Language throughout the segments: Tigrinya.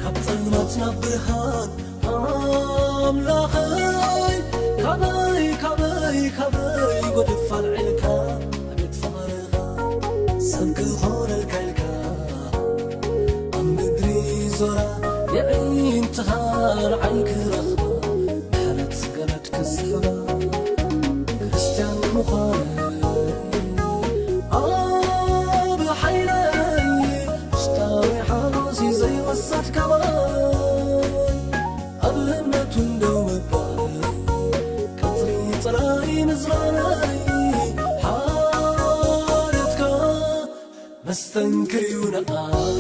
ካብ ጸልማት ናብ ብርሃን ኣምላኸይ፣ ካበይ፣ ካበይ፣ ካበይ ጎደፍ ኣልዒልካ፣ ኣቤት ፍቕርኻ ሰብ ክኾነልካ ኢልካ፣ ኣብ ምድሪ ዞራ የዒንትኻ ርዓይ ክረኽባ፣ ምሕረት ገመድ ክስሕባ፣ ክርስትያን ምዃነይ ኣብ ሓይለይ፣ ውሽጣዊ ሓጎስ እዩ ዘይውሰድ ካባይ፣ ኣብ እምነቱ እንደው ምባል፣ ቀትሪ ጥራይ ምዝራረይ፣ ሓደትካ መስተንክር እዩ ንዓይ፣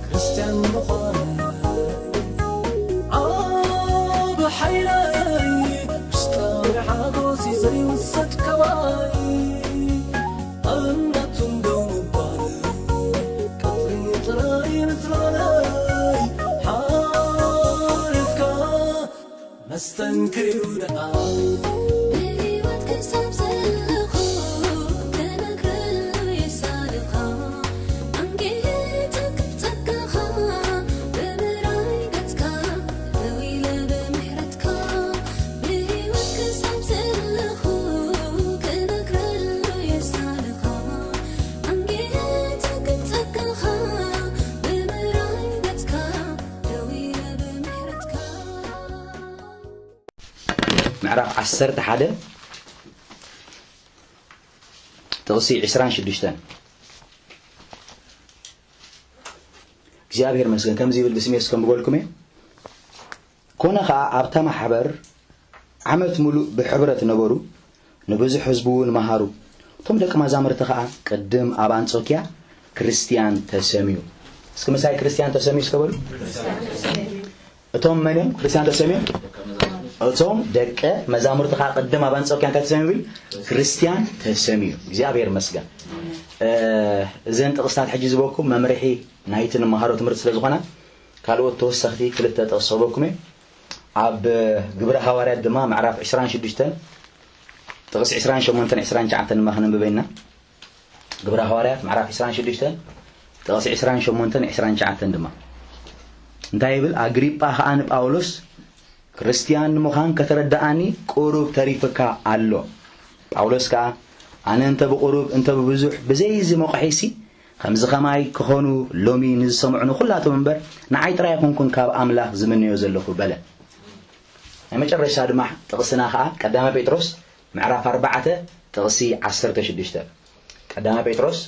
ክርስትያን ምዃነይ ኣብ ሓይለይ፣ ውሽጣዊ ሓጎስ እዩ ዘይውሰድ ካባይ፣ ኣብ እምነቱ እንደው ምባል፣ ቀትሪ ጥራይ ምዝራረይ፣ ሓደትካ መስተንክር እዩ ደኣ። ብህይወት ክሳብ ዘለኹ ክነግረሉ የሳልኻ፣ ኣንጌ ተክብ ጸጋኻ፣ ብምራይ ገጽካ ደው ኢለ ብምሕረትካ። ብህይወት ክሳብ ዘለኹ ክነግረሉ የሳልኻ፣ ኣንጌ ተክብ ጸጋኻ፣ ብምራይ ገጽካ ደው ኢለ ብምሕረትካ። ምዕራፍ ዓሰርተ ሓደ ጥቕሲ ዕስራን ሽዱሽተን። እግዚኣብሔር መስገን ከምዚ ይብል፣ ብስሜስ ከም ብበልኩም እየ። ኮነ ኸዓ ኣብታ ማሕበር ዓመት ሙሉእ ብሕብረት ነበሩ፣ ንብዙሕ ህዝቢ እውን መሃሩ። እቶም ደቂ መዛምርቲ ኸዓ ቅድም ኣብ ኣንጾኪያ ክርስትያን ተሰምዩ። እስኪ ምሳይ ክርስትያን ተሰምዩ እስከ በሉ። እቶም መን እዮም ክርስትያን ተሰምዮም? እቶም ደቀ መዛሙርቲ ኸዓ ቅድም ኣብ ኣንጾኪያ እንታይ ተሰምዩ ይብል? ክርስትያን ተሰምዩ። እግዚኣብሔር ይመስገን። እ፣ እዘን ጥቕስታት ሕጂ ዝበኩም መምርሒ ናይቲ ንመሃሮ ትምህርቲ ስለ ዝኾና ካልኦት ተወሰኽቲ ክልተ ጥቕሲ ክህበኩም እየ። ኣብ ግብረ ሃዋርያት ድማ ምዕራፍ ዕስራን ሽዱሽተን ጥቕሲ ዕስራን ሸሞንተን ዕስራን ትሽዓተን ድማ ክነንብበ ኢና። ግብረ ሃዋርያት ምዕራፍ ዕስራን ሽዱሽተን ጥቕሲ ዕስራን ሸሞንተን ዕስራን ትሽዓተን ድማ እንታይ ይብል? ኣግሪጳ ኸዓ ንጳውሎስ ክርስትያን ንምዃን ከተረድኣኒ ቁሩብ ተሪፍካ ኣሎ። ጳውሎስ ከኣ ኣነ እንተ ብቁሩብ እንተ ብብዙሕ ብዘይ እዚ መቑሒሲ ከምዚ ኸማይ ክኾኑ ሎሚ ንዝሰምዑኒ ኩላቶም እምበር ንዓይ ጥራይ ኣይኮንኩን ካብ ኣምላኽ ዝምነዮ ዘለኹ በለ። ናይ መጨረሻ ድማ ጥቕስና ኸዓ ቀዳማይ ጴጥሮስ ምዕራፍ ኣርባዕተ ጥቕሲ ዓሰርተ ሽዱሽተ። ቀዳማይ ጴጥሮስ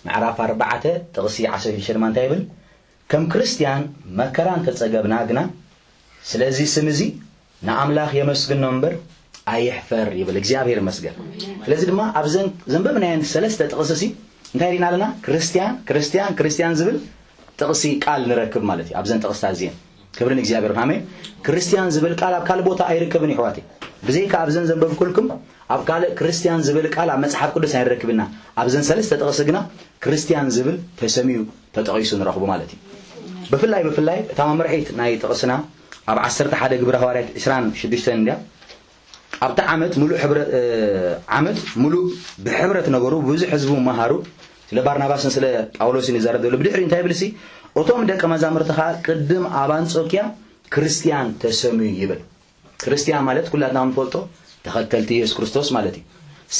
ምዕራፍ ኣርባዕተ ጥቕሲ ዓሰርተ ሽዱሽተ ድማ እንታይ ይብል? ከም ክርስትያን መከራ እንተጸገብና ግና ስለዚ ስም እዚ ንኣምላኽ የመስግኖ እምበር ኣይሕፈር ይብል። እግዚኣብሔር ይመስገን። ስለዚ ድማ ኣብዘን ዘንበብናየን ሰለስተ ጥቕሲ ሲ እንታይ ሪና ኣለና? ክርስትያን ክርስትያን ክርስትያን ዝብል ጥቕሲ ቃል ንረክብ ማለት እዩ። ኣብዘን ጥቕስታት እዚአን ክብሪ ንእግዚኣብሔር ይኹን። ኣሜን። ክርስትያን ዝብል ቃል ኣብ ካልእ ቦታ ኣይርከብን ይሕዋተይ። ብዘይካ ኣብዘን ዘንበብኩልኩም ኣብ ካልእ ክርስትያን ዝብል ቃል ኣብ መጽሓፍ ቅዱስ ኣይንረክብና። ኣብዘን ሰለስተ ጥቕሲ ግና ክርስትያን ዝብል ተሰምዩ ተጠቒሱ ንረኽቦ ማለት እዩ። ብፍላይ ብፍላይ እታ መምርሒት ናይ ጥቕስና ኣብ ዓሰርተ ሓደ ግብረ ሃዋርያት ዕስራን ሽዱሽተን እንድያ። ኣብቲ ዓመት ሙሉእ ሕብረ-፣ እ፣ ዓመት ሙሉእ ብሕብረት ነበሩ፣ ብዙሕ ህዝቢ መሃሩ። ስለ ባርናባስን ስለ ጳውሎስን ይዛረብ ዘሎ። ብድሕሪ እንታይ ይብል ሲ? እቶም ደቂ መዛሙርቲ ኸዓ ቅድም ኣብ ኣንጾኪያ ክርስትያን ተሰምዩ ይብል። ክርስትያን ማለት ኩላትና ንፈልጦ ተኸተልቲ የሱስ ክርስቶስ ማለት እዩ።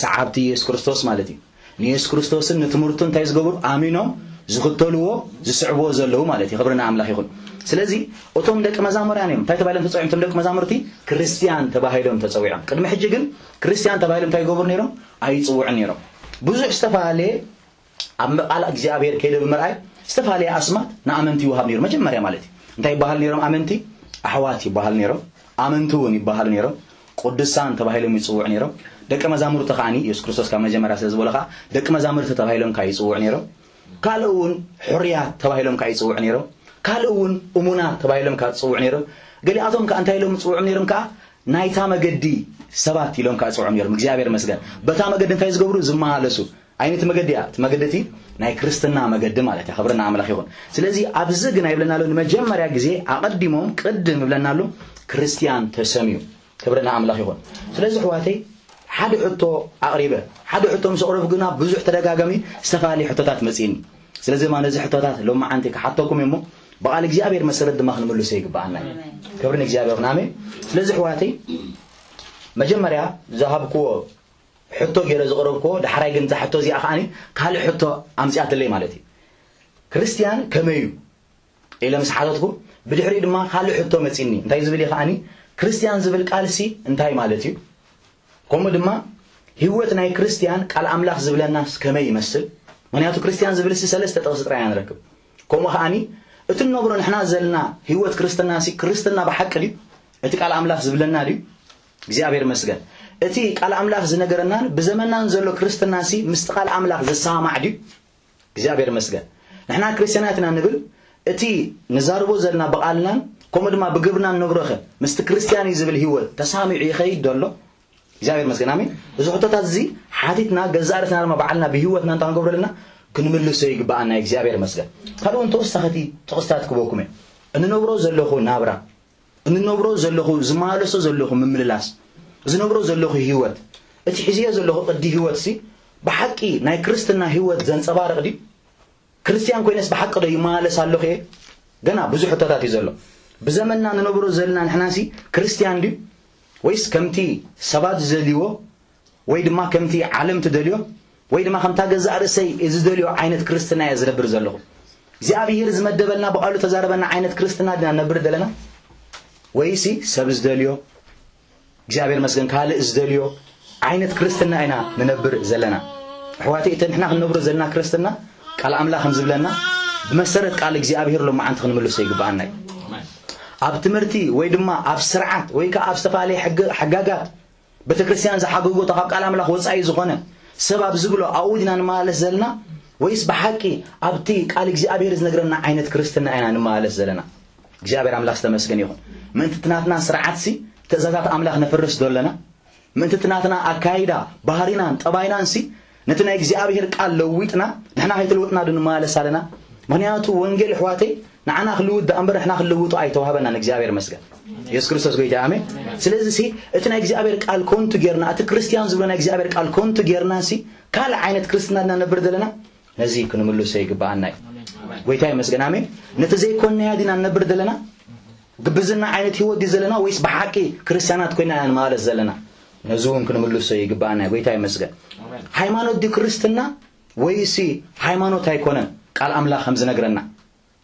ሰዓብቲ የሱስ ክርስቶስ ማለት እዩ። ንየሱስ ክርስቶስን ንትምህርቱ እንታይ ዝገብሩ? ኣሚኖም ዝኽተልዎ፣ ዝስዕብዎ ዘለዉ ማለት እዩ። ክብሪ ንኣምላኽ ይኹን። ስለዚ እቶም ደቂ መዛሙራን እዮም። እንታይ ተባሂሎም ተጸዊዖም? እቶም ደቂ መዛሙርቲ ክርስትያን ተባሂሎም ተጸዊዖም። ቅድሚ ሕጂ ግን ክርስትያን ተባሂሎም እንታይ ይገብሩ ነይሮም? ኣይጽውዑን ነይሮም። ብዙሕ ዝተፈላለየ ኣብ ቃል እግዚኣብሔር ከይደ ብምርኣይ ዝተፈላለየ ኣስማት ንኣመንቲ ይወሃብ ነይሩ። መጀመርያ ማለት እዩ። እንታይ ይበሃል ነይሮም? ኣመንቲ ኣሕዋት ይበሃል ነይሮም። ኣመንቲ እውን ይበሃሉ ነይሮም። ቅዱሳን ተባሂሎም ይጽውዑ ነይሮም። ደቂ መዛሙርቲ ከዓኒ የሱስ ክርስቶስ ካብ መጀመርያ ስለ ዝበሎ ከዓ ደቂ መዛሙርቲ ተባሂሎም ከዓ ይጽውዑ ነይሮም። ካልእ እውን ሕሩያት ተባሂሎም ከዓ ይጽውዑ ነይሮም። ካልእ እውን እሙናት ተባሂሎም ከዓ ይጽውዑ ነይሮም። ገሊኣቶም ከዓ እንታይ ኢሎም ይጽውዑ ነይሮም ከዓ ናይታ መገዲ ሰባት ኢሎም ከዓ ይጽውዑ ነይሮም። እግዚኣብሔር ይመስገን። በታ መገዲ እንታይ ዝገብሩ? ዝመላለሱ። ኣይነቲ መገዲ እያ። እቲ መገዲ እቲ ናይ ክርስትና መገዲ ማለት እያ። ክብሪ ንኣምላኽ ይኹን። ስለዚ ኣብዚ ግን ኣይብለና ኣሎ። ንመጀመርያ ግዜ ኣቐዲሞም ቅድም ይብለና ኣሎ ክርስትያን ተሰምዩ። ክብሪ ንኣምላኽ ይኹን። ስለዚ ኣሕዋተይ ሓደ ሕቶ ኣቕሪበ። ሓደ ሕቶ ምስ ኣቕረብኩ ግና ብዙሕ ተደጋጋሚ ዝተፈላለየ ሕቶታት መጺእኒ። ስለዚ ድማ ነዚ ሕቶታት ሎማዓንቲ ክሓተኩም እየ እሞ ብቓል እግዚኣብሔር መሰረት ድማ ክንምልሶ ይግብኣና እዩ። ክብሪ ንእግዚኣብሔር ይኹን። ኣሜን። ስለዚ ኣሕዋተይ መጀመርያ ዝሃብክዎ ሕቶ ገይረ ዘቕረብክዎ፣ ዳሕራይ ግን እዛ ሕቶ እዚኣ ከዓኒ ካልእ ሕቶ ኣምጺኣትለይ ማለት እዩ። ክርስትያን ከመይ እዩ ኢለ ምስ ሓተትኩ፣ ብድሕሪኡ ድማ ካልእ ሕቶ መጺኒ። እንታይ ዝብል እዩ ከዓኒ፣ ክርስትያን ዝብል ቃልሲ እንታይ ማለት እዩ? ከምኡ ድማ ህይወት ናይ ክርስትያን ቃል ኣምላኽ ዝብለናስ ከመይ ይመስል? ምኽንያቱ ክርስትያን ዝብልሲ ሰለስተ ጥቕሲ ጥራይ ኢና ንረክብ። ከምኡ ከዓኒ እቲ ንነብሮ ንሕና ዘለና ህይወት ክርስትናሲ ክርስትና ብሓቂ ድዩ? እቲ ቃል ኣምላኽ ዝብለና ድዩ? እግዚኣብሔር ይመስገን። እቲ ቃል ኣምላኽ ዝነገረናን ብዘመናን ዘሎ ክርስትናሲ ምስቲ ቃል ኣምላኽ ዝሰማማዕ ድዩ? እግዚኣብሔር ይመስገን። ንሕና ክርስትያናት ኢና ንብል፣ እቲ ንዛርቦ ዘለና ብቓልናን ከምኡ ድማ ብግብርና ንነብሮኸ ምስቲ ክርስትያን እዩ ዝብል ህይወት ተሳሚዑ ይኸይድ ዶ ኣሎ? እግዚኣብሔር ይመስገን። ኣሜን። እዚ ሕቶታት እዚ ሓቲትና ገዛእ ርእስና ድማ ባዕልና ብህይወትና እንታይ ክንገብሮ ኣለና? ክንምልሶ ይግብኣና። እግዚኣብሔር ይመስገን። ካልእ እውን ተወሳኸቲ ጥቕስታት ክበኩም እየ። እንነብሮ ዘለኹ ናብራ፣ እንነብሮ ዘለኹ፣ ዝመላለሶ ዘለኹ ምምልላስ፣ ዝነብሮ ዘለኹ ህይወት፣ እቲ ሒዝዮ ዘለኹ ቅዲ ህይወትሲ ብሓቂ ናይ ክርስትና ህይወት ዘንጸባርቕ ድዩ? ክርስትያን ኮይነስ ብሓቂ ዶ ይመላለስ ኣለኹ እየ? ገና ብዙሕ ሕቶታት እዩ ዘሎ። ብዘመንና ንነብሮ ዘለና ንሕናሲ ክርስትያን ድዩ? ወይስ ከምቲ ሰባት ዝደልይዎ ወይ ድማ ከምቲ ዓለም ትደልዮ ወይ ድማ ከምታ ገዛእ ርእሰይ ዝደልዮ ዓይነት ክርስትና እየ ዝነብር ዘለኹ? እግዚኣብሔር ዝመደበልና ብቓሉ ተዛረበና ዓይነት ክርስትና ድና ነብር ዘለና? ወይሲ ሰብ ዝደልዮ እግዚኣብሔር መስገን ካልእ ዝደልዮ ዓይነት ክርስትና ኢና ንነብር ዘለና? ኣሕዋተይ፣ እቲ ንሕና ክንነብሮ ዘለና ክርስትና ቃል ኣምላኽ ከም ዝብለና ብመሰረት ቃል እግዚኣብሔር ሎማዓንቲ ክንምልሶ ይግብኣና እዩ። ኣብ ትምህርቲ ወይ ድማ ኣብ ስርዓት ወይ ከዓ ኣብ ዝተፈላለየ ሕግ-፣ ሕጋጋት ቤተክርስትያን ዝሓገጎ ካብ ቃል ኣምላኽ ወጻኢ ዝኾነ ሰብ ኣብ ዝብሎ ኣብኡ ዲና ንመላለስ ዘለና ወይስ ብሓቂ ኣብቲ ቃል እግዚኣብሔር ዝነግረና ዓይነት ክርስትና ኢና ንመላለስ ዘለና? እግዚኣብሔር ኣምላኽ ዝተመስገን ይኹን። ምእንቲ እቲ ናትና ስርዓትሲ ትእዛዛት ኣምላኽ ነፍርስ ዶ ኣለና? ምእንቲ እቲ ናትና ኣካይዳ፣ ባህሪናን ጠባይናንሲ ነቲ ናይ እግዚኣብሔር ቃል ለዊጥና ንሕና ከይተለወጥና ዶ ንመላለስ ኣለና? ምኽንያቱ ወንጌል ኣሕዋተይ ንዓና ክልውጥ ደኣ እምበር ንሕና ክንልውጦ ኣይተዋህበናን። እግዚኣብሔር መስገን። የሱስ ክርስቶስ ጎይታ፣ ኣሜን። ስለዚ ሲ እቲ ናይ እግዚኣብሔር ቃል ኮንቱ ጌርና፣ እቲ ክርስትያን ዝብሎ ናይ እግዚኣብሔር ቃል ኮንቱ ጌርና ሲ ካልእ ዓይነት ክርስትና ድና ነብር ዘለና? ነዚ ክንምልሶ ይግብኣና እዩ። ጎይታ ይመስገን፣ ኣሜን። ነቲ ዘይኮንናዮ ዲና ንነብር ዘለና? ግብዝና ዓይነት ህይወት ድዩ ዘለና ወይስ ብሓቂ ክርስትያናት ኮይና ኢና ንመላለስ ዘለና? ነዚ እውን ክንምልሶ ይግብኣና እዩ። ጎይታ ይመስገን። ሃይማኖት ድዩ ክርስትና ወይሲ ሃይማኖት ኣይኮነን ቃል ኣምላኽ ከም ዝነግረና?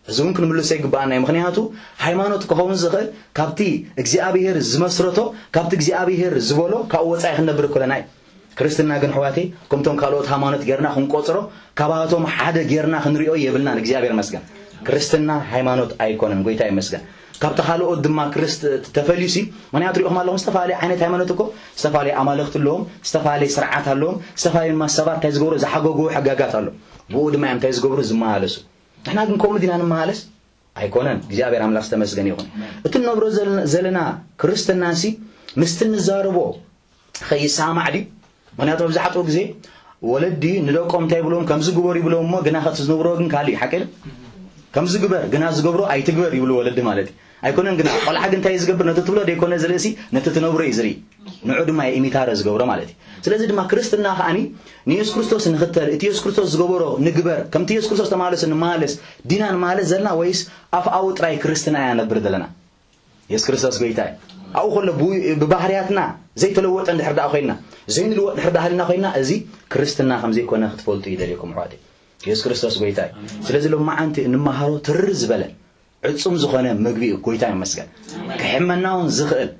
እዚ እውን ክንምልሶ ይግብኣና እዩ። ምኽንያቱ ሃይማኖት ክኸውን ዝኽእል ካብቲ እግዚኣብሔር ዝመስረቶ፣ ካብቲ እግዚኣብሔር ዝበሎ ካብኡ ወጻኢ ክንነብር እኮ ኣለና እዩ። ክርስትና ግን ኣሕዋተይ ከምቶም ካልኦት ሃይማኖት ጌርና ክንቆጽሮ፣ ካባቶም ሓደ ጌርና ክንሪኦ የብልናን። እግዚኣብሔር ይመስገን። ክርስትና ሃይማኖት ኣይኮነን። ጎይታ ይመስገን። ካብቲ ካልኦት ድማ ክርስት-፣ ተፈልዩሲ፣ ምኽንያቱ ሪኢኹም ኣለኹም፣ ዝተፈላለየ ዓይነት ሃይማኖት እኮ ዝተፈላለየ ኣማልኽቲ ኣለዎም፣ ዝተፈላለየ ስርዓት ኣለዎም፣ ዝተፈላለየ ድማ ሰባት እንታይ ዝገብሩ ዝሓገግዎ ሕጋጋት ኣሎ። ብኡ ድማ እዮም እንታይ ዝገብሩ ዝመላለሱ። ንሕና ግን ከምኡ ዲና ንመላለስ? ኣይኮነን። እግዚኣብሔር ኣምላኽ ዝተመስገነ ይኹን። እቲ ንነብሮ ዘል-፣ ዘለና ክርስትናሲ ምስቲ ንዛረቦ ኸይሰማማዕ ድዩ? ምኽንያቱ መብዛሕትኡ ግዜ ወለዲ ንደቆም እንታይ ይብልዎም? ከምዚ ግበሩ ይብልዎም እሞ ግና ኸቲ ዝነብርዎ ግን ካልእ እዩ። ሓቂ ድዩ? ከምዚ ግበር ግና ዝገብሮ ኣይትግበር ይብሉ ወለዲ ማለት እዩ። ኣይኮነን ግና ቆልዓ ግን እንታይ እዩ ዝገብር? ነቲ ትብሎ ደይኮነ ዝርእሲ ነቲ ትነብሮ እዩ ዝርኢ። ንዑ ድማ የኢሚታረ ዝገብሮ ማለት እዩ። ስለዚ ድማ ክርስትና ከዓኒ ንየሱስ ክርስቶስ ንኽተል፣ እቲ የሱስ ክርስቶስ ዝገበሮ ንግበር፣ ከምቲ የሱስ ክርስቶስ ተማለሱ ንማለስ ዲና ንማለስ ዘለና ወይስ ኣፍኣዊ ጥራይ ክርስትና ኢና ነብር ዘለና? የሱስ ክርስቶስ ጎይታ እዩ። ኣብኡ ከሎ ብ-፣ ብባህርያትና ዘይተለወጠ እንድሕር ደኣ ኮይንና፣ ዘይንልወጥ እንድሕር ደኣ ሃልና ኮይንና፣ እዚ ክርስትና ከም ዘይኮነ ክትፈልጡ ይደልየኩም ኣሕዋተይ። የሱስ ክርስቶስ ጎይታ እዩ። ስለዚ ሎማዓንቲ እንመሃሮ ትርር ዝበለ ዕጹም ዝኾነ ምግቢ እዩ። ጎይታ ይመስገን። ክሕመና እውን ዝኽእል፣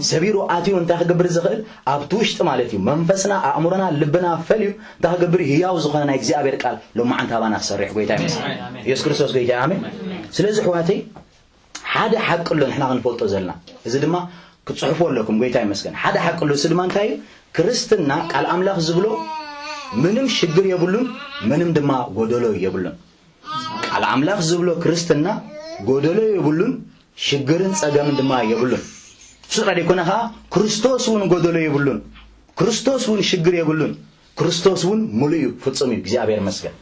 ሰቢሩ ኣትዩ እንታይ ክገብር ዝኽእል ኣብቲ ውሽጢ ማለት እዩ። መንፈስና፣ ኣእምሮና፣ ልብና ፈልዩ እንታይ ክገብር እዩ? ህያው ዝኾነ ናይ እግዚኣብሔር ቃል ሎማዓንቲ ኣባና ክሰርሕ። ጎይታ ይመስገን። የሱስ ክርስቶስ ጎይታ እዩ። ኣሜን። ስለዚ ኣሕዋተይ ሓደ ሓቂ ኣሎ ንሕና ክንፈልጦ ዘለና። እዚ ድማ ክትጽሕፉ ኣለኩም። ጎይታ ይመስገን። ሓደ ሓቂ ኣሎ። እዚ ድማ እንታይ እዩ? ክርስትና ቃል ኣምላኽ ዝብሎ ምንም ሽግር የብሉን፣ ምንም ድማ ጎደሎ የብሉን። ቃል ኣምላኽ ዝብሎ ክርስትና ጎደሎ የብሉን፣ ሽግርን ጸገምን ድማ የብሉን። እሱ ጥራይ ዘይኮነ ኸኣ ክርስቶስ እውን ጎደሎ የብሉን፣ ክርስቶስ እውን ሽግር የብሉን። ክርስቶስ እውን ምሉእ እዩ፣ ፍጹም እዩ። እግዚኣብሔር ይመስገን።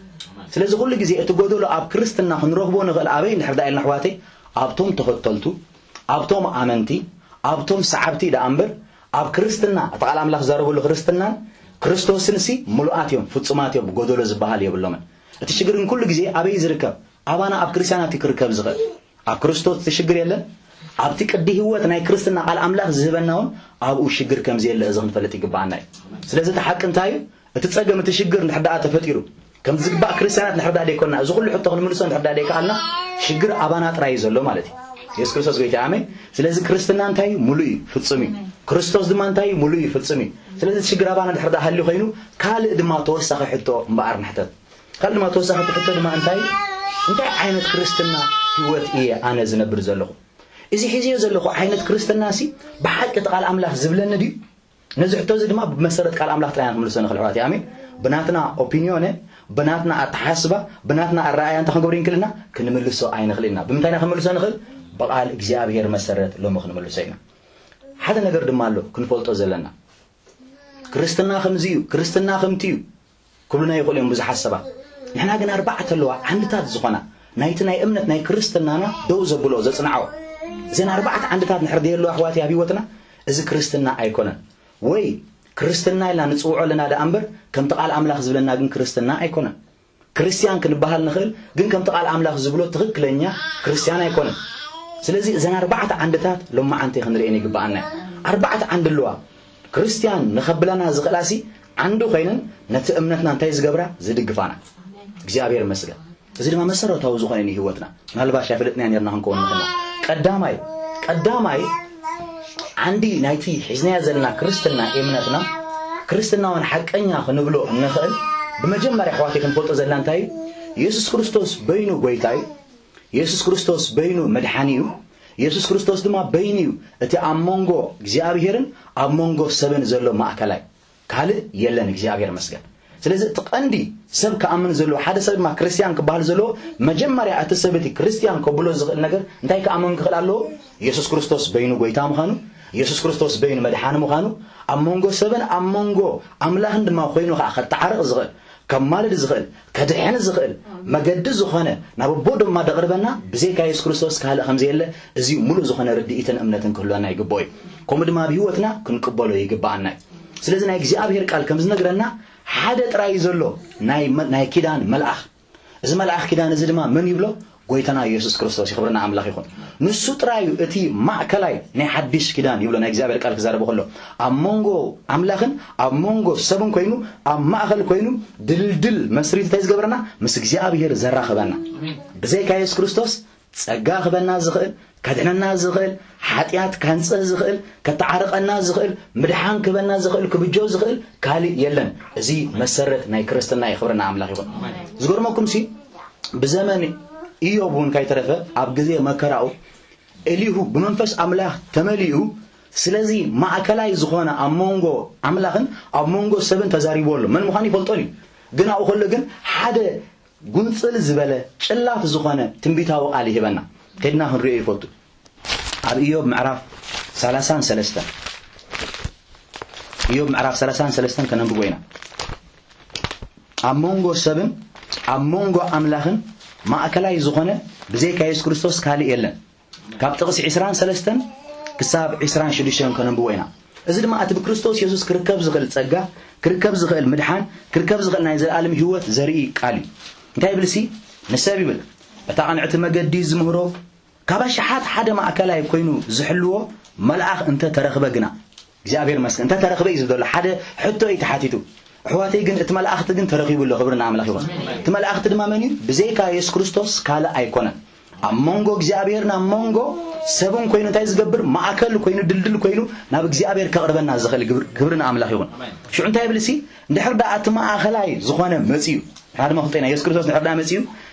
ስለዚ ኩሉ ግዜ እቲ ጎደሎ ኣብ ክርስትና ክንረኽቦ ንኽእል ኣበይ እንድሕር ደኣ ኢልና ኣሕዋተይ፣ ኣብቶም ተኸተልቱ፣ ኣብቶም ኣመንቲ፣ ኣብቶም ሰዓብቲ ደኣ እምበር ኣብ ክርስትና፣ እቲ ቃል ኣምላኽ ዝዛረበሉ ክርስትናን ክርስቶስን ሲ ምሉኣት እዮም፣ ፍጹማት እዮም፣ ጎደሎ ዝበሃል የብሎምን። እቲ ሽግር ግን ኩሉ ግዜ ኣበይ ዝርከብ? ኣባና ኣብ ክርስትያናት እዩ ክርከብ ዝኽእል። ኣብ ክርስቶስ እቲ ሽግር የለን። ኣብቲ ቅዲ ህይወት ናይ ክርስትና ቃል ኣምላኽ ዝህበና እውን ኣብኡ ሽግር ከም ዘየለ እዚ ክንፈልጥ ይግባኣና እዩ። ስለዚ እቲ ሓቂ እንታይ እዩ? እቲ ጸገም፣ እቲ ሽግር እንድሕር ደኣ ተፈጢሩ፣ ከም ዝግባእ ክርስትያናት እንድሕር ደኣ ደይኮንና፣ እዚ ኩሉ ሕቶ ክንምልሶ እንድሕር ደኣ ደይከኣልና፣ ሽግር ኣባና ጥራይ እዩ ዘሎ ማለት እዩ። የሱስ ክርስቶስ ጎይታ፣ ኣሜን። ስለዚ ክርስትና እንታይ እዩ? ምሉእ እዩ፣ ፍጹም እዩ። ክርስቶስ ድማ እንታይ እዩ? ምሉእ እዩ፣ ፍጹም እዩ። ስለዚ እቲ ሽግር ኣባና እንድሕር ደኣ ሃልዩ ኮይኑ፣ ካልእ ድማ ተወሳኺ ሕቶ እምበኣር ንሕተት። ካልእ ድማ ተወሳኺ እቲ ሕቶ ድማ እንታይ እዩ? እንታይ ዓይነት ክርስትና ህይወት እየ ኣነ ዝነብር ዘለኹ? እዚ ሒዘዮ ዘለኹ ዓይነት ክርስትና ሲ ብሓቂ እቲ ቃል ኣምላኽ ዝብለኒ ድዩ? ነዚ ሕቶ እዚ ድማ ብመሰረት ቃል ኣምላኽ ጥራይ ኢና ክንምልሶ ንኽእል፣ ኣሕዋተይ። ኣሜን። ብናትና ኦፒንዮን፣ ብናትና ኣተሓስባ፣ ብናትና ኣረኣእያ እንታይ ክንገብር ንክእል ኢና? ክንምልሶ ኣይንኽእል ኢና። ብምንታይ ኢና ክንምልሶ ንኽእል? ብቃል እግዚኣብሔር መሰረት ሎሚ ክንምልሶ ኢና። ሓደ ነገር ድማ ኣሎ ክንፈልጦ ዘለና። ክርስትና ከምዚ እዩ፣ ክርስትና ከምቲ እዩ ክብሉና ይኽእሉ እዮም ብዙሓት ሰባት። ንሕና ግን ኣርባዕተ ኣለዋ ዓንድታት ዝኾና ናይቲ ናይ እምነት ናይ ክርስትናና ደው ዘብሎ፣ ዘጽንዖ። እዘን ኣርባዕተ ዓንድታት እንድሕር ደየለዋ፣ ኣሕዋተይ፣ ኣብ ህይወትና፣ እዚ ክርስትና ኣይኮነን። ወይ ክርስትና ኢልና ንጽውዖ ኣለና ደኣ እምበር፣ ከምቲ ቃል ኣምላኽ ዝብለና ግን ክርስትና ኣይኮነን። ክርስትያን ክንበሃል ንኽእል፣ ግን ከምቲ ቃል ኣምላኽ ዝብሎ ትኽክለኛ ክርስትያን ኣይኮነን። ስለዚ እዘን ኣርባዕተ ዓንድታት ሎማዓንቲ ክንርእየን ይግብኣና እዩ። ኣርባዕተ ዓንዲ ኣለዋ። ክርስትያን ንኸብለና ዝኽእላሲ ዓንዲ ኮይነን ነቲ እምነትና እንታይ ዝገብራ? ዝድግፋና። እግዚኣብሔር ይመስገን። እዚ ድማ መሰረታዊ ዝኾነ እዩ ህይወትና። ምናልባሽ ኣይፈለጥናዮ ነርና ክንከውን ንኽእል ኢና። ቀዳማይ፣ ቀዳማይ ዓንዲ ናይቲ ሒዝናዮ ዘለና ክርስትና እምነትና፣ ክርስትና እውን ሓቀኛ ክንብሎ እንኽእል፣ ብመጀመርያ ኣሕዋተይ ክንፈልጦ ዘለና እንታይ እዩ? የሱስ ክርስቶስ በይኑ ጎይታ እዩ። የሱስ ክርስቶስ በይኑ መድሓኒ እዩ። የሱስ ክርስቶስ ድማ በይኑ እዩ እቲ ኣብ መንጎ እግዚኣብሔርን ኣብ መንጎ ሰብን ዘሎ ማእከላይ። ካልእ የለን፣ እግዚኣብሔር ይመስገን። ስለዚ እቲ ቀንዲ ሰብ ክኣምን ዘለዎ፣ ሓደ ሰብ ድማ ክርስትያን ክበሃል ዘለዎ፣ መጀመርያ እቲ ሰብ እቲ ክርስትያን ከብሎ ዝኽእል ነገር እንታይ ክኣምን ክኽእል ኣለዎ? የሱስ ክርስቶስ በይኑ ጎይታ ምዃኑ፣ የሱስ ክርስቶስ በይኑ መድሓኒ ምዃኑ፣ ኣብ መንጎ ሰብን ኣብ መንጎ ኣምላኽን ድማ ኮይኑ ኸዓ ከተዓርቕ ዝኽእል፣ ከማልድ ዝኽእል፣ ከድሕን ዝኽእል መገዲ ዝኾነ፣ ናብ ኣቦ ድማ ደቕርበና ብዘይካ የሱስ ክርስቶስ ካልእ ከም ዘየለ፣ እዚ ምሉእ ዝኾነ ርድኢትን እምነትን ክህልወና ይግብኦ እዩ። ከምኡ ድማ ኣብ ህይወትና ክንቅበሎ ይግብኣና እዩ። ስለዚ ናይ እግዚኣብሔር ቃል ከም ዝነግረና ሓደ ጥራይ እዩ ዘሎ ናይ መ-፣ ናይ ኪዳን መልኣኽ። እዚ መልኣኽ ኪዳን እዚ ድማ መን ይብሎ? ጎይታና የሱስ ክርስቶስ እዩ። ክብሪ ንኣምላኽ ይኹን። ንሱ ጥራይ እዩ እቲ ማእከላይ ናይ ሓድሽ ኪዳን ይብሎ ናይ እግዚኣብሔር ቃል ክዛረብ ከሎ። ኣብ መንጎ ኣምላኽን ኣብ መንጎ ሰብን ኮይኑ፣ ኣብ ማእከል ኮይኑ ድልድል መስሪቱ እንታይ ዝገብረና? ምስ እግዚኣብሔር ዘራኽበና። ብዘይካ የሱስ ክርስቶስ ጸጋ ክበና ዝኽእል፣ ከድሕነና ዝኽእል፣ ሓጢኣት ካንጽህ ዝኽእል፣ ከተዓርቐና ዝኽእል፣ ምድሓን ክበና ዝኽእል፣ ክብጆ ዝኽእል ካልእ የለን። እዚ መሰረት ናይ ክርስትና እዩ። ክብሪ ንኣምላኽ ይኹን። ዝገርመኩም ሲ፣ ብዘመን ኢዮብ እውን ካይተረፈ ኣብ ግዜ መከራኡ ኤሊሁ ብመንፈስ ኣምላኽ ተመሊኡ፣ ስለዚ ማእከላይ ዝኾነ ኣብ መንጎ ኣምላኽን ኣብ መንጎ ሰብን ተዛሪቡ ኣሎ። መን ምዃኑ ይፈልጦን እዩ። ግን ኣብኡ ከሎ ግን ሓደ ጉንጽል ዝበለ ጭላፍ ዝኾነ ትንቢታዊ ቃል ይህበና። ከድና ክንሪኦ ይፈቱ። ኣብ ኢዮብ ምዕራፍ ሰላሳን ሰለስተን፣ ኢዮብ ምዕራፍ ሰላሳን ሰለስተን ከነንብቦ ኢና። ኣብ መንጎ ሰብን ኣብ መንጎ ኣምላኽን ማእከላይ ዝኾነ ብዘይካ የሱስ ክርስቶስ ካልእ የለን። ካብ ጥቕሲ ዕስራን ሰለስተን ክሳብ ዕስራን ሽዱሽተን ከነንብቦ ኢና። እዚ ድማ እቲ ብክርስቶስ የሱስ ክርከብ ዝኽእል ጸጋ፣ ክርከብ ዝኽእል ምድሓን፣ ክርከብ ዝኽእል ናይ ዘለኣለም ህይወት ዘርኢ ቃል እዩ። እንታይ ይብል ሲ? ንሰብ ይብል፣ እታ ቅንዕቲ መገዲ ዝምህሮ፣ ካብ ኣሽሓት ሓደ ማእከላይ ኮይኑ ዝሕልዎ መልኣኽ እንተ ተረኽበ ግና፣ እግዚኣብሔር ይመስገን፣ እንተ ተረኽበ እዩ ዝብል ዘሎ። ሓደ ሕቶ እዩ ተሓቲቱ። ኣሕዋተይ ግን እቲ መላእኽቲ ግን ተረኺቡ ኣሎ። ክብሪ ንኣምላኽ ይኹን። እቲ መላእኽቲ ድማ መን እዩ? ብዘይካ የሱስ ክርስቶስ ካልእ ኣይኮነን። ኣብ መንጎ እግዚኣብሔርን ኣብ መንጎ ሰብን ኮይኑ እንታይ ዝገብር? ማእከል ኮይኑ፣ ድልድል ኮይኑ ናብ እግዚኣብሔር ከቕርበና ዝኽእል ግብር-፣ ክብሪ ንኣምላኽ ይኹን። ሽዑ እንታይ ይብል ሲ? እንድሕር ደኣ እቲ ማእከላይ ዝኾነ መጺኡ፣ ንሕና ድማ ክንጠይና፣ የሱስ ክርስቶስ እንድሕር ደኣ መጺኡ፣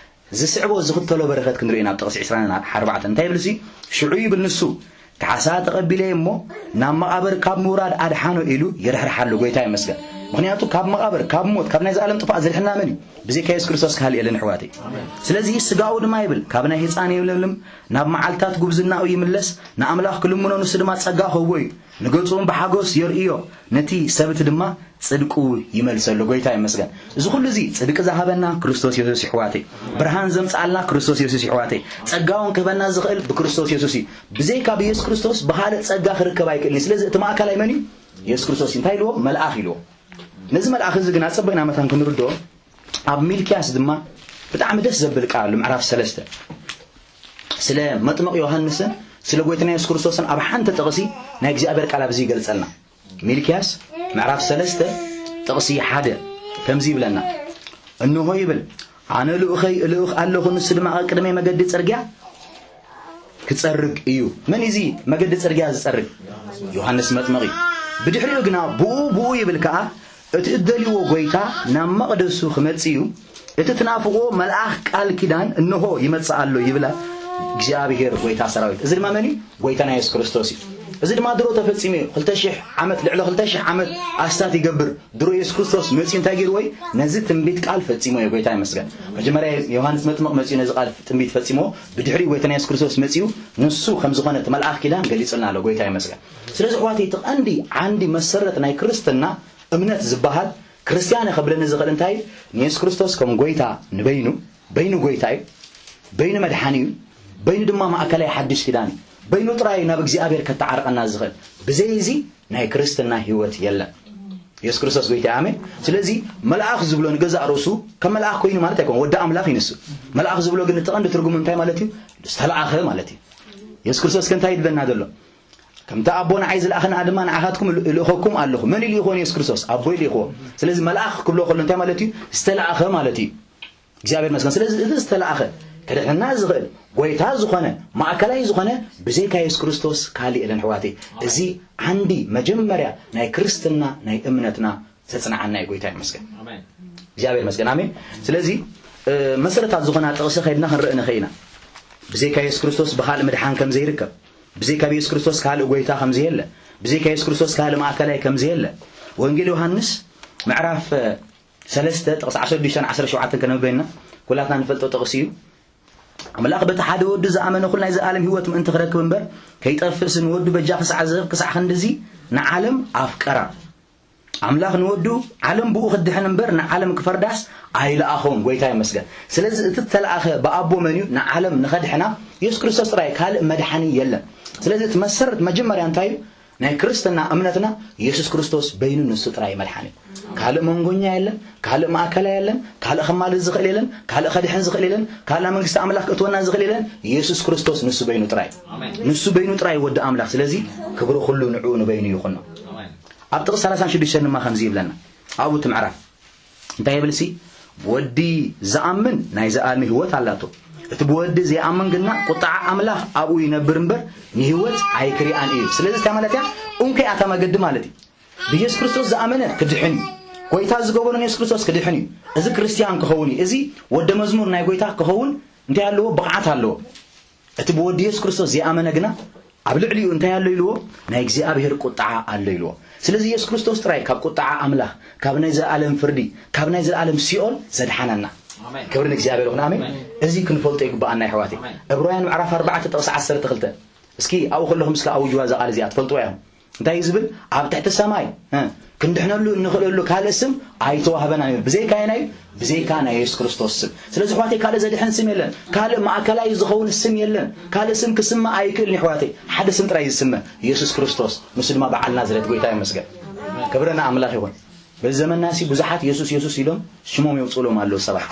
ዝስዕቦ ዝኽተሎ በረኸት ክንርኢ ናብ ጥቕሲ ዕስራን ኣርባዕተን። እንታይ ይብል ሲ? ሽዑ ይብል ንሱ፣ ካሕሳ ተቐቢለ እየ እሞ፣ ናብ መቓብር ካብ ምውራድ ኣድሓኖ ኢሉ ይርሕርሓሉ። ጎይታ ይመስገን። ምኽንያቱ ካብ መቓብር፣ ካብ ሞት፣ ካብ ናይ ዘላለም ጥፋእ ዘድሕና መን እዩ? ብዘይካ የሱስ ክርስቶስ ካልእ የለን ኣሕዋተይ። ስለዚ ስጋኡ ድማ ይብል፣ ካብ ናይ ህፃን ይለምልም፣ ናብ መዓልታት ጉብዝናኡ ይምለስ፣ ንኣምላኽ ክልምኖ ንሱ ድማ ጸጋ ክህቦ እዩ። ንገጹ እውን ብሓጎስ የርእዮ፣ ነቲ ሰብእቲ ድማ ጽድቁ ይመልሰሉ። ጎይታ ይመስገን። እዚ ኩሉ እዚ ጽድቂ ዝሃበና ክርስቶስ የሱስ ይሕዋተይ። ብርሃን ዘምጽኣልና ክርስቶስ የሱስ ይሕዋተይ። ጸጋውን ክህበና ዝኽእል ብክርስቶስ የሱስ እዩ። ብዘይካ ብየሱስ ክርስቶስ ብኻልእ ጸጋ ክርከብ ኣይክእልን እዩ። ስለዚ እቲ ማእከላይ መን እዩ? የሱስ ክርስቶስ እዩ። እንታይ ኢልዎ? መልኣኽ ኢልዎ። ነዚ መልኣኽ እዚ ግን ኣጸበይና መታን ክንርድኦ ኣብ ሚልክያስ ድማ ብጣዕሚ ደስ ዘብል ቃል ኣሎ። ምዕራፍ ሰለስተ ስለ መጥምቕ ዮሃንስን ስለ ጎይታና የሱስ ክርስቶስን ኣብ ሓንቲ ጥቕሲ ናይ እግዚኣብሔር ቃል ኣብዚ ይገልጸልና። ሚልክያስ ምዕራፍ ሰለስተ ጥቕሲ ሓደ ከምዚ ይብለና። እንሆ ይብል፣ ኣነ ልኡኸይ እልእኽ ኣለኹ፣ ንሱ ድማ ቀቅድመይ መገዲ ጽርግያ ክጸርግ እዩ። መን እዚ መገዲ ጽርግያ ዝጸርግ? ዮሃንስ መጥምቕ እዩ። ብድሕሪኡ ግና ብኡ ብኡ ይብል ከኣ፣ እቲ እትደልይዎ ጎይታ ናብ መቕደሱ ክመጽእ እዩ፣ እቲ ትናፍቕዎ መልኣኽ ቃል ኪዳን እንሆ ይመጽእ ኣሎ ይብላ እግዚኣብሔር ጎይታ ሰራዊት። እዚ ድማ መን እዩ? ጎይታና የሱስ ክርስቶስ እዩ። እዚ ድማ ድሮ ተፈጺሙ እዩ። ክልተ ሽሕ ዓመት፣ ልዕሊ ክልተ ሽሕ ዓመት ኣስታት ይገብር። ድሮ የሱስ ክርስቶስ መጺኡ እንታይ ገይርዎ እዩ? ነዚ ትንቢት ቃል ፈጺሞ እዩ። ጎይታ ይመስገን። መጀመርያ ዮሃንስ መጥምቕ መጺኡ ነዚ ቃል ትንቢት ፈጺሞ፣ ብድሕሪኡ ጎይታና የሱስ ክርስቶስ መጺኡ ንሱ ከም ዝኾነ እቲ መልኣኽ ኪዳን ገሊጹልና ኣሎ። ጎይታ ይመስገን። ስለዚ ኣሕዋተይ እቲ ቀንዲ ዓንዲ መሰረት ናይ ክርስትና እምነት ዝበሃል ክርስትያን ከብለኒ ዝኽእል እንታይ እዩ? ንየሱስ ክርስቶስ ከም ጎይታ ንበይኑ፣ በይኑ ጎይታ እዩ፣ በይኑ መድሓኒ እዩ፣ በይኑ ድማ ማእከላይ ሓድሽ ኪዳን እዩ። በይኑ ጥራይ እዩ ናብ እግዚኣብሔር ከተዓርቐና ዝኽእል። ብዘይ እዚ ናይ ክርስትና ህይወት የለን። የሱስ ክርስቶስ ጎይታ እዩ። ኣሜን። ስለዚ መልኣኽ ዝብሎ ንገዛእ ርእሱ ከም መልኣኽ ኮይኑ ማለት ኣይኮን፣ ወዲ ኣምላኽ እዩ ንሱ። መልኣኽ ዝብሎ ግን እቲ ቀንዲ ትርጉሙ እንታይ ማለት እዩ? ዝተለኣኸ ማለት እዩ። የሱስ ክርስቶስ ከ እንታይ ይብለና ዘሎ? ከምቲ ኣቦ ንዓይ ዝለኣኸኒ ኣነ ድማ ንዓኻትኩም እል-፣ እልእኸኩም ኣለኹ። መን ኢሉ ይኾን? የሱስ ክርስቶስ ኣቦ ኢሉ ይኾን። ስለዚ መልኣኽ ክብሎ ከሎ እንታይ ማለት እዩ? ዝተለኣኸ ማለት እዩ። እግዚኣብሔር ይመስገን። ስለዚ እቲ ዝተለኣኸ ከድሕነና ዝኽእል ጎይታ ዝኾነ ማእከላይ ዝኾነ ብዘይካ የሱስ ክርስቶስ ካልእ የለን ኣሕዋተይ። እዚ ዓንዲ መጀመርያ ናይ ክርስትና ናይ እምነትና ዘጽንዓና እዩ። ጎይታ ይመስገን። ኣሜን። እግዚኣብሔር ይመስገን። ኣሜን። ስለዚ እ፣ መሰረታት ዝኾና ጥቕሲ ከይድና ክንርኢ ንኽእል ኢና። ብዘይካ የሱስ ክርስቶስ ብኻልእ ምድሓን ከም ዘይርከብ፣ ብዘይካ ብየሱስ ክርስቶስ ካልእ ጎይታ ከም ዘየለ፣ ብዘይካ የሱስ ክርስቶስ ካልእ ማእከላይ ከም ዘየለ። ወንጌል ዮሃንስ ምዕራፍ እ፣ ሰለስተ ጥቕሲ ዓሰርተ ሽዱሽተን ዓሰርተ ሸውዓተን ከነንብበና ኩላትና ንፈልጦ ጥቕሲ እዩ። ኣምላኽ በቲ ሓደ ወዱ ዝኣመነ ኩሉ ናይ ዘኣለም ህይወት ምእንቲ ክረክብ እምበር ከይጠፍእስ ንወዱ በጃ ክሳዕ ዝህብ ክሳዕ ክንድዚ ንዓለም ኣፍቀራ። ኣምላኽ ንወዱ ዓለም ብኡ ክትድሕን እምበር ንዓለም ክፈርዳስ ኣይለኣኾን። ጎይታ ይመስገን። ስለዚ እቲ እተለኣኸ ብኣቦ መን እዩ? ንዓለም ንኸድሕና የሱስ ክርስቶስ ጥራይ፣ ካልእ መድሓኒ የለን። ስለዚ እቲ መሰረት መጀመርያ እንታይ እዩ? ናይ ክርስትና እምነትና የሱስ ክርስቶስ በይኑ ንሱ ጥራይ መድሓኒ። ካልእ መንጎኛ የለን፣ ካልእ ማእከላይ የለን፣ ካልእ ከማልድ ዝኽእል የለን፣ ካልእ ከድሕን ዝኽእል የለን፣ ካልእ መንግስቲ ኣምላኽ ክእትወና ዝኽእል የለን። የሱስ ክርስቶስ ንሱ በይኑ ጥራይ። ኣሜን። ንሱ በይኑ ጥራይ ወዲ ኣምላኽ። ስለዚ ክብሪ ኩሉ ንዕኡ ንበይኑ ይኹኖ። ኣሜን። ኣብ ጥቕሲ ሰላሳን ሽዱሽተን ድማ ከምዚ ይብለና። ኣብኡ እቲ ምዕራፍ እንታይ ይብል ሲ? ብወዲ ዝኣምን ናይ ዘኣልሚ ህይወት ኣላቶ። እቲ ብወዲ ዘይኣምን ግና ቁጥዓ ኣምላኽ ኣብኡ ይነብር እምበር ንህይወት ኣይክሪኣን እዩ። ስለዚ እንታይ ማለት እያ? እንኮ እያ እታ መገዲ ማለት እዩ። ብየሱስ ክርስቶስ ዝኣመነ ክድሕን እዩ። ጎይታ ዝገበሮ ንየሱስ ክርስቶስ ክድሕን እዩ። እዚ ክርስትያን ክኸውን እዩ። እዚ ወደ መዝሙር ናይ ጎይታ ክኸውን እንታይ ኣለዎ? ብቕዓት ኣለዎ። እቲ ብወዲ የሱስ ክርስቶስ ዘይኣመነ ግና ኣብ ልዕሊኡ እንታይ ኣሎ ኢልዎ? ናይ እግዚኣብሔር ቁጥዓ ኣሎ ኢልዎ። ስለዚ የሱስ ክርስቶስ ጥራይ ካብ ቁጥዓ ኣምላኽ፣ ካብ ናይ ዘለኣለም ፍርዲ፣ ካብ ናይ ዘለኣለም ሲኦል ዘድሓነና። ኣሜን። ክብሪ ንእግዚኣብሔር ይኹን። ኣሜን። ኣሜን። እዚ ክንፈልጦ ይግብኣና ኣሕዋተይ። ኣሜን። ዕብራውያን ምዕራፍ ኣርባዕተ ጥቕሲ ዓሰርተ ክልተ። እስኪ ኣብኡ ከለኹም እስኪ ኣውጅዋ እዛ ቃል እዚኣ ትፈልጥዋ ኢኹም። እንታይ እዩ ዝብል? ኣብ ትሕቲ ሰማይ፣ እ፣ ክንድሕነሉ እንኽእለሉ ካልእ ስም ኣይተዋህበናን እዩ። ብዘይካ ኣየናይ? ብዘይካ ናይ የሱስ ክርስቶስ ስም። ስለዚ ኣሕዋተይ ካልእ ዘድሕን ስም የለን። ካልእ ማእከላይ ዝኸውን ስም የለን። ካልእ ስም ክስመ ኣይክእልን ኣሕዋተይ። ሓደ ስም ጥራይ ዝስመ፣ የሱስ ክርስቶስ። ንሱ ድማ በዓል ናዝሬት ጎይታ ይመስገን። ክብሪ ንኣምላኽ ይኹን። በዚ ዘመንና ሲ ብዙሓት የሱስ የሱስ ኢሎም ሽሞም የውፅእሎም ኣለዉ ሰባት።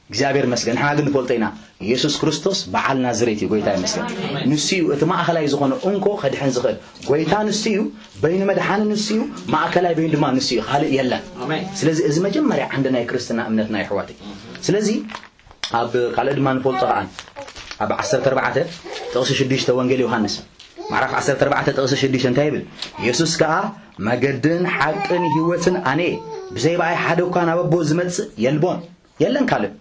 እግዚኣብሔር ይመስገን። ንሕና ግን ንፈልጦ ኢና። የሱስ ክርስቶስ በዓል ናዝሬት እዩ። ጎይታ ይመስገን። ንሱ እዩ እቲ ማእኸላይ ዝኾነ እንኮ ከድሕን ዝኽእል። ጎይታ ንሱ እዩ፣ በይኑ መድሓኒ ንሱ እዩ፣ ማእከላይ በይኑ ድማ ንሱ እዩ። ካልእ የለን። ኣሜን። ስለዚ እዚ መጀመርያ ዓንዲ ናይ ክርስትና እምነትና እዩ ኣሕዋተይ። ስለዚ ኣብ ካልእ ድማ ንፈልጦ ከኣ ኣብ ዓሰርተ ኣርባዕተ ጥቕሲ ሽዱሽተ ወንጌል ዮሃንስ ምዕራፍ ዓሰርተ ኣርባዕተ ጥቕሲ ሽዱሽተ እንታይ ይብል? የሱስ ከኣ መገድን ሓቅን ህይወትን ኣነ እየ። ብዘይ ብኣይ ሓደ እኳ ናብ ኣቦ ዝመጽእ የልቦን። የለን ካልእ።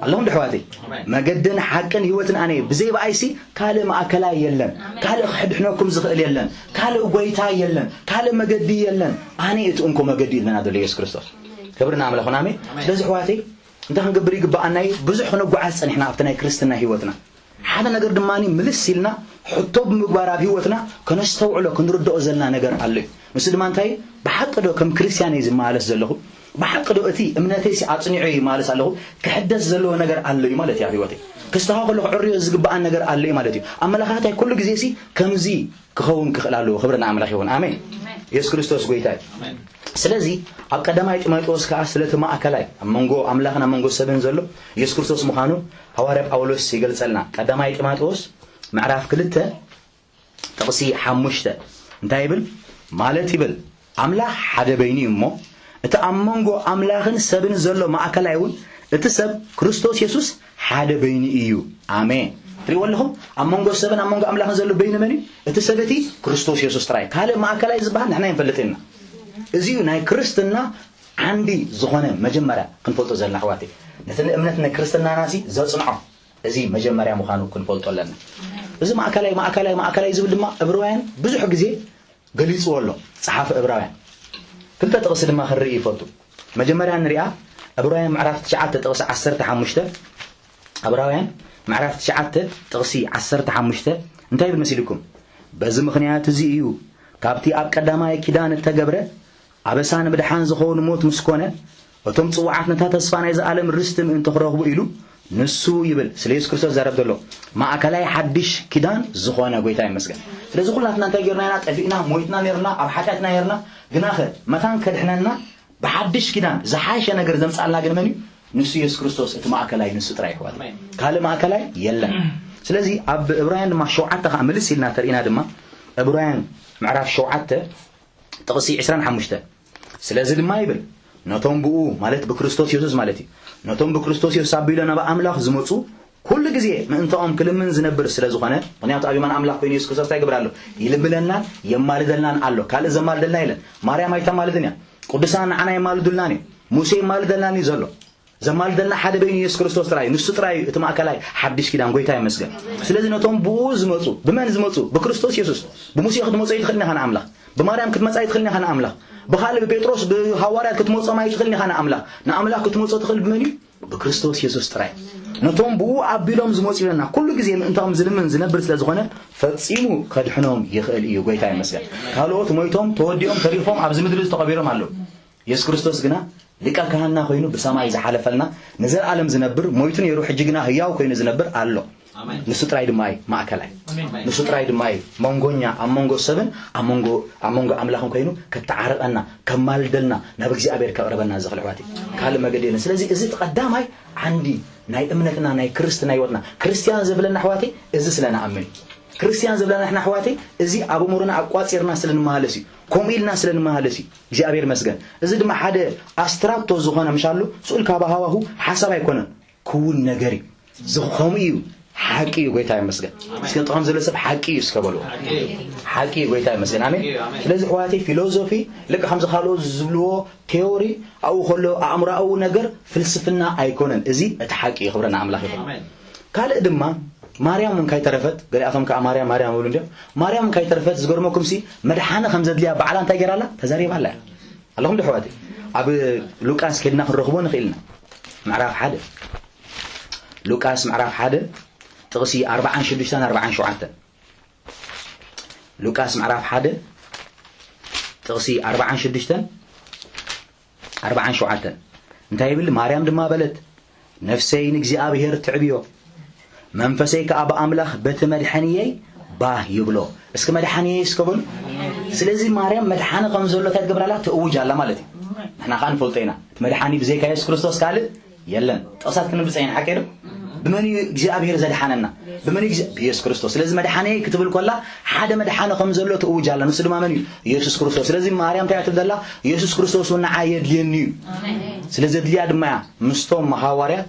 ኣለኹም ዶ ኣሕዋተይ? ኣሜን። መገድን ሓቅን ህይወትን ኣነ እየ። ብዘይ ብኣይሲ ካልእ ማእከላይ የለን። ኣሜን። ካልእ ክሕድሕነኩም ዝኽእል የለን። ካልእ ጎይታ የለን። ካልእ መገዲ የለን። ኣነ እቲ እንኮ መገዲ ኢልና ዘሎ የሱስ ክርስቶስ። ክብሪ ንኣምላኽ ይኹን። ኣሜን። ኣሜን። ስለዚ ኣሕዋተይ እንታይ ክንገብር ይግብኣና እዩ? ብዙሕ ክንጓዓዝ ጸኒሕና ኣብቲ ናይ ክርስትና ህይወትና። ሓደ ነገር ድማ ምልስ ኢልና ሕቶ ብምግባር ኣብ ህይወትና ከነስተውዕሎ ክንርድኦ ዘለና ነገር ኣሎ እዩ። ንሱ ድማ እንታይ? ብሓቂ ዶ ከም ክርስትያን እየ ዝመላለስ ዘለኹ? ብሓቂ ዶ እቲ እምነተይሲ ኣጽኒዑ እየ ይመላለስ ኣለኹ? ክሕደስ ዘለዎ ነገር ኣሎ እዩ ማለት እዩ ኣብ ህይወተይ። ክስተኻኸሎ ክዕርዮ ዝግብኣን ነገር ኣሎ እዩ ማለት እዩ። ኣመለኻኽታይ ኩሉ ግዜሲ ከምዚ ክኸውን ክኽእል ኣለዎ። ክብሪ ንኣምላኽ ይኹን። ኣሜን። የሱስ ክርስቶስ ጎይታ እዩ። ስለዚ ኣብ ቀዳማይ ጢሞቴዎስ ከኣ ስለቲ ማእከላይ ኣብ መንጎ ኣምላኽን ኣብ መንጎ ሰብን ዘሎ የሱስ ክርስቶስ ምዃኑ ሃዋርያ ጳውሎስ ይገልጸልና። ቀዳማይ ጢሞቴዎስ ምዕራፍ ክልተ ጥቕሲ ሓሙሽተ እንታይ ይብል? ማለት ይብል ኣምላኽ ሓደ በይኑ እዩ እሞ እቲ ኣብ መንጎ ኣምላኽን ሰብን ዘሎ ማእከላይ እውን እቲ ሰብ ክርስቶስ የሱስ ሓደ በይኑ እዩ። ኣሜን። ትሪእዎ ኣለኹም? ኣብ መንጎ ሰብን ኣብ መንጎ ኣምላኽን ዘሎ በይኑ መን እዩ? እቲ ሰብ እቲ ክርስቶስ የሱስ ጥራይ። ካልእ ማእከላይ ዝበሃል ንሕና ይንፈልጥ ኢና። እዚ እዩ ናይ ክርስትና ዓንዲ ዝኾነ መጀመርያ ክንፈልጦ ዘለና ኣሕዋተይ። ነቲ እምነት ናይ ክርስትናና ሲ ዘጽንዖ እዚ መጀመርያ ምዃኑ ክንፈልጦ ኣለና። እዚ ማእከላይ ማእከላይ ማእከላይ ዝብል ድማ ዕብራውያን ብዙሕ ግዜ ገሊጽዎ ኣሎ ጸሓፊ ዕብራውያን። ክልተ ጥቕሲ ድማ ክንርኢ ይፈቱ። መጀመርያ ንሪኣ ዕብራውያን ምዕራፍ ትሽዓተ ጥቕሲ ዓሰርተ ሓሙሽተ። ዕብራውያን ምዕራፍ ትሽዓተ ጥቕሲ ዓሰርተ ሓሙሽተ እንታይ ይብል መሲልኩም? በዚ ምኽንያት እዚ እዩ ካብቲ ኣብ ቀዳማይ ኪዳን እተገብረ ኣበሳ ንምድሓን ዝኸውን ሞት ምስ ኮነ፣ እቶም ጽዉዓት ነታ ተስፋ ናይዚ ዓለም ርስቲ ምእንቲ ክረኽቡ ኢሉ፣ ንሱ ይብል፣ ስለ የሱስ ክርስቶስ ዝዛረብ ዘሎ፣ ማእከላይ ሓድሽ ኪዳን ዝኾነ ጎይታ ይመስገን። ስለዚ ኩላትና እንታይ ጌርና ኢና? ጠፊእና፣ ሞይትና ኔርና፣ ኣብ ሓጢኣትና ኔርና፣ ግናኸ መታን ከድሕነና ብሓድሽ ኪዳን ዝሓሸ ነገር ዘምጻልና ግን መን እዩ? ንሱ የሱስ ክርስቶስ፣ እቲ ማእከላይ ንሱ ጥራይ፣ ኣሕዋት። ኣሜን። ካልእ ማእከላይ የለን። ስለዚ ኣብ ዕብራውያን ድማ ሸውዓተ ከኣ ምልስ ኢልና ተርኢና ድማ፣ ዕብራውያን ምዕራፍ ሸውዓተ ጥቕሲ ዕስራን ሓሙሽተ። ስለዚ ድማ ይብል፣ ነቶም ብኡ፣ ማለት ብክርስቶስ የሱስ ማለት እዩ፣ ነቶም ብክርስቶስ የሱስ ኣቢሎ ናብ ኣምላኽ ዝመጹ ኩሉ ግዜ ምእንታኦም ክልምን ዝነብር ስለ ዝኾነ፣ ምኽንያቱ ኣብ የማን ኣምላኽ ኮይኑ የሱስ ክርስቶስ እንታይ ይገብር ኣሎ? ይልምነናን የማልደልናን ኣሎ። ካልእ ዘማልደልና የለን። ማርያም ኣይተማልድን እያ። ቅዱሳን ንዓና የማልዱልናን እዮም። ሙሴ ይማልደልናን እዩ ዘሎ። ዘማልደልና ሓደ በይኑ የሱስ ክርስቶስ ጥራይ እዩ። ንሱ ጥራይ እዩ እቲ ማእከላይ ሓድሽ ኪዳን። ጎይታ ይመስገን። ስለዚ ነቶም ብኡ ዝመጹ፣ ብመን ዝመጹ? ብክርስቶስ የሱስ። ብሙሴ ክትመጾ ኣይትኽእልን ኢኻ ንኣምላኽ። ብማርያም ክትመጻ ኣይትኽእልን ኢኻ ንኣምላኽ። ብኻልእ ብጴጥሮስ ብሃዋርያት ክትመጾም ኣይትኽእልን ኢኻ ንኣምላኽ። ንኣምላኽ ክትመጾ ትኽእል ብመን እዩ? ብክርስቶስ የሱስ ጥራይ። ነቶም ብኡ ኣቢሎም ዝመጹ ኢለና። ኩሉ ግዜ ምእንታኦም ዝልምን ዝነብር ስለ ዝኾነ ፈጺሙ ከድሕኖም ይኽእል እዩ። ጎይታ ይመስገን። ካልኦት ሞይቶም፣ ተወዲኦም፣ ተሪፎም ኣብዚ ምድሪ ዝተቐቢሮም ኣለዉ። የሱስ ክርስቶስ ግና ሊቀ ካህንና ኮይኑ ብሰማይ ዝሓለፈልና ንዘለኣለም ዝነብር ሞይቱ ነይሩ፣ ሕጂ ግና ህያው ኮይኑ ዝነብር ኣሎ። ኣሜን። ንሱ ጥራይ ድማ እዩ ማእከላይ። ኣሜን። ንሱ ጥራይ ድማ እዩ መንጎኛ፣ ኣብ መንጎ ሰብን ኣብ መንጎ፣ ኣብ መንጎ ኣምላኽን ኮይኑ ከተዓርቐና፣ ከማልደልና፣ ናብ እግዚኣብሔር ከቕርበና ዝኽእል ኣሕዋት እዩ። ካልእ መገዲ የለን። ስለዚ እዚ እቲ ቀዳማይ ዓንዲ ናይ እምነትና፣ ናይ ክርስትና ህይወትና፣ ክርስትያን ዘብለና ኣሕዋተይ እዚ ስለ ንኣምን እዩ። ክርስትያን ዘብለና ንሕና ኣሕዋተይ እዚ ኣብ እምሮና ኣቋጺርና ስለ ንመሃለስ እዩ። ከምኡ ኢልና ስለ ንመሃለስ እዩ። እግዚኣብሔር ይመስገን። እዚ ድማ ሓደ ኣስትራክቶ ዝኾነ ምሻሉ ስኡል ካብ ሃዋሁ ሓሳብ ኣይኮነን። ክውን ነገር እዩ። እዚ ከምኡ እዩ። ሓቂ እዩ። ጎይታ ይመስገን። እስከ ጥቕም ዘሎ ሰብ ሓቂ እዩ እስከ በልዎ። ሓቂ እዩ። ጎይታ ይመስገን። ኣሜን። ስለዚ ኣሕዋተይ ፊሎዞፊ ልክ ከምዚ ካልኦት ዝብልዎ ቴዎሪ ኣብኡ ከሎ ኣእምሮኣዊ ነገር ፍልስፍና ኣይኮነን። እዚ እቲ ሓቂ እዩ። ክብሪ ንኣምላኽ ይኹን። ኣሜን። ካልእ ድማ ማርያም እውን ካይተረፈት፣ ገሊኣቶም ከዓ ማርያም ማርያም ይብሉ እንዲዮም። ማርያም እውን ካይተረፈት ዝገርመኩም ሲ መድሓኒ ከም ዘድልያ ባዕላ እንታይ ገይራ ኣላ? ተዛሪባ ኣላ እያ። ኣለኹም ዶ ኣሕዋተይ? ኣብ ሉቃስ ከድና ክንረኽቦ ንኽእል ኢና። ምዕራፍ ሓደ። ሉቃስ ምዕራፍ ሓደ ጥቕሲ ኣርብዓን ሽዱሽተን ኣርብዓን ሸውዓተን። ሉቃስ ምዕራፍ ሓደ ጥቕሲ ኣርብዓን ሽዱሽተን ኣርብዓን ሸውዓተን እንታይ ይብል? ማርያም ድማ በለት፣ ነፍሰይ ንእግዚኣብሔር ትዕብዮ፣ መንፈሰይ ከኣ ብኣምላኽ በቲ መድሓንየይ ባህ ይብሎ። እስኪ መድሓንየይ እስከ በሉ። ስለዚ ማርያም መድሓኒ ከም ዘሎ እንታይ ትገብር ኣላ? ትእውጅ ኣላ ማለት እዩ። ንሕና ከኣ ንፈልጦ ኢና። እቲ መድሓኒ ብዘይካ የሱስ ክርስቶስ ካልእ የለን። ጥቕሳት ክንብጸ ኢና፣ ሓቂ ዶ? ብመን እዩ እግዚኣብሔር ዘድሓነና? ብመን እዩ ግዜ-? ብየሱስ ክርስቶስ። ስለዚ መድሓነይ ክትብል ከላ ሓደ መድሓኒ ከም ዘሎ ትእውጅ ኣላ። ንሱ ድማ መን እዩ? የሱስ ክርስቶስ። ስለዚ ማርያም እንታይ እያ ትብል ዘላ? የሱስ ክርስቶስ እውን ንዓይ የድልየኒ እዩ። ኣሜን። ስለ ዘድልያ ድማ እያ ምስቶም ሃዋርያት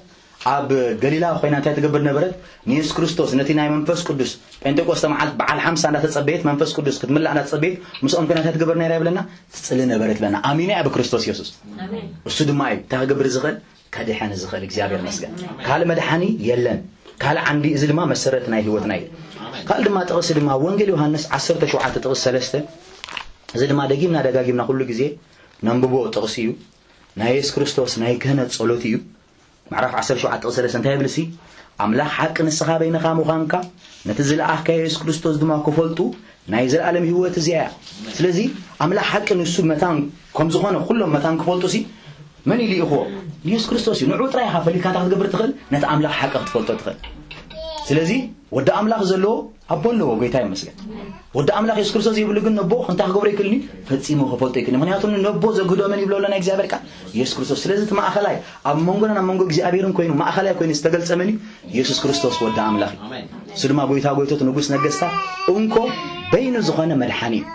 ኣብ ገሊላ ኮይና እንታይ ትገብር ነበረት? ንየሱስ ክርስቶስ ነቲ ናይ መንፈስ ቅዱስ ጴንጤቆስተ መዓልቲ በዓል ሓምሳ እንዳተጸበየት መንፈስ ቅዱስ ክትምላእ እንዳተጸበየት ምስኦም ኮይና እንታይ ትገብር ነይራ ይብለና? ትጽሊ ነበረት ይብለና። ኣሚና እያ ብክርስቶስ የሱስ። ኣሜን። እሱ ድማ እዩ እንታይ ክገብር ዝኽእል? ከድሕን ዝኽእል እግዚኣብሔር ይመስገን። ካልእ መድሓኒ የለን። ካልእ ዓንዲ፣ እዚ ድማ መሰረት ናይ ህይወትና እዩ። ካልእ ድማ ጥቕሲ ድማ ወንጌል ዮሃንስ ዓሰርተ ሸውዓተ ጥቕሲ ሰለስተ፣ እዚ ድማ ደጊምና ደጋጊምና ኩሉ ግዜ ነንብቦ ጥቕሲ እዩ። ናይ የሱስ ክርስቶስ ናይ ክህነት ጸሎት እዩ። ምዕራፍ ዓሰርተ ሸውዓተ ጥቕሲ ሰለስተ እንታይ ይብል ሲ? ኣምላኽ ሓቂ ንስኻ በይንኻ ምዃንካ፣ ነቲ ዝለኣኽካዮ የሱስ ክርስቶስ ድማ ክፈልጡ ናይ ዘለኣለም ህይወት እዚኣ እያ። ስለዚ ኣምላኽ ሓቂ ንሱ መታን ከም ዝኾነ ኩሎም መታን ክፈልጡ ሲ መን እዩ ልኢኽዎ? የሱስ ክርስቶስ እዩ። ንዑ ጥራይ ኢኻ ፈሊጥካ እንታይ ክትገብር ትኽእል? ነቲ ኣምላኽ ሓቂ ክትፈልጦ ትኽእል። ስለዚ ወዲ ኣምላኽ ዘለዎ ኣቦ ኣለዎ። ጎይታ ይመስገን። ወዲ ኣምላኽ የሱስ ክርስቶስ ዘይብሉ ግን ነቦ እንታይ ክገብሮ ይክእልኒ? ፈጺሙ ክፈልጦ ይክእልኒ። ምክንያቱ ነቦ ዘግህዶ መን ይብሎ ኣሎ ናይ እግዚኣብሔር ቃል? የሱስ ክርስቶስ። ስለዚ እቲ ማእኸላይ ኣብ መንጎና ናብ መንጎ እግዚኣብሔርን ኮይኑ ማእኸላይ ኮይኑ ዝተገልጸ መን እዩ? የሱስ ክርስቶስ ወዲ ኣምላኽ እዩ። እሱ ድማ ጎይታ ጎይቶት ንጉስ ነገስታት እንኮ በይኑ ዝኾነ መድሓኒ እዩ።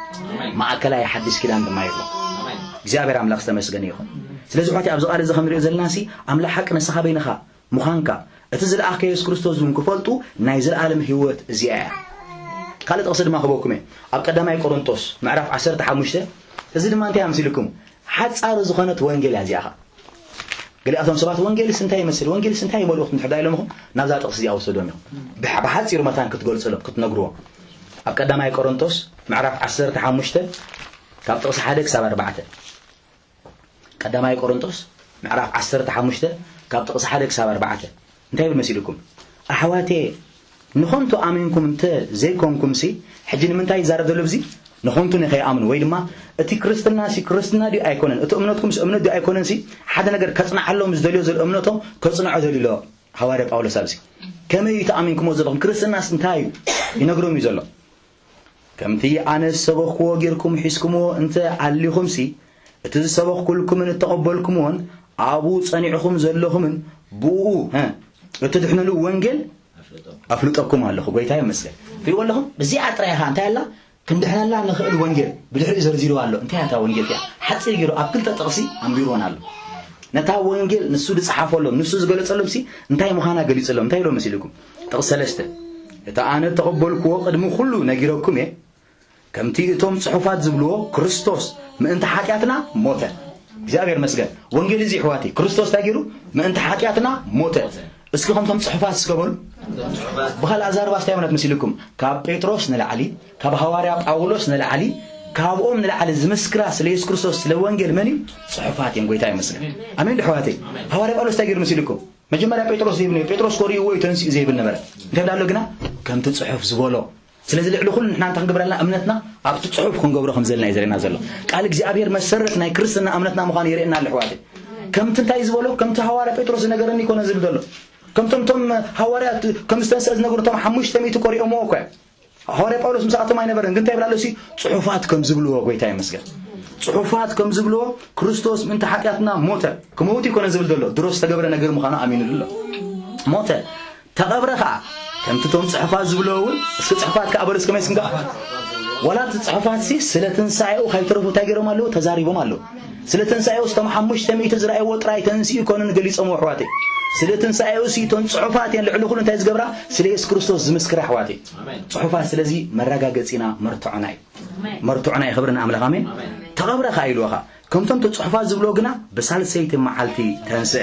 ማእከላይ ሓድሽ ኪዳን ድማ ይብሎ። እግዚኣብሔር ኣምላኽ ዝተመስገነ ይኹን። ስለዚ ሖቲ ኣብዚ ቃል እዚ ከም ንሪኦ ዘለና ሲ ኣምላኽ ሓቂ ንስኻ በይንኻ ምዃንካ እቲ ዝለኣኽከ የሱስ ክርስቶስ እውን ክፈልጡ ናይ ዘለኣለም ህይወት እዚኣ እያ። ካልእ ጥቕሲ ድማ ክበኩም እየ። ኣብ ቀዳማይ ቆሮንቶስ ምዕራፍ ዓሰርተ ሓሙሽተ፣ እዚ ድማ እንታይ ኣምሲልኩም? ሓጻር ዝኾነት ወንጌል እያ እዚኣ ኸኣ። ገሊኣቶም ሰባት ወንጌልስ እንታይ ይመስል? ወንጌልስ እንታይ እዩ መልእኽቱ? እንድሕር ኢሎም ኢኹም ናብዛ ጥቕሲ እዚኣ ወሰዶም ኢኹም። ብሓ-፣ ብሓጺሩ መታን ክትገልጽሎም፣ ክትነግርዎም። ኣብ ቀዳማይ ቆሮንቶስ ምዕራፍ ዓሰርተ ሓሙሽተ ካብ ጥቕሲ ሓደ ክሳብ ኣርባዕተ። ቀዳማይ ቆሮንቶስ ምዕራፍ ዓሰርተ ሓሙሽተ ካብ ጥቕሲ ሓደ ክሳብ ኣርባዕተ እንታይ ይብል መሲልኩም? ኣሕዋቴ ንኸንቱ ኣሚንኩም እንተ ዘይኮንኩምሲ፣ ሕጂ ንምንታይ ይዛረብ ዘሎ ብዚ? ንኸንቱ ንኸይኣምኑ ወይ ድማ እቲ ክርስትናሲ ክርስትና ድዩ ኣይኮነን፣ እቲ እምነትኩምሲ እምነት ድዩ ኣይኮነንሲ፣ ሓደ ነገር ከጽንዓሎም ዝደልዮ ዘሎ እምነቶም ከጽንዖ ደልዩ ኣሎ። ሃዋርያ ጳውሎስ ኣብዚ ከመይ እዩ ተኣሚንኩሞ ዘለኹም? ክርስትናስ እንታይ እዩ? ይነግሮም እዩ ዘሎ። ከምቲ ኣነ ዝሰበኽዎ ጌርኩም ሒዝኩምዎ እንተ ኣሊኹምሲ፣ እቲ ዝሰበኽኩልኩምን እተቐበልኩምዎን ኣብኡ ጸኒዕኹም ዘለኹምን ብኡ፣ እ፣ እትድሕኑሉ ወንጌል ኣፍልጠኩም ኣለኹ። ጎይታ ይመስገን። ትሪእዎ ኣለኹም? ብዚኣ ጥራይ ኢኻ እንታይ ኣላ? ክንድሕነላ ንኽእል ወንጌል ብድሕሪኡ ዘርዚርዋ ኣሎ። እንታይ እያ እታ ወንጌል እቲኣ? ሓጺር ገይሩ ኣብ ክልተ ጥቕሲ ኣንቢርወን ኣሎ። ነታ ወንጌል ንሱ ዝጸሓፈሎም፣ ንሱ ዝገለጸሎምሲ እንታይ ምዃና ገሊጸሎም። እንታይ ኢሎም መሲልኩም? ጥቕሲ ሰለስተ፣ እቲ ኣነ እተቐበልኩዎ ቅድሚ ኩሉ ነጊረኩም እየ። ከምቲ እቶም ጽሑፋት ዝብልዎ፣ ክርስቶስ ምእንቲ ሓጢኣትና ሞተ። እግዚኣብሔር መስገን። ወንጌል እዚ፣ ኣሕዋተይ፣ ክርስቶስ እንታይ ገይሩ? ምእንቲ ሓጢኣትና ሞተ። እስኪ ከምቶም ጽሑፋት እስከ በሉ። ብኻልእ ኣዛርባ እንታይ ማለት መሲልኩም? ካብ ጴጥሮስ ንላዕሊ፣ ካብ ሃዋርያ ጳውሎስ ንላዕሊ፣ ካብኦም ንላዕሊ ዝምስክራ ስለ የሱስ ክርስቶስ፣ ስለ ወንጌል መን እዩ? ጽሑፋት እዮም። ጎይታ ይመስገን። ኣሜን ዶ ኣሕዋተይ? ሃዋርያ ጳውሎስ እንታይ ገይሩ መሲልኩም? መጀመርያ ጴጥሮስ ዘይብል ነይሩ። ጴጥሮስ ኮሪእዎ እዩ ተንሲኡ ዘይብል ነበረ። እንታይ ብላ ኣሎ ግና? ከምቲ ጽሑፍ ዝበሎ። ስለዚ ልዕሊ ኩሉ ንሕና እንታይ ክንገብረልና? እምነትና ኣብቲ ጽሑፍ ክንገብሮ ከም ዘለና እዩ ዘርእየና ዘሎ። ቃል እግዚኣብሔር መሰረት ናይ ክርስትና እምነትና ምዃኑ የርእየና ኣሎ፣ ኣሕዋተይ። ከምቲ እንታይ ዝበሎ? ከምቲ ሃዋርያ ጴጥሮስ ዝነገረኒ ይኮነ ዝብል ዘሎ። ከምቶም፣ እቶም ሃዋርያት ከም ዝተንስአ ዝነገሩ፣ እቶም ሓሙሽተ ሚእቲ ኮሪኦምዎ እኮ እዮም። ሃዋርያ ጳውሎስ ምስኣቶም ኣይነበረን፣ ግን እንታይ ይብል ኣሎ? እሲ ጽሑፋት ከም ዝብልዎ፣ ጎይታ ይመስገን። ጽሑፋት ከም ዝብልዎ፣ ክርስቶስ ምእንቲ ሓጢኣትና ሞተ። ክመውት ይኮነ ዝብል ዘሎ፣ ድሮ ዝተገብረ ነገር ምዃኑ ኣሚኑሉ ኣሎ። ሞተ፣ ተቐብረ ኸዓ። ከምቲ እቶም ጽሑፋት ዝብልዎ እውን፣ እስኪ ጽሑፋት ከኣ በሉ እስከ፣ መስ እንካ። ዋላ እቲ ጽሑፋትሲ ስለ ትንሳኤኡ ከይተረፉ እንታይ ገይሮም ኣለዉ? ተዛሪቦም ኣለዉ። ስለ ትንሳኤኡ እቶም ሓሙሽተ ሚእቲ ዝረኣይዎ ጥራይ ተንሲኡ ኣይኮኑን ገሊጾም፣ ኣሕዋተይ። ስለ ትንሳኤኡ ሲ እቶም ጽሑፋት እየን ልዕሊ ኩሉ እንታይ ዝገብራ? ስለ የሱስ ክርስቶስ ዝምስክራ፣ ኣሕዋተይ። ኣሜን። ጽሑፋት ስለዚ መረጋገጺና መርትዖና እዩ። ኣሜን። መርትዖና እዩ። ክብሪ ንኣምላኽ። ኣሜን። ኣሜን። ተቐብረ ኸኣ ኢልዎ ኸኣ። ከምቶም እቲ ጽሑፋት ዝብልዎ ግና ብሳልሰይቲ መዓልቲ ተንስአ።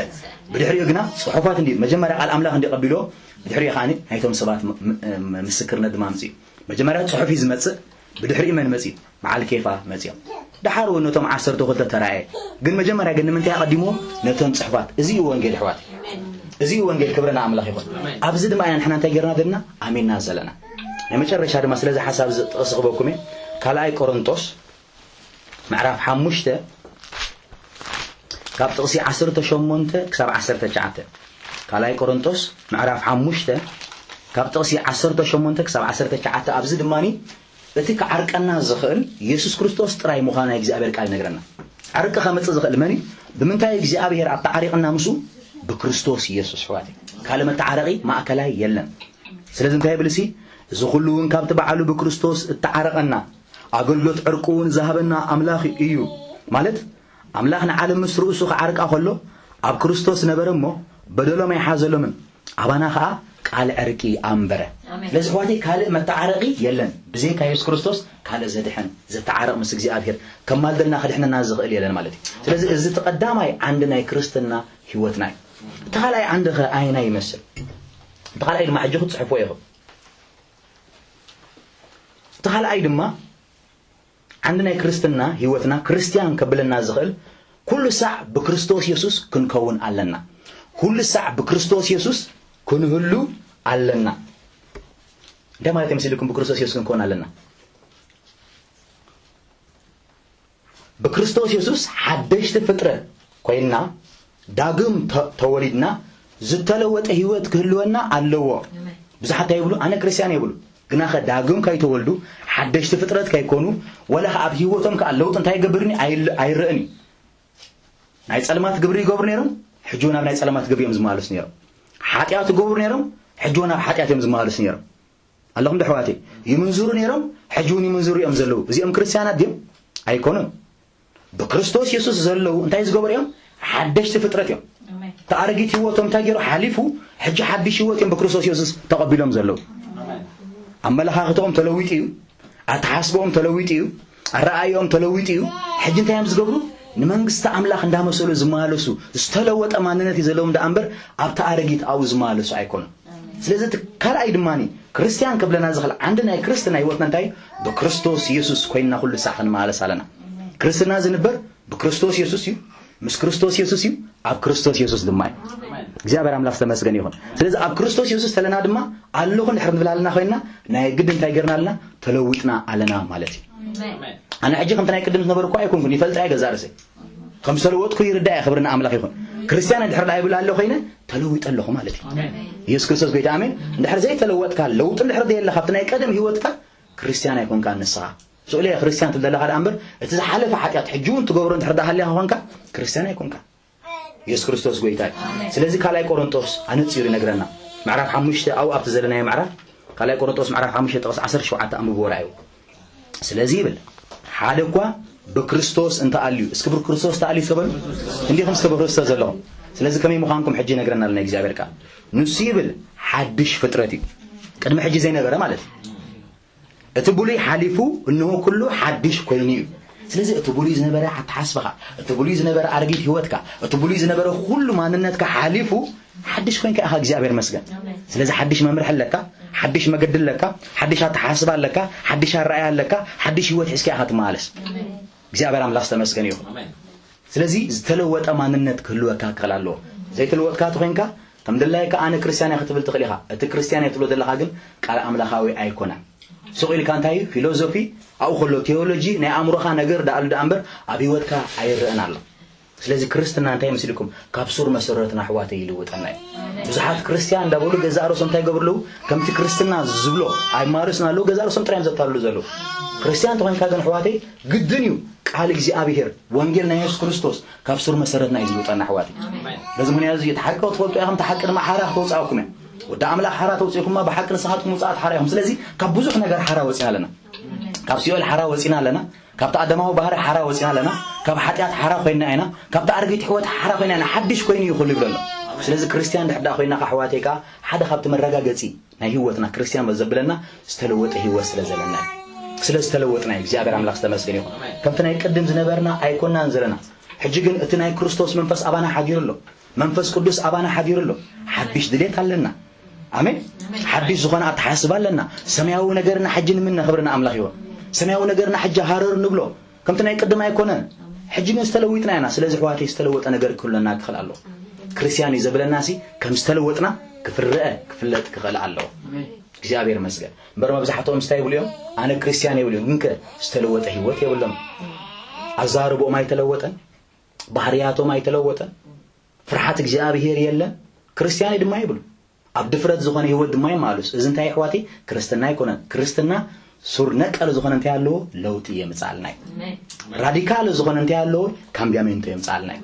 ብድሕሪኡ ግና ጽሑፋት እንዲ መጀመርያ ቃል ኣምላኽ እንዲ ቀቢልዎ፣ ብድሕሪኡ ኸኣ ናይቶም ሰባት ም-፣ ም-፣ ምስክርነት ድማ ኣምጽኡ። መጀመርያ ጽሑፍ እዩ ዝመጽእ፣ ብድሕሪኡ መን መጺኡ? በዓል ኬፋ መጺኦም። ደሓር እውን ነቶም ዓሰርተ ክልተ ተራእየ። ግን መጀመርያ ግን ንምንታይ ኣቐዲምዎ? ነቶም ጽሑፋት። እዚ እዩ ወንጌል፣ ኣሕዋት። እዚ እዩ ወንጌል፣ ክብሪ ንኣምላኽ ይኹን። ኣብዚ ድማ ኢና ንሕና እንታይ ጌርና ዘለና? ኣሚንና ዘለና። ናይ መጨረሻ ድማ ስለዚ ሓሳብ እዚ ጥቕሲ ክበኩም እየ። ካልኣይ ቆሮንቶስ ምዕራፍ ሓሙሽተ ካብ ጥቕሲ ዓሰርተ ሸሞንተ ክሳብ ዓሰርተ ትሽዓተ። ካልኣይ ቆሮንቶስ ምዕራፍ ሓሙሽተ ካብ ጥቕሲ ዓሰርተ ሸሞንተ ክሳብ ዓሰርተ ትሽዓተ። ኣብዚ ድማኒ እቲ ክዓርቀና ዝኽእል የሱስ ክርስቶስ ጥራይ ምዃኑ ናይ እግዚኣብሔር ቃል ይነግረና። ዕርቂ ከምጽእ ዝኽእል መን እዩ? ብምንታይ እግዚኣብሔር ኣተዓሪቕና ምስኡ? ብክርስቶስ የሱስ፣ ኣሕዋተይ። ካልእ መተዓረቒ ማእከላይ የለን። ስለዚ እንታይ ይብል እሲ? እዚ ኩሉ እውን ካብቲ ባዕሉ ብክርስቶስ እተዓረቐና፣ ኣገልግሎት ዕርቂ እውን ዝሃበና ኣምላኽ እዩ። ማለት፣ ኣምላኽ ንዓለም ምስ ርእሱ ክዓርቃ ከሎ፣ ኣብ ክርስቶስ ነበረ እሞ፣ በደሎም ኣይሓዘሎምን። ኣባና ኸኣ ቃል ዕርቂ ኣንበረ። ኣሜን። ስለዚ ኣሕዋተይ፣ ካልእ መተዓረቒ የለን። ብዘይካ የሱስ ክርስቶስ ካልእ ዘድሕን፣ ዘተዓረቕ ምስ እግዚኣብሔር፣ ከማልደልና፣ ክድሕነና ዝኽእል የለን ማለት እዩ። ስለዚ እዚ እቲ ቀዳማይ ዓንዲ ናይ ክርስትና ህይወትና እዩ። እቲ ካልኣይ ዓንዲ ኸ ኣየናይ ይመስል? እቲ ካልኣይ ድማ ሕጂ ክትጽሕፍዎ ኢኹም። እቲ ካልኣይ ድማ ዓንዲ ናይ ክርስትና ህይወትና፣ ክርስትያን ከብለና ዝኽእል፣ ኩሉ ሳዕ ብክርስቶስ የሱስ ክንከውን ኣለና። ኩሉ ሳዕ ብክርስቶስ የሱስ ክንህሉ ኣለና። እንታይ ማለት ይመስልኩም? ብክርስቶስ የሱስ ክንኮን ኣለና። ብክርስቶስ የሱስ ሓደሽቲ ፍጥረት ኮይንና፣ ዳግም ተ-፣ ተወሊድና፣ ዝተለወጠ ህይወት ክህልወና ኣለዎ። ብዙሓት እንታይ ይብሉ? ኣነ ክርስትያን ይብሉ። ግናኸ ዳግም ከይተወልዱ፣ ሓደሽቲ ፍጥረት ከይኮኑ፣ ወላ ኣብ ህይወቶም ከኣ ለውጢ እንታይ ይገብርኒ? ኣይል-፣ ኣይረእን እዩ። ናይ ጸልማት ግብሪ ይገብሩ ነይሮም፣ ሕጂ እውን ኣብ ናይ ጸልማት ግብሪ እዮም ዝመላለሱ ነይሮም። ሓጢኣት ይገብሩ ነይሮም፣ ሕጂ እውን ኣብ ሓጢኣት እዮም ዝመላለሱ ነይሮም። ኣለኹም ዶ ኣሕዋተይ? ይምንዝሩ ነይሮም፣ ሕጂ እውን ይምንዝሩ እዮም ዘለዉ። እዚኦም ክርስትያናት ድዮም? ኣይኮኑን። ብክርስቶስ የሱስ ዘለዉ እንታይ ዝገበሩ እዮም? ሓደሽቲ ፍጥረት እዮም። ኣሜን። እቲ ኣረጊት ህይወቶም እንታይ ገይሩ? ሓሊፉ፣ ሕጂ ሓድሽ ህይወት እዮም ብክርስቶስ የሱስ ተቐቢሎም ዘለዉ። ኣሜን። ኣመለኻኽትኦም ተለዊጡ እዩ። ኣተሓስብኦም ተለዊጡ እዩ። ኣረኣእዮም ተለዊጡ እዩ። ሕጂ እንታይ እዮም ዝገብሩ? ንመንግስቲ ኣምላኽ እንዳመሰሉ ዝመላለሱ፣ ዝተለወጠ ማንነት እዩ ዘለዎም ደኣ እምበር፣ ኣብቲ ኣረጊት ኣብኡ ዝመላለሱ ኣይኮኑን። ኣሜን። ስለዚ እቲ ካልኣይ ድማ ክርስትያን ክብለና ዝኽእል ዓንዲ ናይ ክርስትና ህይወትና እንታይ እዩ? ብክርስቶስ የሱስ ኮይንና ኩሉ ሳዕ ክንመላለስ ኣለና። ኣሜን። ክርስትና ዝንበር ብክርስቶስ የሱስ እዩ፣ ምስ ክርስቶስ የሱስ እዩ፣ ኣብ ክርስቶስ የሱስ ድማ እዩ። ኣሜን። እግዚኣብሔር ኣምላኽ ዝተመስገነ ይኹን። ስለዚ ኣብ ክርስቶስ የሱስ ተለና ድማ ኣለኹ እንድሕር ንብል ኣለና ኮይንና፣ ናይ ግዲ እንታይ ገርና ኣለና? ተለዊጥና ኣለና ማለት እዩ። ኣሜን። ኣነ ሕጂ ከምቲ ናይ ቅድም ዝነበርኩ ኣይኮንኩን፣ ይፈልጣ እየ ገዛእ ርእሰይ። ከም ዝተለወጥኩ ይርዳእ እየ፣ ክብሪ ንኣምላኽ ይኹን። ክርስትያን እንድሕር ደኣ ይብል ኣሎ ኮይነ፣ ተለዊጠ ኣለኹ ማለት እዩ። ኣሜን። የሱስ ክርስቶስ ጎይታ፣ ኣሜን። እንድሕር ዘይተለወጥካ፣ ለውጢ እንድሕር ዘየለካ፣ ኣብቲ ናይ ቀደም ህይወትካ ክርስትያን ኣይኮንካን ንስኻ። ስእለ ክርስትያን ትብል ዘለኻ ደኣ እምበር፣ እቲ ዝሓለፈ ሓጢኣት ሕጂ እውን ትገብሮ እንድሕር ደኣ ሃሊኻ ኮንካ፣ ክርስትያን ኣይኮንካን። የሱስ ክርስቶስ ጎይታ እዩ። ስለዚ ካልኣይ ቆሮንጦስ ኣነጺሩ ይነግረና። ምዕራፍ ሓሙሽተ፣ ኣብኡ ኣብቲ ዘለናዮ ምዕራፍ፣ ካልኣይ ቆሮንጦስ ምዕራፍ ሓሙሽተ ጥቕሲ ዓሰርተ ሸውዓተ ኣንብብዎ ርኣዩ። ስለዚ ይብል፣ ሓደ እኳ ብክርስቶስ እንተኣልዩ፣ እስኪ ብክርስቶስ ተኣልዩ እስከ በሉ። እንዲኹም እስከ ብክርስቶስ ዘለኹም። ስለዚ ከመይ ምዃንኩም ሕጂ ይነግረና ኣሎ ናይ እግዚኣብሔር ቃል። ንሱ ይብል፣ ሓድሽ ፍጥረት እዩ። ቅድሚ ሕጂ ዘይነበረ ማለት እዩ። እቲ ብሉይ ሓሊፉ፣ እንሆ ኩሉ ሓድሽ ኮይኑ እዩ። ስለዚ እቲ ብሉይ ዝነበረ ኣተሓስባኻ፣ እቲ ብሉይ ዝነበረ ኣረጊት ህይወትካ፣ እቲ ብሉይ ዝነበረ ኩሉ ማንነትካ ሓሊፉ፣ ሓድሽ ኮይንካ ኢኻ፣ እግዚኣብሔር ይመስገን። ኣሜን። ስለዚ ሓድሽ መምርሒ ኣለካ፣ ሓድሽ መገዲ ኣለካ፣ ሓድሽ ኣተሓስባ ኣለካ፣ ሓድሽ ኣረኣያ ኣለካ፣ ሓድሽ ህይወት ሒዝካ ኢኻ ትመላለስ። ኣሜን። እግዚኣብሔር ኣምላኽ ዝተመስገነ ይኹን። ኣሜን። ስለዚ ዝተለወጠ ማንነት ክህልወካ ክኽእል ኣለዎ። ዘይተለወጥካ ተኾይንካ፣ ከም ድላይካ ኣነ ክርስትያን እየ ክትብል ትኽእል ኢኻ። እቲ ክርስትያን እየ ትብሎ ዘለኻ ግን ቃል ኣምላኻዊ ኣይኮነን። ስቕ ኢልካ እንታይ እዩ? ፊሎዞፊ፣ ኣብኡ ከሎ ቴዎሎጂ፣ ናይ ኣእምሮኻ ነገር ደኣሉ ደኣ እምበር ኣብ ህይወትካ ኣይረአን ኣሎ። ስለዚ ክርስትና እንታይ መሲልኩም? ካብ ሱር መሰረትና ኣሕዋተይ ይልውጠና እዩ። ብዙሓት ክርስትያን እንዳበሉ ገዛእ ርእሶም እንታይ ይገብሩ ኣለዉ? ከምቲ ክርስትና ዝብሎ ኣይማርስን ኣለዉ፣ ገዛእ ርእሶም ጥራይ እዮም ዘታልሉ ዘለዉ። ክርስትያን ተኾይንካ ግን ኣሕዋተይ ግድን እዩ ቃል እግዚኣብሔር፣ ወንጌል ናይ የሱስ ክርስቶስ ካብ ሱር መሰረትና እዩ ዝልውጠና ኣሕዋተይ። በዚ ምኽንያት እዚ እቲ ሓቂ ክትፈልጡ ኢኹም፣ እቲ ሓቂ ድማ ሓራ ክተውፅኣኩም እያ። ወዲ ኣምላኽ ሓራ ተውፅእኩማ፣ ብሓቂ ንስኻትኩም ውፅኣት ሓራ ኢኹም። ስለዚ ካብ ብዙሕ ነገር ሓራ ወፂና ኣለና። ካብ ሲኦል ሓራ ወፂና ኣለና። ካብቲ ኣዳማዊ ባህሪ ሓራ ወፂና ኣለና። ካብ ሓጢኣት ሓራ ኮይንና ኢና። ካብቲ ኣረጊት ሕይወት ሓራ ኮይንና ኢና። ሓድሽ ኮይኑ እዩ ኩሉ ይብለና። ስለዚ ክርስትያን ድሕር ደኣ ኮይንና ከኣ ኣሕዋተይ ከኣ ሓደ ካብቲ መረጋገፂ ናይ ህይወትና ክርስትያን ዘብለና ዝተለወጠ ህይወት ስለ ዘለና እዩ። ስለ ዝተለወጥና እዩ። እግዚኣብሔር ኣምላኽ ዝተመስገነ ይኹን። ከምቲ ናይ ቅድም ዝነበርና ኣይኮናን ዘለና። ሕጂ ግን እቲ ናይ ክርስቶስ መንፈስ ኣባና ሓዲሩ ኣሎ። መንፈስ ቅዱስ ኣባና ሓዲሩ ኣሎ። ሓድሽ ድሌት ኣለና። ኣሜን። ኣሜን። ሓድሽ ዝኾነ ኣተሓስባ ኣለና። ሰማያዊ ነገርና ሕጂ ንምነ፣ ክብሪ ንኣምላኽ ይኹን። ሰማያዊ ነገርና ሕጂ ሃረር ንብሎ። ከምቲ ናይ ቅድም ኣይኮነን። ሕጂ ግን ዝተለዊጥና ኢና። ስለዚ ኣሕዋተይ ዝተለወጠ ነገር ክህልወና ክኽእል ኣለዎ። ክርስትያን እዩ ዘብለና ሲ ከም ዝተለወጥና ክፍረአ ክፍለጥ ክኽእል ኣለዎ። ኣሜን። እግዚኣብሔር ይመስገን። እምበር መብዛሕትኦም እንታይ ይብሉ እዮም? ኣነ ክርስትያን ይብሉ እዮም። ግንከ ዝተለወጠ ህይወት የብሎም። ኣዛርቦኦም ኣይተለወጠን። ባህርያቶም ኣይተለወጠን። ፍርሓት እግዚኣብሔር የለን። ክርስትያን ድማ ይብሉ። ኣብ ድፍረት ዝኾነ ህይወት ድማ ይመላለሱ። እዚ እንታይ ኣሕዋተይ? ክርስትና ኣይኮነን። ክርስትና ሱር ነቀል ዝኾነ እንታይ ኣለዎ? ለውጢ የምፅኣልና እዩ። ኣሜን። ራዲካል ዝኾነ እንታይ ኣለዎ? ካምቢያሜንቶ የምፅኣልና እዩ።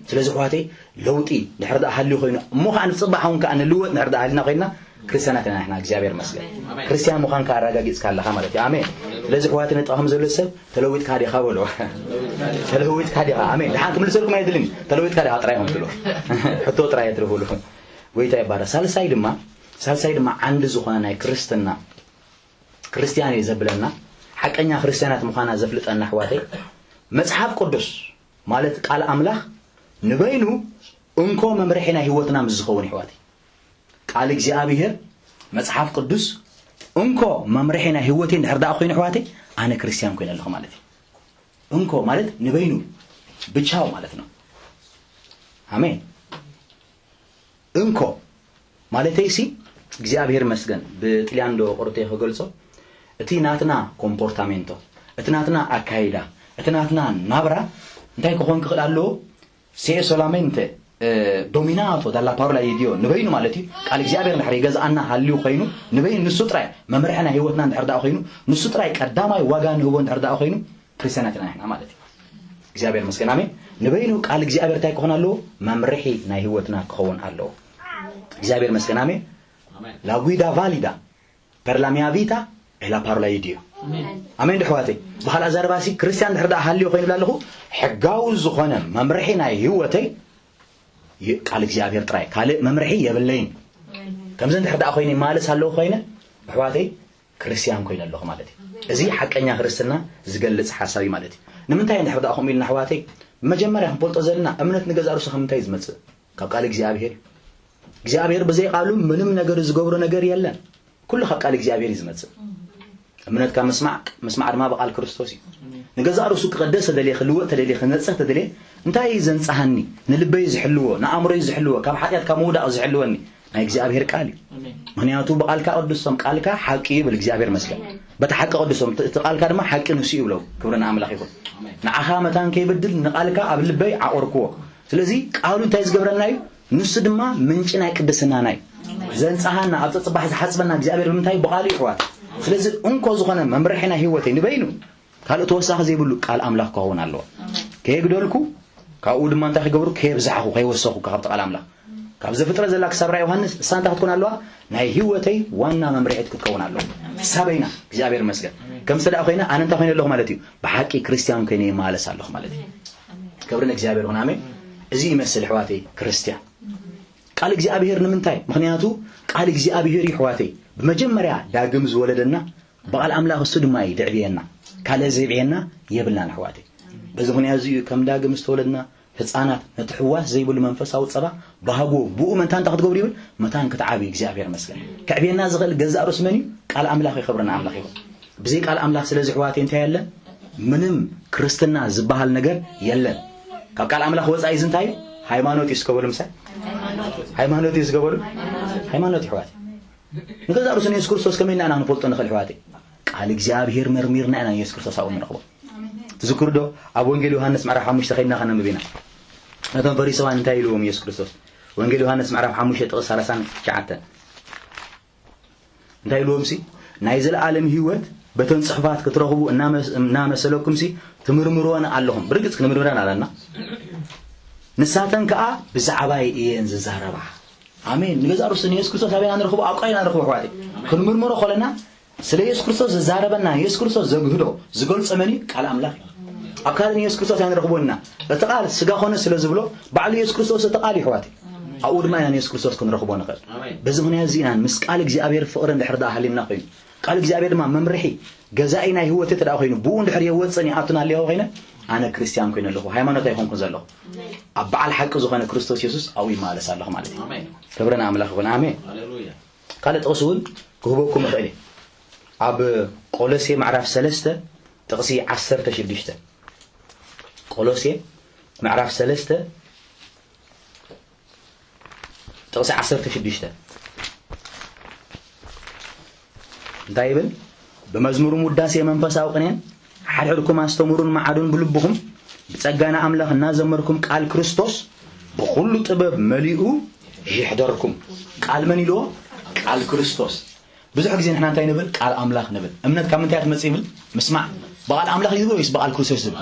ስለዚ ኣሕዋተይ ለውጢ ድሕር ደኣ ሃልዩ ኮይኑ፣ እሞ ከዓ ንፅባሕ እውን ከዓ ንልወጥ ድሕር ደኣ ሃሊና ኮይንና፣ ክርስትያናት ኢና ንሕና፣ እግዚኣብሔር ይመስገን። ኣሜን። ክርስትያን ምዃንካ ኣረጋጊፅካ ኣለኻ ማለት እዩ። ኣሜን። ስለዚ ኣሕዋተይ ንጠቐም ዘሎ ሰብ ተለዊጥካ ዲኻ በሎ። ተለዊጥካ ዲኻ? ኣሜን። ደሓን ክምልሰልኩም ኣይድልን። ተለዊጥካ ዲኻ ጥራይ ኢኹም ትብሉ። ሕቶ ጥራይ የትርፉሉ። ጎይታ ይባረክ። ሳልሳይ ድማ፣ ሳልሳይ ድማ ዓንዲ ዝኾነ ናይ ክርስትና፣ ክርስትያን እዩ ዘብለና፣ ሓቀኛ ክርስትያናት ምዃና ዘፍልጠና ኣሕዋተይ፣ መጽሓፍ ቅዱስ ማለት ቃል ኣምላኽ ንበይኑ እንኮ መምርሒ ናይ ህይወትና ምስ ዝኸውን ኣሕዋተይ። ቃል እግዚኣብሔር መጽሓፍ ቅዱስ እንኮ መምርሒ ናይ ህይወተይ እንድሕር ደኣ ኮይኑ ኣሕዋተይ፣ ኣነ ክርስትያን ኮይነ ኣለኹ ማለት እዩ። እንኮ ማለት ንበይኑ ብቻው ማለት ነው። ኣሜን። እንኮ ማለተይሲ እግዚኣብሔር መስገን ብጥልያን ዶ ቅርቴ ክገልጾ እቲ ናትና ኮምፖርታሜንቶ እቲ ናትና ኣካይዳ እቲ ናትና ናብራ እንታይ ክኾን ክኽእል ኣለዎ? Se solamente dominato dalla parola di Dio ንበይኑ ማለት እዩ። ቃል እግዚኣብሔር ድሕሪ ገዛኣና ሃልዩ ኮይኑ ንበይኑ ንሱ ጥራይ መምርሒ ናይ ህይወትና እንድሕር ደኣ ኮይኑ ንሱ ጥራይ ቀዳማይ ዋጋ ንህቦ እንድሕር ደኣ ኮይኑ ክርስቲያናት ኢና ንሕና ማለት እዩ። እግዚኣብሔር መስገን ኣሜን። ንበይኑ ቃል እግዚኣብሔር እንታይ ክኾን ኣለዎ? መምርሒ ናይ ህይወትና ክኸውን ኣለዎ። እግዚኣብሔር መስገን ኣሜን። La guida valida per la mia vita è la parola di Dio። ኣሜን ዶ ኣሕዋተይ? ብኻልእ ኣዛረባሲ ክርስቲያን ድሕር ደኣ ሃልዮ ኮይኑላ ኣለኹ ሕጋዊ ዝኾነ መምርሒ ናይ ህይወተይ ቃል እግዚኣብሔር ጥራይ ካልእ መምርሒ የብለይን። ከምዚ እንድሕር ደኣ ኮይነ ይማለስ ኣለኹ ኮይነ ኣሕዋተይ ክርስቲያን ኮይነ ኣለኹ ማለት እዩ። እዚ ሓቀኛ ክርስትና ዝገልጽ ሓሳብ እዩ ማለት እዩ። ንምንታይ እንድሕር ደኣ ከምኡ ኢልና ኣሕዋተይ መጀመርያ ክንፈልጦ ዘለና እምነት ንገዛእ ርእሱ ካብ ምንታይ እዩ ዝመጽእ? ካብ ቃል እግዚኣብሔር እዩ። እግዚኣብሔር ብዘይ ቃሉ ምንም ነገር ዝገብሮ ነገር የለን። ኩሉ ካብ ቃል እግዚኣብሔር እዩ ዝመጽእ። እምነት ካብ ምስማዕ ምስማዕ ድማ ብቃል ክርስቶስ እዩ። ንገዛእ ርእሱ ክቐደስ ተደልየ ክልወጥ ተደልየ ክነጽህ ተደልየ እንታይ እዩ ዘንጽሃኒ? ንልበይ ዝሕልዎ ንኣእምሮይ ዝሕልዎ ካብ ሓጢኣት ካብ ምውዳቕ ዝሕልወኒ ናይ እግዚኣብሔር ቃል እዩ። ምክንያቱ ብቃልካ ቅዱሶም ቃልካ ሓቂ ይብል እግዚኣብሔር መስገን። በቲ ሓቂ ቅዱሶም እቲ ቃልካ ድማ ሓቂ ንሱ ይብለው። ክብሪ ንኣምላኽ ይኹን። ንዓኻ መታን ከይብድል ንቃልካ ኣብ ልበይ ዓቆርክዎ። ስለዚ ቃሉ እንታይ ዝገብረና እዩ? ንሱ ድማ ምንጪ ናይ ቅድስናና እዩ። ዘንጽሃና ኣብ ጸጽባሕ ዝሓጽበና እግዚኣብሔር ብምንታይ ብቃሉ ይሕዋት። ስለዚ እንኮ ዝኾነ መምርሒ ናይ ህይወተይ ንበይኑ ካልእ ተወሳኺ ዘይብሉ ቃል ኣምላኽ ክኸውን ኣለዎ። ከየግደልኩ ካብኡ ድማ እንታይ ክገብሩ ከየብዛሕኹ ከይወሰኹ ካብቲ ቃል ኣምላኽ ካብ ዘፍጥረት ዘላ ክሳብ ራእይ ዮሃንስ እሳ እንታይ ክትኮን ኣለዋ? ናይ ህይወተይ ዋና መምርሒት ክትከውን ኣለዎ። እሳ በይና እግዚኣብሔር ይመስገን። ከምዚ ደኣ ኮይነ ኣነ እንታይ ኮይነ ኣለኹ ማለት እዩ? ብሓቂ ክርስቲያን ኮይነ ይመላለስ ኣለኹ ማለት እዩ። ክብሪ ንእግዚኣብሔር ይኹን። ኣሜን። እዚ ይመስል ኣሕዋተይ ክርስቲያን። ቃል እግዚኣብሔር ንምንታይ? ምኽንያቱ ቃል እግዚኣብሔር እዩ ኣሕዋተይ። ብመጀመርያ ዳግም ዝወለደና ብቓል ኣምላኽ እሱ ድማ እዩ ድዕብየና። ካልእ ዘብዕየና የብልናን ኣሕዋተይ። በዚ ምኽንያት እዚ እዩ ከም ዳግም ዝተወለድና ህፃናት ነቲ ሕዋስ ዘይብሉ መንፈሳዊ ፀባ ባህጎ ብኡ መታን እንታይ ክትገብሩ ይብል? መታን ክትዓብዩ እግዚኣብሔር ይመስገን። ከዕብየና ዝኽእል ገዛእ ርእሱ መን እዩ? ቃል ኣምላኽ እዩ። ክብሪ ንኣምላኽ ይኹን። ብዘይ ቃል ኣምላኽ ስለዚ ኣሕዋተይ እንታይ የለን? ምንም ክርስትና ዝበሃል ነገር የለን። ካብ ቃል ኣምላኽ ወፃኢ እዚ እንታይ እዩ? ሃይማኖት እዩ። እስከ በሉ ምሳይ። ሃይማኖት እዩ። እስከ በሉ። ሃይማኖት ኣሕዋተይ። ንገዛእ ርእሱ ንየሱስ ክርስቶስ ከመይ ኢልና ኢና ክንፈልጦ ንኽእል ኣሕዋተይ? ቃል እግዚኣብሔር መርሚርና ኢና ንየሱስ ክርስቶስ ኣብኡ ንረኽቦ። ትዝክሩ ዶ? ኣብ ወንጌል ዮሃንስ ምዕራፍ ሓሙሽተ ከይድና ከነንብብ ኢና። ነቶም ፈሪሳውያን እንታይ ኢልዎም የሱስ ክርስቶስ? ወንጌል ዮሃንስ ምዕራፍ ሓሙሽተ ጥቕሲ ሰላሳን ትሽዓተን እንታይ ኢልዎም ሲ? ናይ ዘለኣለም ህይወት በተን ጽሑፋት ክትረኽቡ እናመስ- እናመሰለኩም ሲ ትምርምርወን ኣለኹም። ብርግጽ ክንምርምረን ኣለና። ንሳተን ከኣ ብዛዕባይ እየን ዝዛረባ። ኣሜን። ንገዛእ ርእሱ ንየሱስ ክርስቶስ ኣበይና ንረኽቦ? ኣብ ቃል ኢና ንረኽቦ ኣሕዋተይ። ክንምርምሮ ከለና ስለ የሱስ ክርስቶስ ዝዛረበና የሱስ ክርስቶስ ዘግህዶ ዝገልጾ መን እዩ? ቃል ኣምላኽ እዩ። ኣብ ካልእ ንየሱስ ክርስቶስ ኣይንረኽቦን ኢና። እቲ ቃል ስጋ ኾነ ስለ ዝብሎ ባዕሉ የሱስ ክርስቶስ እቲ ቃል እዩ ኣሕዋተይ። ኣብኡ ድማ ኢና ንየሱስ ክርስቶስ ክንረኽቦ ንኽእል። ኣሜን። በዚ ምኽንያት እዚ ኢና ምስ ቃል እግዚኣብሔር ፍቕሪ እንድሕር ደኣ ሃልዩና ኮይኑ ቃል እግዚኣብሔር ድማ መምርሒ ገዛኢ ናይ ህይወት እንተ ደኣ ኮይኑ ብኡ እንድሕር የወፅን ይኣቱን ኣለኹ ኮይነ ኣነ ክርስቲያን ኮይነ ኣለኹ። ሃይማኖት ኣይኮንኩን ዘለኹ። ኣብ በዓል ሓቂ ዝኾነ ክርስቶስ የሱስ ኣብኡ ይመላለስ ኣለኹ ማለት እዩ። ኣሜን። ክብሪ ንኣምላኽ ይኹን። ኣሜን። ሃሌሉያ። ካልእ ጥቕሲ እውን ክህበኩም ይኽእል እየ። ኣብ ቆሎሴ ምዕራፍ ሰለስተ ጥቕሲ ዓሰርተ ሽዱሽተ። ቆሎሴ ምዕራፍ ሰለስተ ጥቕሲ ዓሰርተ ሽዱሽተ እንታይ ይብል? ብመዝሙርን ውዳሴ መንፈሳዊ ቅኔን ሓድሕድኩም ኣስተምሩን መዓዱን ብልብኹም ብጸጋ ንኣምላኽ እናዘመርኩም ቃል ክርስቶስ ብኹሉ ጥበብ መሊኡ ይሕደርኩም። ቃል መን ኢልዎ? ቃል ክርስቶስ። ብዙሕ ግዜ ንሕና እንታይ ንብል? ቃል ኣምላኽ ንብል። እምነት ካብ ምንታይ እያ ትመጽእ ይብል? ምስማዕ። ብቓል ኣምላኽ እዩ ዝብል ወይስ ብቓል ክርስቶስ ዝብል?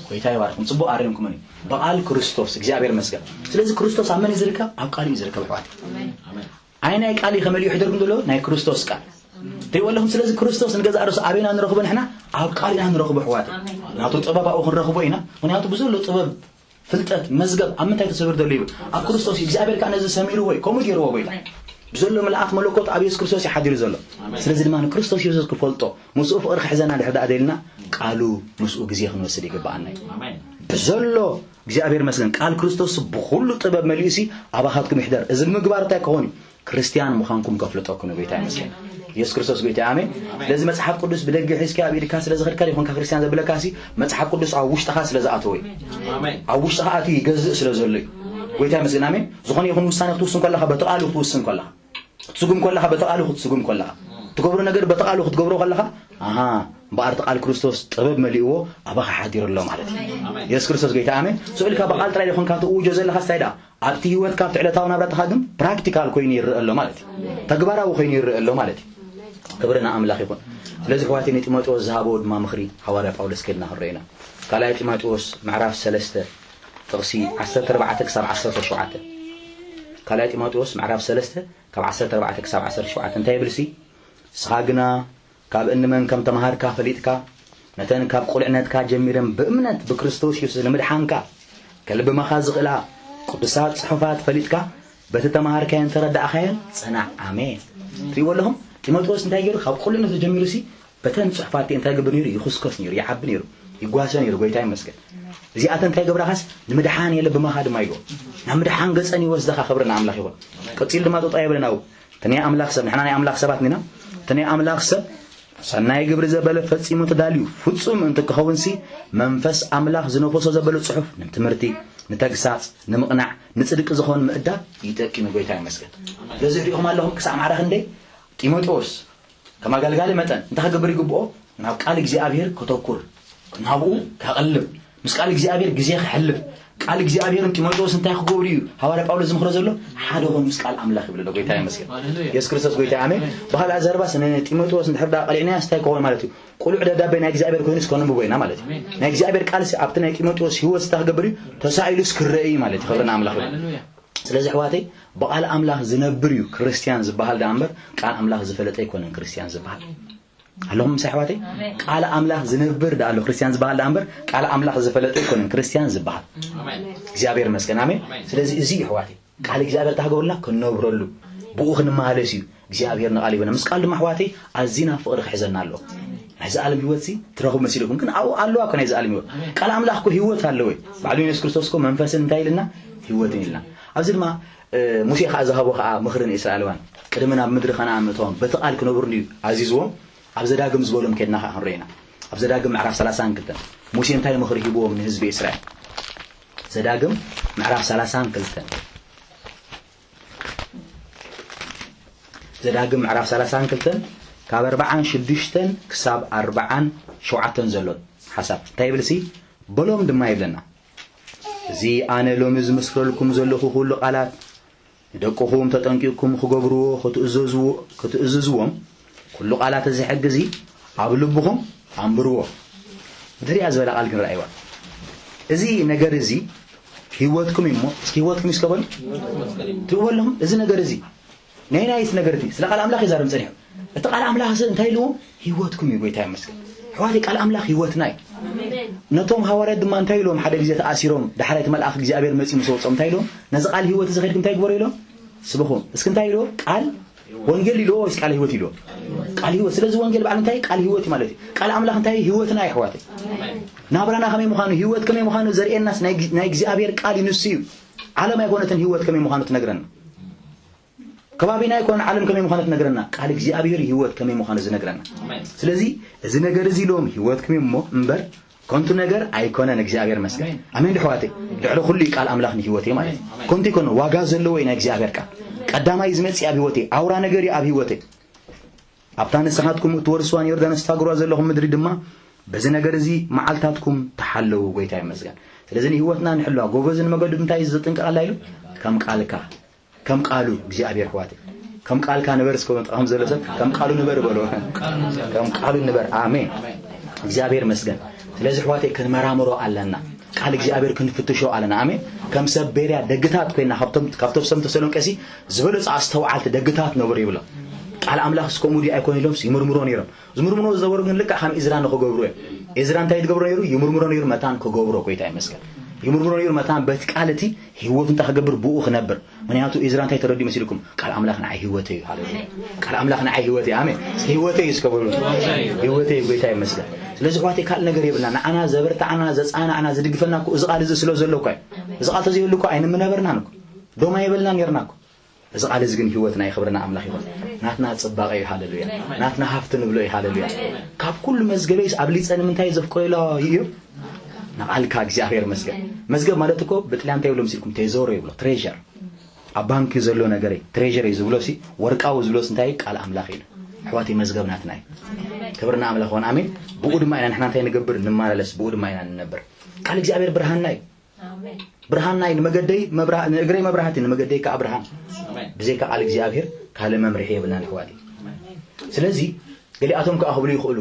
ጎይታ ይባርኩም። ጽቡቕ ኣረምኩምኒ። ብቓል ክርስቶስ እግዚኣብሔር ይመስገን። ስለዚ ክርስቶስ ኣብ መን እዩ ዝርከብ? ኣብ ቃል እዩ ዝርከብ ኣሕዋት። ኣይ ናይ ቃል እዩ ከመሊኡ ይሕደርኩም ዘሎ ናይ ክርስቶስ ቃል። ትሪእዎ ኣለኹም። ስለዚ ክርስቶስ ንገዛእ ርእሱ ኣበይና ንረኽቦ ንሕና? ኣብ ቃል ኢና ንረኽቦ ኣሕዋት። ናቱ ጥበብ ኣብኡ ክንረኽቦ ኢና። ምክንያቱ ብዘሎ ጥበብ ፍልጠት መዝገብ ኣብ ምንታይ ተሰቢሩ ዘሎ ይብል? ኣብ ክርስቶስ እዩ። እግዚኣብሔር ከዓ ነዚ ሰሚርዎ እዩ። ከምኡ ገይርዎ ጎይታ። ብዘሎ ምልኣት መለኮት ኣብ የሱስ ክርስቶስ እዩ ሓዲሩ ዘሎ። ስለዚ ድማ ንክርስቶስ የሱስ ክፈልጦ ምስኡ ፍቕሪ ክሕዘና ድሕር ደኣ ደልና ቃሉ ምስኡ ግዜ ክንወስድ ይግብኣና እዩ። ኣሜን። ብዘሎ እግዚኣብሔር መስገን ቃል ክርስቶስ ብኩሉ ጥበብ መሊኡ ሲ ኣባኻትኩም ይሕደር። እዚ ምግባር እንታይ ክኸውን እዩ? ክርስቲያን ምዃንኩም ከፍልጠኩም እዩ። ጎይታ ይመስገን። የሱስ ክርስቶስ ጎይታ ኣሜን። ስለዚ መጽሓፍ ቅዱስ ብደገ ሒዝካ ኣብ ኢድካ ስለ ዝኸድካ ይኾንካ ክርስቲያን ዘብለካ ሲ መጽሓፍ ቅዱስ ኣብ ውሽጥኻ ስለ ዝኣተወ እዩ። ኣሜን። ኣብ ውሽጥኻ ኣትዩ ይገዝእ ስለ ዘሎ እዩ። ጎይታ ይመስገን፣ ኣሜን። ዝኾነ ይኹን ውሳነ ክትውስን ከለኻ፣ በቲ ቃሉ ክትውስን ከለኻ፣ ክትስጉም ከለኻ፣ በቲ ቃሉ ክትስጉም ከለኻ፣ ትገብሮ ነገር በቲ ቃሉ ክትገብሮ ከለኻ፣ ኣሃ፣ እምበኣር እቲ ቃል ክርስቶስ ጥበብ መሊእዎ ኣባኻ ሓዲሩ ኣሎ ማለት እዩ። ኣሜን። የሱስ ክርስቶስ ጎይታ፣ ኣሜን። ስቕ ኢልካ ብቓል ጥራይ ዘይኮንካ ትእውጆ ዘለኻ፣ እንታይ ደኣ ኣብቲ ህይወትካ፣ ኣብቲ ዕለታዊ ናብራትኻ ግን ፕራክቲካል ኮይኑ ይረአ ኣሎ ማለት እዩ። ተግባራዊ ኮይኑ ይረአ ኣሎ ማለት እዩ። ክብሪ ንኣምላኽ ይኹን። ስለዚ ኣሕዋተይ፣ ንጢሞቴዎስ ዝሃብዎ ድማ ምኽሪ፣ ሃዋርያ ጳውሎስ ከድና ክንሪኦ ኢና። ካልኣይ ጢሞቴዎስ ምዕራፍ ሰለስተ ጥቕሲ ዓሰርተ ኣርባዕተ ክሳብ ዓሰርተ ሸውዓተ። ካልኣይ ጢሞቴዎስ ምዕራፍ ሰለስተ ካብ ዓሰርተ ኣርባዕተ ክሳብ ዓሰርተ ሸውዓተ እንታይ ይብል ሲ? ንስኻ ግና ካብ እንመን ከም ተማሃርካ ፈሊጥካ፣ ነተን ካብ ቁልዕነትካ ጀሚረን ብእምነት ብክርስቶስ የሱስ ንምድሓንካ ከልብማኻ ዝኽእላ ቅዱሳት ጽሑፋት ፈሊጥካ፣ በቲ ተማሃርካዮን ተረዳእካዮን ጽናዕ። ኣሜን። ትሪእዎ ኣለኹም? ጢሞቴዎስ እንታይ ገይሩ? ካብ ቁልዕነቱ ጀሚሩ ሲ በተን ጽሑፋት እንታይ ገብር ነይሩ? ይኹስኮስ ነይሩ፣ ይዓቢ ነይሩ፣ ይጓሰ ነይሩ። ጎይታ ይመስገን። እዚኣተን እንታይ ገብራኻስ? ንምድሓን የለብማኻ ድማ ኢልዎ። ናብ ምድሓን ገጸን ይወስደኻ። ክብሪ ንኣምላኽ ይኹን። ቀጺሉ ድማ ጥጦ የብልን ኣብኡ። እቲ ናይ ኣምላኽ ሰብ፣ ንሕና ናይ ኣምላኽ ሰባት ኢና። እቲ ናይ ኣምላኽ ሰብ ሰናይ ግብሪ ዘበለ ፈጺሙ ተዳልዩ ፍጹም እንትክኸውን ሲ መንፈስ ኣምላኽ ዝነፈሶ ዘበለ ጽሑፍ ንትምህርቲ፣ ንተግሳጽ፣ ንምቕናዕ፣ ንጽድቂ ዝኾን ምእዳብ ይጠቅም እዩ። ጎይታ ይመስገን። ስለዚ ሪኢኹም ኣለኹም ክሳዕ ማዕረ ክንደይ ጢሞቴዎስ ከም ኣገልጋሊ መጠን እንታይ ክገብር ይግብኦ? ናብ ቃል እግዚኣብሔር ከተኩር፣ ናብኡ ከቕልብ፣ ምስ ቃል እግዚኣብሔር ግዜ ከሕልፍ፣ ቃል እግዚኣብሔርን ጢሞቴዎስ እንታይ ክገብሩ እዩ ሃዋርያ ጳውሎስ ዝምኽሮ ዘሎ? ሓደ ኾኑ ምስ ቃል ኣምላኽ ይብል ኣሎ። ጎይታ ይመስገን። ሃሌሉያ። የሱስ ክርስቶስ ጎይታ፣ ኣሜን። ኣሜን። ብኻልእ ኣዘራርባስ ንጢሞቴዎስ እንድሕር ደኣ ቀሊዕናዮ እንታይ ክኸውን ማለት እዩ? ቅሉዕ ደብዳቤ ናይ እግዚኣብሔር ኮይኑስ ከነንብቦ ኢና ማለት እዩ። ኣሜን። ናይ እግዚኣብሔር ቃልሲ ኣብቲ ናይ ጢሞቴዎስ ህይወት እንታይ ክገብር እዩ? ተሳኢሉስ ክረአ እዩ ማለት እዩ። ክብሪ ንኣምላኽ ይኹን። ሃሌሉያ። ስለዚ ኣሕዋተይ፣ ብቃል ኣምላኽ ዝነብር እዩ ክርስትያን ዝበሃል ደኣ እምበር፣ ቃል ኣምላኽ ዝፈለጠ ኣይኮነን ክርስትያን ዝበሃል። ኣለኹም ምሳይ ኣሕዋተይ? ኣሜን። ቃል ኣምላኽ ዝነብር ደኣ ኣሎ ክርስትያን ዝበሃል ደኣ እምበር፣ ቃል ኣምላኽ ዝፈለጠ ኣይኮነን ክርስትያን ዝበሃል። ኣሜን። እግዚኣብሔር ይመስገን። ኣሜን። ኣሜን። ስለዚ እዚ እዩ ኣሕዋተይ፣ ቃል እግዚኣብሔር እንታይ ክገብረልና? ክንነብረሉ፣ ብኡ ክንመላለስ እዩ። እግዚኣብሔር ንቃል ይበና። ምስ ቃል ድማ ኣሕዋተይ ኣዚና ፍቕሪ ክሕዘና ኣለዎ። ናይ ዘላለም ህይወት ሲ ትረኽቡ መሲልኩም፣ ግን ኣብኡ ኣለዋ እኮ ናይ ዘላለም ህይወት። ኣሜን። ቃል ኣምላኽ እኮ ህይወት ኣለዎ እዩ። ባዕሉ የሱስ ክርስቶስ እኮ መንፈስን እንታይ ኢልና? ህይወትን ኢልና። ኣብዚ ድማ፣ እ፣ ሙሴ ኸኣ ዝሃቦ ኸኣ ምኽሪ ንእስራኤላውያን፣ ቅድሚ ናብ ምድሪ ከነኣን ምእታዎም በቲ ቃል ክነብሩ እንድዩ ኣዚዝዎም። ኣብ ዘዳግም ዝበሎም ከድና ኸኣ ክንሪኦ ኢና። ኣብ ዘዳግም ምዕራፍ ሰላሳን ክልተን ሙሴ እንታይ ምኽሪ ሂብዎም ንህዝቢ እስራኤል? ዘዳግም ምዕራፍ ሰላሳን ክልተን። ዘዳግም ምዕራፍ ሰላሳን ክልተን ካብ ኣርብዓን ሽዱሽተን ክሳብ ኣርብዓን ሸውዓተን ዘሎ ሓሳብ እንታይ ይብል ሲ? በሎም ድማ ይብለና። እዚ ኣነ ሎሚ ዝምስክረልኩም ዘለኹ ኩሉ ቃላት ንደቅኹም ተጠንቂቕኩም ክገብርዎ ክትእዘዝዎ-፣ ክትእዝዝዎም ኩሉ ቃላት እዚ ሕጊ እዚ ኣብ ልብኹም ኣንብርዎ። ብድሕሪኣ ዝበላ ቃል ግን ረኣይዋ። እዚ ነገር እዚ ህይወትኩም እዩ እሞ፣ እስኪ ህይወትኩም እዩ እስከ በሉ። ትብሉ ኣለኹም። እዚ ነገር እዚ ናይ ናይስ ነገር እቲ ስለ ቃል ኣምላኽ ይዛረብ ጸኒሑ። እቲ ቃል ኣምላኽ እዚ እንታይ ኢልዎ? ህይወትኩም እዩ። ጎይታ ይመስገን። ኣሕዋተይ፣ ቃል ኣምላኽ ህይወትና እዩ። ነቶም ሃዋርያት ድማ እንታይ ኢልዎም? ሓደ ግዜ ተኣሲሮም፣ ዳሕራይ እቲ መልኣኽ እግዚኣብሔር መጺኡ ምስ ወጾም እንታይ ኢልዎም? ነዚ ቃል ህይወት እዚ ኸድኩም እንታይ ግበሩ ኢልዎም? ስበኹ። እስኪ እንታይ ኢልዎ? ቃል ወንጌል ኢልዎ ወይስ ቃል ህይወት ኢልዎ? ቃል ህይወት። ስለዚ ወንጌል ባዕሉ እንታይ? ቃል ህይወት እዩ ማለት እዩ። ቃል ኣምላኽ እንታይ? ህይወትና እዩ ኣሕዋተይ። ናብራና ከመይ ምዃኑ፣ ህይወት ከመይ ምዃኑ ዘርእየናስ ናይ፣ ናይ እግዚኣብሔር ቃል እዩ፣ ንሱ እዩ። ዓለም ኣይኮነትን ህይወት ከመይ ምዃኑ ትነግረና። ከባቢና ኣይኮነን ዓለም ከመይ ምዃኑ ትነግረና። ቃል እግዚኣብሔር ህይወት ከመይ ምዃኑ ዝነግረና። ኣሜን። ስለዚ እዚ ነገር እዚ ኢሎም ህይወትኩም እሞ እምበር ከንቱ ነገር ኣይኮነን። እግዚኣብሔር መስገን። ኣሜን። ኣሜን ዶ ኣሕዋተይ? ልዕሊ ኩሉ እዩ ቃል ኣምላኽ ንህይወተይ ማለት እዩ። ኣሜን። ከንቱ ኣይኮነን፣ ዋጋ ዘለዎ እዩ ናይ እግዚኣብሔር ቃል። ቀዳማይ ዝመጽእ ኣብ ህይወተይ፣ ኣውራ ነገር እዩ ኣብ ህይወተይ። ኣብታ ንስኻትኩም እትወርስዋን ዮርዳኖስ እትሃግርዋ ዘለኹም ምድሪ ድማ በዚ ነገር እዚ መዓልታትኩም ተሓለዉ። ጎይታ ይመስገን። ስለዚ ንህይወትና ንሕልዋ። ጎበዝ ንመገዱ እንታይ እዩ ዘጥንቀቐላ ኢሉ? ከም ቃልካ። ከም ቃሉ እግዚኣብሔር ኣሕዋተይ። ከም ቃልካ ንበር እስከ መጥቃኹም ዘሎ ሰብ ከም ቃሉ ንበር በሎ። ከም ቃሉ ንበር። ኣሜን። እግዚኣብሔር ይመስገን። ስለዚ ኣሕዋተይ ክንመራምሮ ኣለና። ቃል እግዚኣብሔር ክንፍትሾ ኣለና። ኣሜን። ከም ሰብ ቤርያ ደግታት ኮይና ካብቶም፣ ካብቶም ሰብ ተሰሎንቄሲ ዝበለጹ ኣስተውዓልቲ ደግታት ነብሩ ይብሎ። ቃል ኣምላኽ እስከ ከምኡ ድዩ ኣይኮን ኢሎምስ ይምርምሮ ነይሮም። ዝምርምሮ ዝነበሩ ግን ልክዕ ከም እዝራ ንኽገብሩ እዮም። እዝራ እንታይ ዝገብሮ ነይሩ? ይምርምሮ ነይሩ መታን ክገብሮ። ጎይታ ይመስገን። ይምርምሮ ነይሩ መታን በቲ ቃል እቲ ህይወቱ እንታይ ክገብር ብኡ ክነብር። ምክንያቱ እዝራ እንታይ ተረዲኡ መሲልኩም? ቃል ኣምላኽ ንዓይ ህይወተይ እዩ። ሃሌሉያ። ቃል ኣምላኽ ንዓይ ህይወተይ። ኣሜን። ህይወተይ እዩ እስከ በሉ። ህይወተይ እዩ። ጎይታ ይመስገን። ስለዚ ኣሕዋተይ ካልእ ነገር የብልና። ንዓና ዘበርትዓና፣ ዘጻናዕና፣ ዝድግፈና እኮ እዚ ቃል እዚ ስለ ዘሎ እኮ እዩ። እዚ ቃል ተዘይህሉ እኮ ኣይንምነበርናን እኮ። ዶም ኣይበልና ነርና እኮ። እዚ ቃል እዚ ግን ህይወትና እዩ። ክብሪ ንኣምላኽ ይኹን። ናትና ጽባቐ እዩ። ሃሌሉያ። ናትና ሃፍቲ ንብሎ እዩ። ሃሌሉያ። ካብ ኩሉ መዝገበይስ ኣብሊጸ ንምንታይ ዘፍቅሮ ኢሎ እዩ? ንቓልካ እግዚኣብሔር ይመስገን። መዝገብ ማለት እኮ ብጥልያን እንታይ ይብሎ መሲልኩም? ቴዞሮ ይብሎ፣ ትሬር። ኣብ ባንክ ዘሎ ነገረይ ትሬር እዩ ዝብሎ ሲ፣ ወርቃዊ ዝብሎ ሲ እንታይ እዩ? ቃል ኣምላኽ እዩ። ኣሕዋተይ፣ መዝገብ ናትና እዩ። ክብርና ኣምላኽ ይኹን። ኣሜን። ብኡ ድማ ኢና ንሕና እንታይ ንገብር? ንመላለስ። ብኡ ድማ ኢና ንነብር። ቃል እግዚኣብሔር ብርሃንና እዩ። ብርሃንና እዩ። ንመገደይ መብራ-፣ ንእግረይ መብራህቲ፣ ንመገደይ ከዓ ብርሃን። ብዘይካ ቃል እግዚኣብሔር ካልእ መምርሒ የብልናን ኣሕዋተይ። ስለዚ ገሊኣቶም ከዓ ክብሉ ይኽእሉ፣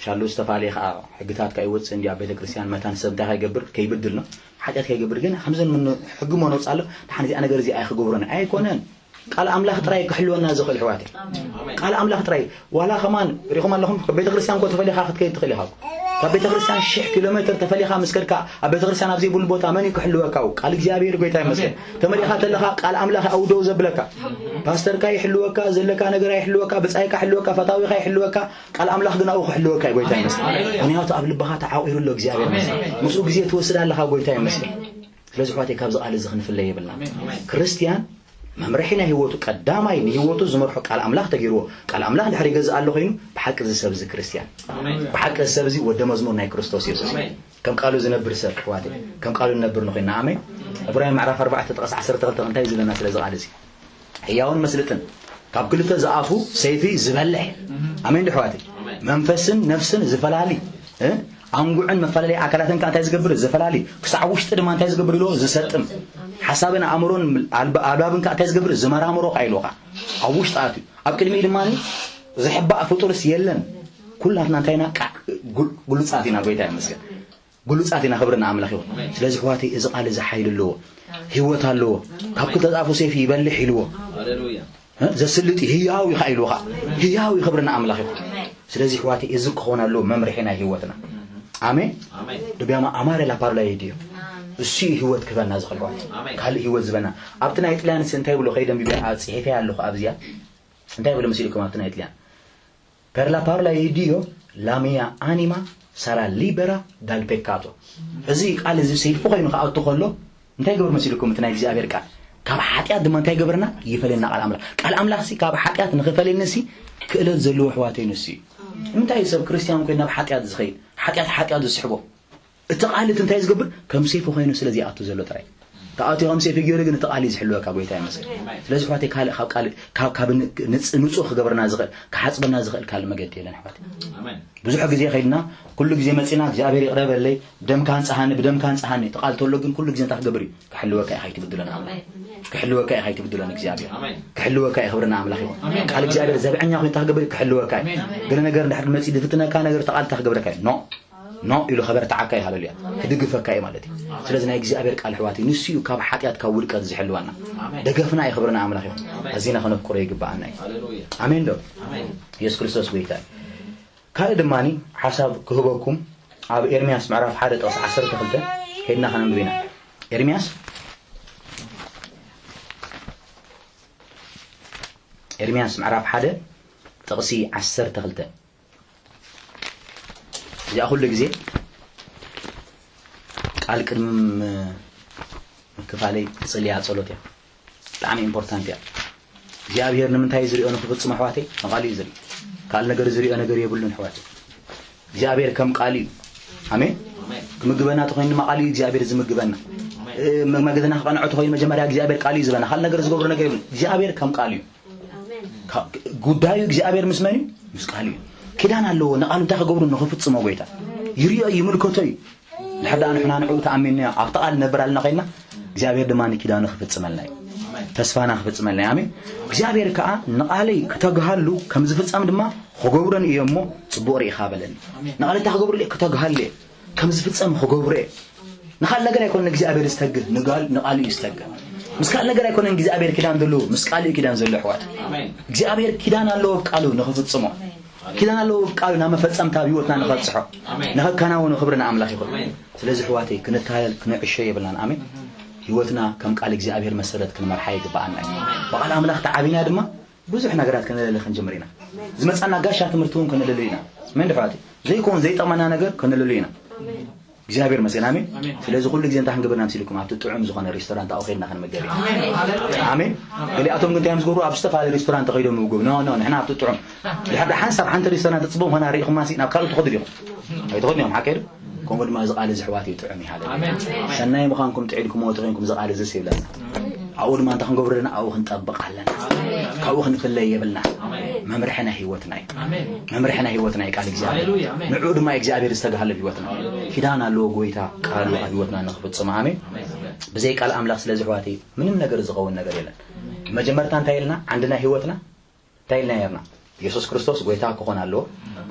ሻሉ ዝተፈላለየ ከዓ ሕግታት ከዓ ይወፅእ እንዲ ኣብ ቤተ ክርስቲያን መታን ሰብ እንታይ ከይገብር ከይብድል ነው፣ ሓጢኣት ከይገብር። ግን ከምዘን ምን ሕጊ እሞ ነውፅእ ኣሎ፣ ደሓን እዚኣ ነገር እዚኣ ኣይክገብሮን ኣይኮነን። ቃል ኣምላኽ ጥራይ ክሕልወና ዝኽእል ኣሕዋተይ። ቃል ኣምላኽ ጥራይ። ዋላ ከማን ሪኹም ኣለኹም፣ ካብ ቤተ ክርስቲያን እኮ ተፈሊኻ ክትከይድ ትኽእል ኢኻ እኮ። ካብ ቤተ ክርስቲያን ሽሕ ኪሎ ሜትር ተፈሊኻ ምስ ከድካ፣ ኣብ ቤተ ክርስቲያን ኣብ ዘይብሉ ቦታ መን እዩ ክሕልወካ? ቃል እግዚኣብሔር፣ ጎይታ ይመስገን። ተመሊኻ ተለኻ ቃል ኣምላኽ ኣውደው ዘብለካ። ፓስተርካ ይሕልወካ፣ ዘለካ ነገር ይሕልወካ፣ ብጻይካ ይሕልወካ፣ ፈታዊኻ ይሕልወካ። ቃል ኣምላኽ ግን ኣብኡ ክሕልወካ እዩ፣ ጎይታ ይመስገን። ኣሜን። ምኽንያቱ ኣብ ልብኻ ተዓቑሩ ኣሎ፣ እግዚኣብሔር ይመስገን። ኣሜን። ምስኡ ግዜ ትወስድ ኣለኻ፣ ጎይታ ይመስገን። ስለዚ ኣሕዋተይ፣ ካብዚ ቃል እዚ ክንፍለ የብልና። ኣሜን። ክርስትያን መምርሒ ናይ ህይወቱ፣ ቀዳማይ ንህይወቱ ዝመርሖ ቃል ኣምላኽ ተገይርዎ። ቃል ኣምላኽ ድሕሪ ይገዝእ ኣሎ ኮይኑ፣ ብሓቂ እዚ ሰብ እዚ ክርስትያን። ኣሜን። ብሓቂ እዚ ሰብ እዚ ወደ መዝሙር ናይ ክርስቶስ ኢየሱስ። ኣሜን። ከም ቃሉ ዝነብር ሰብ፣ ኣሕዋተይ፣ ከም ቃሉ ንነብር ንኾይና። ኣሜን። ዕብራውያን ምዕራፍ ኣርባዕተ ጥቕሲ ዓሰርተ ክልተ እንታይ ዝብለና ስለዚ ቃል እዚ? ህያውን መስልጥን፣ ካብ ክልተ ዝኣፉ ሰይፊ ዝበልሕ። ኣሜን ዶ ኣሕዋተይ? መንፈስን ነፍስን ዝፈላሊ፣ እ? ኣንጉዕን መፈላለይ ኣካላትን ከኣ እንታይ ዝገብር? ዝፈላሊ። ክሳዕ ውሽጢ ድማ እንታይ ዝገብር ኢልዎ? ዝሰጥም። ሓሳብን ኣእምሮን ኣልባ-፣ ኣልባብን ከኣ እንታይ ዝገብር? ዝመራምሮ ከኣ ኢልዎ ከኣ። ኣብ ውሽጢ ኣትዩ። ኣብ ቅድሚኡ ድማ ዝሕባእ ፍጡርስ የለን። ኩላትና እንታይ ኢና? ቃ-፣ ጉ-፣ ግሉጻት ኢና፣ ጎይታ ይመስገን። ግሉጻት ኢና፣ ክብሪ ንኣምላኽ ይኹን። ስለዚ ኣሕዋተይ፣ እዚ ቃል እዚ ሓይሊ ኣለዎ፣ ህይወት ኣለዎ። ካብ ክልተ ዝኣፉ ሰይፊ ይበልሕ ኢልዎ። ሃሌሉያ። እ? ዘስልጥ እዩ፣ ህያው እዩ ኸዓ ኢልዎ ኸዓ። ህያው እዩ፣ ክብሪ ንኣምላኽ ይኹን። ስለዚ ኣሕዋተይ፣ እዚ ክኸውን ኣለዎ መምርሒ ናይ ህይወትና። ኣሜን። ኣሜን። Dobbiamo amare la parola di Dio። እሱ እዩ ህይወት ክህበና ዝኽእል ኣሕዋተይ። ኣሜን። ካልእ ህይወት ዝህበና። ኣብቲ ናይ ጥልያን ሲ እንታይ ብሎ ከይደ ኣንቢበ፣ ኣ፣ ጽሒፈያ ኣለኹ ኣብዚኣ። እንታይ ብሎ መሲልኩም ኣብቲ ናይ ጥልያን? Per la parola di Dio, la mia anima sarà libera dal peccato። እዚ ቃል እዚ ሰይፊ ኮይኑ ክኣቱ ከሎ እንታይ ይገብር መሲልኩም? እቲ ናይ እግዚኣብሔር ቃል ካብ ሓጢኣት ድማ እንታይ ይገብርና? ይፈለየና ቃል ኣምላኽ። ቃል ኣምላኽ ሲ ካብ ሓጢኣት ንኽፈለየኒ ሲ ክእለት ዘለዎ ኣሕዋተይ ንሱ እዩ። ንምንታይ እዩ ሰብ ክርስትያን ኮይኑ ናብ ሓጢኣት ዝኸይድ? ሓጢኣት ሓጢኣት ዝስሕቦ። እቲ ቃል እቲ እንታይ ዝገብር? ከም ሴፍ ኮይኑ ስለ ዝኣቱ ዘሎ ጥራይ። ተኣትዮ ከም ሴፍ ገይሩ ግን እቲ ቃል እዩ ዝሕልወካ፣ ጎይታ ይመስገን። ስለዚ ኣሕዋተይ ካልእ ካብ ቃል፣ ካብ፣ ካብ ን-፣ ንጽ-፣ ንጹህ ክገብረና ዝኽእል፣ ክሓጽበና ዝኽእል ካልእ መገዲ የለን ኣሕዋተይ። ኣሜን። ብዙሕ ግዜ ከይድና፣ ኩሉ ግዜ መጺና እግዚኣብሔር ይቕረ በለይ፣ ደምካ ኣንጽሃኒ፣ ብደምካ ኣንጽሃኒ፣ እቲ ቃል ተሎ ግን ኩሉ ግዜ እንታይ ክገብር እዩ? ክሕልወካ እዩ፣ ከይትብድሎን ኣምላኽ። ኣሜን። ክሕልወካ እዩ፣ ከይትብድሎን እግዚኣብሔር። ኣሜን። ክሕልወካ እዩ፣ ክብሪ ንኣምላኽ ይኹን። ኣሜን። ቃል እግዚኣብሔር ዘብዐኛ ኮይኑ እንታይ ክገብር እዩ? ክሕልወካ እዩ። ኣሜን። ገለ ነገር እንድሕር መጺኡ ዝፍትነካ ነገር እቲ ቃል እንታይ ክገብረካ እዩ? ኖ። ኖ ኢሉ ከበርትዓካ እዩ፣ ሃለሉያ። ክድግፈካ እዩ ማለት እዩ። ስለዚ ናይ እግዚኣብሔር ቃል ኣሕዋተይ ንሱ እዩ ካብ ሓጢኣት ካብ ውድቀት ዝሕልወና። ኣሜን። ደገፍና እዩ፣ ክብሪ ንኣምላኽ ይኹን። ኣሜን። ኣዚና ከነፍቅሮ ይግብኣና እዩ። ሃሌሉያ። ኣሜን ዶ? ኣሜን። የሱስ ክርስቶስ ጎይታ እዩ። ካልእ ድማ ሓሳብ ክህበኩም ኣብ ኤርምያስ ምዕራፍ ሓደ ጥቕሲ ዓሰርተ ክልተ ከይድና ከነንብብ ኢና። ኤርምያስ፣ ኤርምያስ ምዕራፍ ሓደ ጥቕሲ ዓሰርተ ክልተ። እዚኣ ኩሉ ግዜ ቃል ቅድሚ ም-፣ ምክፋለይ ክጽልያ ጸሎት እያ። ብጣዕሚ ኢምፖርታንት እያ። እግዚኣብሔር ንምንታይ ዝሪኦ ንክፍጽሞ ኣሕዋተይ? ንቃሉ እዩ ዝርኢ። ካልእ ነገር ዝሪኦ ነገር የብሉን ኣሕዋተይ። እግዚኣብሔር ከም ቃሉ እዩ። ኣሜን። ኣሜን። ክምግበና ተኾይኑ ድማ ቃሉ እዩ እግዚኣብሔር ዝምግበና። ኣሜን። እ፣ መ-፣ መገድና ክቐንዖ ተኾይኑ መጀመርያ እግዚኣብሔር ቃሉ እዩ ዝበና። ካልእ ነገር ዝገብሮ ነገር የብሉን። እግዚኣብሔር ከም ቃሉ እዩ። ኣሜን። ካ-፣ ጉዳዩ እግዚኣብሔር ምስ መን እዩ? ምስ ቃሉ እዩ። ኪዳን ኣለዎ። ንቃሉ እንታይ ክገብሩ ንክፍጽሞ ጎይታ። ይሪኦ እዩ፣ ይምልከቶ እዩ። ድሕር ደኣ ንሕና ንዕኡ ተኣሚንናዮ፣ ኣብቲ ቃል ነብር ኣለና ኮይንና፣ እግዚኣብሔር ድማ ንኪዳኑ ክፍጽመልና እዩ። ኣሜን። ተስፋና ክፍጽመልና እዩ። ኣሜን። እግዚኣብሔር ከኣ ንቃለይ ክተግሃሉ ከም ዝፍጸም ድማ ክገብረን እየ እሞ ጽቡቕ ርኢኻ በለኒ። ኣሜን። ንቃለይ እንታይ ክገብሩ እየ? ክተግሃሉ እየ። ከም ዝፍጸም ክገብሩ እየ። ንኻል ነገር ኣይኮነን እግዚኣብሔር ዝተግህ፣ ንጋል-፣ ንቃሉ እዩ ዝተግህ። ምስ ካልእ ነገር ኣይኮነን እግዚኣብሔር ኪዳን ዘለዎ፣ ምስ ቃሉ እዩ ኪዳን ዘሎ ኣሕዋት። ኣሜን። እግዚኣብሔር ኪዳን ኣለዎ ቃሉ ንኽፍጽሞ። ኪዳን ኣለዎ ቃሉ ናብ መፈጸምታ ኣብ ህይወትና ንኸብጽሖ። ኣሜን። ንኸከናውኖ ክብሪ ንኣምላኽ ይኹን። ኣሜን። ስለዚ ኣሕዋተይ ክንታለል ክንዕሾ የብልናን። ኣሜን። ህይወትና ከም ቃል እግዚኣብሔር መሰረት ክንመርሓ ይግብኣና እዩ። ኣሜን። ብቓል ኣምላኽ ተዓቢና ድማ ብዙሕ ነገራት ከነለሊ ክንጅምር ኢና። ዝመጻና ጋሻ ትምህርቲ እውን ከነለሊ ኢና። ኣሜን ዶ ኣሕዋተይ? ዘይኮን ዘይጠቕመና ነገር ከነለሊ ኢና። ኣሜን። እግዚኣብሔር ይመስገን። ኣሜን። ኣሜን። ስለዚ ኩሉ ግዜ እንታይ ክንገብር ኢና መሲልኩም? ኣብቲ ጥዑም ዝኾነ ሬስቶራንት ኣብኡ ከይድና ክንምገብ ኢና። ኣሜን። ኣሜን። ኣሜን። ገሊኣቶም ግን እንታይ እዮም ዝገብሩ? ኣብ ዝተፈላለዩ ሬስቶራንት ከይዶም ይምገቡ። ኖ፣ ኖ፣ ንሕና ኣብቲ ጥዑም። ድሕር ሓንሳብ ሓንቲ ሬስቶራንት ጽቡቕ ምዃና ርኢኹማ ሲ ናብ ካልእ ትኸዱ ዲኹም? ኣይትኸዱን ኢኹም፣ ሓቀይ ዶ? ከምኡ ድማ እዚ ቃል እዚ ኣሕዋት እዩ ጥዑም ይሃለና። ኣሜን። ሰናይ ምዃንኩም ጥዒድኩምዎ ተኾይንኩም እዚ ቃል እዚ ይብለና። ኣብኡ ድማ እንታይ ክንገብር ኣለና? ኣብኡ ክንጠብቕ ኣለና። ካብኡ ክንፍለይ የብልና። መምርሒ ናይ ህይወትና እዩ። መምርሒ ናይ ህይወትና እዩ ቃል እግዚኣብሔር። ንዕኡ ድማ እግዚኣብሔር ዝተጋሃለ ህይወትና። ኪዳን ኣለዎ ጎይታ ቃሉ ኣብ ህይወትና ንክፍጽም። ኣሜን። ብዘይ ቃል ኣምላኽ ስለዚ ኣሕዋት ምንም ነገር ዝኸውን ነገር የለን። መጀመርታ እንታይ ኢልና? ዓንድና ህይወትና እንታይ ኢልና ነርና? የሱስ ክርስቶስ ጎይታ ክኾን ኣለዎ፣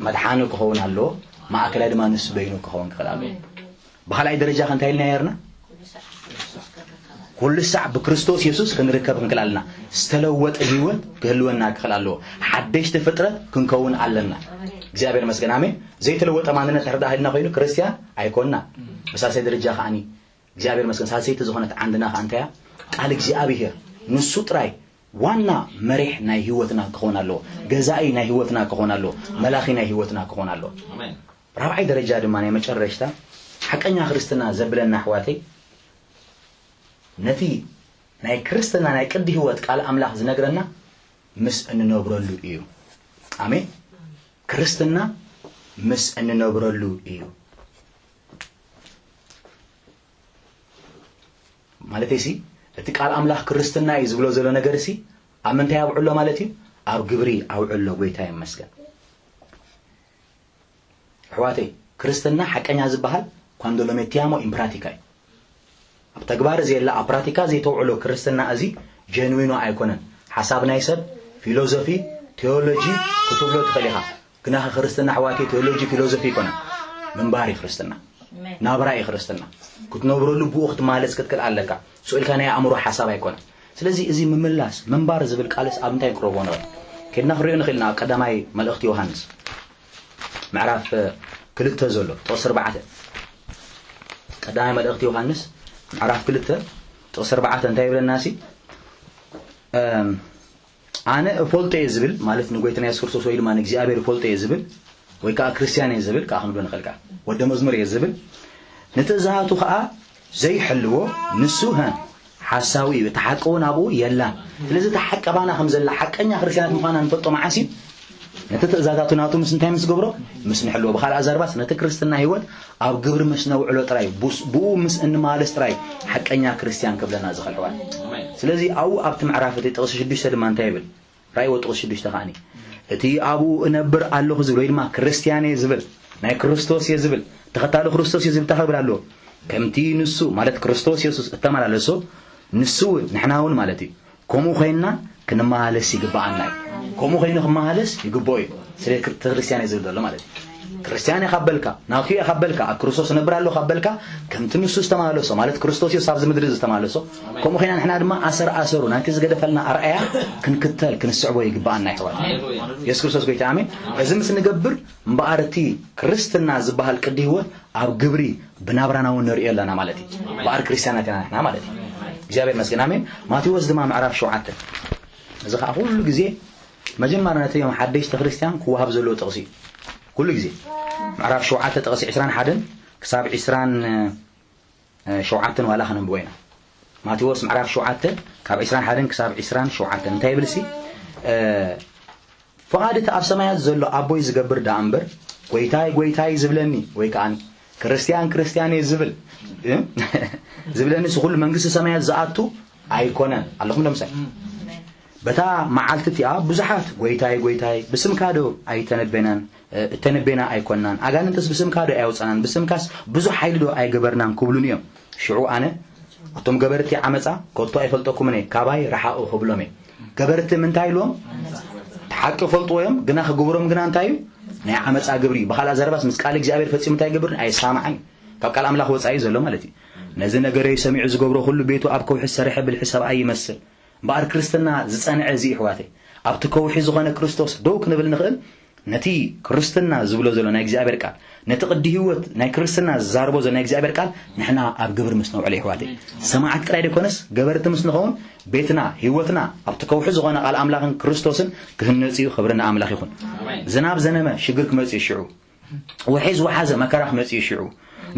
መድሓኒ ክኸውን ኣለዎ፣ ማእከላይ ድማ ንሱ በይኑ ክኸውን ክኽእል ኣለዎ። ብኻልኣይ ደረጃ ከ እንታይ ኢልና ነርና? ኩሉ ሳዕ ብክርስቶስ የሱስ ክንርከብ ክንክእል ኣለና። ዝተለወጠ ህይወት ክህልወና ክኽእል ኣለዎ። ሓደሽቲ ፍጥረት ክንከውን ኣለና። እግዚኣብሔር መስገን ኣሜን። ዘይተለወጠ ማንነት ሕርዳ ሃልና ኮይኑ ክርስቲያን ኣይኮንና። ብሳልሳይ ደረጃ ከዓኒ እግዚኣብሔር መስገን ሳልሰይቲ ዝኾነት ዓንድና ከኣ እንታያ? ቃል እግዚኣብሔር ንሱ ጥራይ ዋና መሪሕ ናይ ህይወትና ክኾን ኣለዎ። ገዛኢ ናይ ህይወትና ክኾን ኣለዎ። መላኺ ናይ ህይወትና ክኾን ኣለዎ። ራብዓይ ደረጃ ድማ ናይ መጨረሽታ ሓቀኛ ክርስትና ዘብለና ኣሕዋተይ ነቲ ናይ ክርስትና ናይ ቅዲ ህይወት ቃል ኣምላኽ ዝነግረና ምስ እንነብረሉ እዩ። ኣሜን። ክርስትና ምስ እንነብረሉ እዩ። ማለተይሲ እቲ ቃል ኣምላኽ ክርስትና እዩ ዝብሎ ዘሎ ነገር ሲ ኣብ ምንታይ ኣብዕሎ ማለት እዩ? ኣብ ግብሪ ኣብዕሎ። ጎይታ ይመስገን። ኣሕዋተይ ክርስትና ሓቀኛ ዝበሃል quando lo mettiamo in pratica እዩ። ኣብ ተግባር ዘየለ ኣብ ፕራቲካ ዘይተውዕሎ ክርስትና እዚ ጀንዊኖ ኣይኮነን። ሓሳብ ናይ ሰብ ፊሎዞፊ ቴዎሎጂ ክትብሎ ትኽእል ኢኻ። ግናኸ ክርስትና ኣሕዋተይ ቴዎሎጂ ፊሎዞፊ ኣይኮነን። ምንባር እዩ ክርስትና። ናብራ እዩ ክርስትና። ክትነብረሉ ብኡ ክትመላለስ ክትክእል ኣለካ። ስኡልካ ናይ ኣእምሮ ሓሳብ ኣይኮነን። ስለዚ እዚ ምምላስ ምንባር ዝብል ቃልስ ኣብ እንታይ ንክረቦ ንኽእል? ከድና ክንሪኦ ንኽእል ኢና። ኣብ ቀዳማይ መልእኽቲ ዮሃንስ ምዕራፍ ክልተ ዘሎ ጥቕሲ ኣርባዕተ። ቀዳማይ መልእኽቲ ዮሃንስ ምዕራፍ ክልተ ጥቕሲ ኣርባዕተ እንታይ ይብለና ሲ? ኣነ እፈልጦ እየ ዝብል ማለት ንጎይታና የሱስ ክርስቶስ ወይ ድማ ንእግዚኣብሔር እፈልጦ እየ ዝብል ወይ ከዓ ክርስትያን እየ ዝብል ከዓ ክንብሎ ንኽእል። ከዓ ወደ መዝሙር እየ ዝብል ንትእዛቱ ከዓ ዘይሕልዎ ንሱ ሓሳዊ እዩ፣ እቲ ሓቂ እውን ኣብኡ የላን። ስለዚ እቲ ሓቂ ኣባና ከም ዘላ ሓቀኛ ክርስትያናት ምዃና ንፈልጦ መዓስ እዩ? ነቲ ትእዛዛቱ ናቱ ምስ እንታይ ምስ ገብሮ? ምስ ንሕልዎ። ብኻልእ ኣዛርባስ ነቲ ክርስትና ህይወት ኣብ ግብሪ ምስ ነውዕሎ ጥራይ፣ ብኡ ምስ እንመላለስ ጥራይ ሓቀኛ ክርስትያን ክብለና ዝኽእል ኣሕዋት። ስለዚ ኣብኡ ኣብቲ ምዕራፍ እቲ ጥቕሲ ሽዱሽተ ድማ እንታይ ይብል? ራእይዎ ጥቕሲ ሽዱሽተ ከዓኒ እቲ ኣብኡ እነብር ኣለኹ ዝብል ወይ ድማ ክርስትያን እየ ዝብል ናይ ክርስቶስ እየ ዝብል ተኸታሊ ክርስቶስ እየ ዝብል እንታይ ክብል ኣለዎ? ከምቲ ንሱ ማለት ክርስቶስ የሱስ እተመላለሶ ንሱ እውን ንሕና እውን ማለት እዩ ከምኡ ኮይንና ክንመላለስ ይግብኣና እዩ። ከምኡ ኮይኑ ክመላለስ ይግብኦ እዩ። ስለ ክርስትያን እየ ዝብል ዘሎ ማለት እዩ። ክርስትያን እየ ካብ በልካ ናቱ እየ ካብ በልካ ኣብ ክርስቶስ እነብር ኣለኹ ካብ በልካ ከምቲ ንሱ ዝተመላለሶ ማለት ክርስቶስ የሱስ ኣብዚ ምድሪ ዝተመላለሶ ከምኡ ኮይና ንሕና ድማ ኣሰር ኣሰሩ ናይቲ ዝገደፈልና ኣርኣያ ክንክተል ክንስዕቦ ይግብኣና ይሕዋት። የሱስ ክርስቶስ ጎይታ ኣሜን። እዚ ምስ ንገብር እምበኣር እቲ ክርስትና ዝበሃል ቅዲ ህይወት ኣብ ግብሪ ብናብራና እውን ንርእዮ ኣለና ማለት እዩ። እምበኣር ክርስትያናት ኢና ንሕና ማለት እዩ። እግዚኣብሔር መስገን ኣሜን። ማቴዎስ ድማ ምዕራፍ ሸውዓተ እዚ ከዓ ኩሉ ግዜ መጀመርያ ነቲ ዮም ሓደሽቲ ክርስትያን ክወሃብ ዘለዎ ጥቕሲ እዩ። ኩሉ ግዜ ምዕራፍ ሸውዓተ ጥቕሲ ዕስራን ሓደን ክሳብ ዕስራን ሸውዓተን ዋላ ከነንብቦ ኢና። ማቴዎስ ምዕራፍ ሸውዓተ ካብ ዕስራን ሓደን ክሳብ ዕስራን ሸውዓተን እንታይ ይብል ሲ? ፍቓድ እቲ ኣብ ሰማያት ዘሎ ኣቦይ ዝገብር ደኣ እምበር ጎይታይ ጎይታይ ዝብለኒ ወይ ከዓ ክርስትያን ክርስትያን እየ ዝብል ዝብለኒ ሲ ኩሉ መንግስቲ ሰማያት ዝኣቱ ኣይኮነን። ኣለኹም ዶ ምሳይ? በታ መዓልቲ እቲኣ ብዙሓት ጎይታይ ጎይታይ ብስምካ ዶ ኣይተነበናን እተነበና ኣይኮናን? ኣጋንንትስ ብስምካ ዶ ኣየውፃናን? ብስምካስ ብዙሕ ሓይሊ ዶ ኣይገበርናን ክብሉን እዮም። ሽዑ ኣነ እቶም ገበርቲ ዓመፃ ከቶ ኣይፈልጠኩምን እየ፣ ካባይ ረሓቑ ክብሎም እየ። ገበርቲ ምንታይ ኢልዎም? ሓቂ ይፈልጥዎ እዮም፣ ግና ክግብሮም ግና እንታይ እዩ? ናይ ዓመፃ ግብሪ እዩ። ብኻልእ ኣዘረባስ ምስ ቃል እግዚኣብሔር ፈፂሙ እንታይ ይገብርን ኣይሰማማዕን እዩ። ካብ ቃል ኣምላኽ ወፃኢ ዘሎ ማለት እዩ። ነዚ ነገረይ ሰሚዑ ዝገብሮ ኩሉ ቤቱ ኣብ ከውሒ ዝሰረሐ ብልሒ ሰብኣይ ይመስል። እምበኣር ክርስትና ዝጸንዐ እዚ እዩ ኣሕዋተይ። ኣብቲ ከውሒ ዝኾነ ክርስቶስ ደው ክንብል ንኽእል። ነቲ ክርስትና ዝብሎ ዘሎ ናይ እግዚኣብሔር ቃል፣ ነቲ ቅዲ ህይወት ናይ ክርስትና ዝዛረቦ ዘሎ ናይ እግዚኣብሔር ቃል ንሕና ኣብ ግብሪ ምስ ነውዕሎ እዩ ኣሕዋተይ። ሰማዕቲ ጥራይ ዘይኮነስ ገበርቲ ምስ ንኸውን ቤትና፣ ህይወትና ኣብቲ ከውሒ ዝኾነ ቃል ኣምላኽን ክርስቶስን ክህነጽ እዩ። ክብሪ ንኣምላኽ ይኹን። ዝናብ ዘነመ ሽግር ክመጽእ እዩ ሽዑ። ውሒ ዝወሓዘ መከራ ክመጽእ እዩ ሽዑ።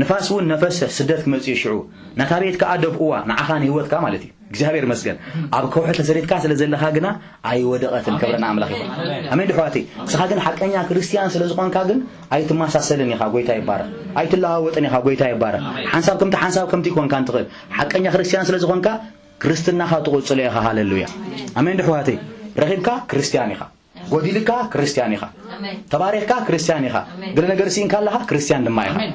ንፋስ እውን ነፈሰ ስደት ክመጽእ እዩ ሽዑ። ነታ ቤት ከኣ ደፍእዋ፣ ንዓኻ ንህይወትካ ማለት እዩ። እግዚኣብሔር ይመስገን። ኣብ ከውሒ ተሰሪትካ ስለ ዘለኻ ግና ኣይወደቐትን። ክብሪ ንኣምላኽ ይኹን። ኣሜን። ኣሜን ዶ ኣሕዋተይ? ንስኻ ግን ሓቀኛ ክርስትያን ስለ ዝኾንካ ግን ኣይትመሳሰልን ኢኻ። ጎይታ ይባረኽ። ኣይትለዋወጥን ኢኻ። ጎይታ ይባረኽ። ኣሜን። ሓንሳብ ከምቲ ሓንሳብ ከምቲ ይኮንካ እንትኽእል ሓቀኛ ክርስትያን ስለ ዝኾንካ ክርስትናኻ ትቕጽሎ ኢኻ። ሃሌሉያ። ኣሜን ዶ ኣሕዋተይ? ረኺብካ ክርስትያን ኢኻ። ጎዲልካ ክርስትያን ኢኻ። ኣሜን። ተባሪኽካ ክርስትያን ኢኻ። ኣሜን። ገለ ነገር ስኢንካ ኣለኻ ክርስትያን ድማ ኢኻ። ኣሜን።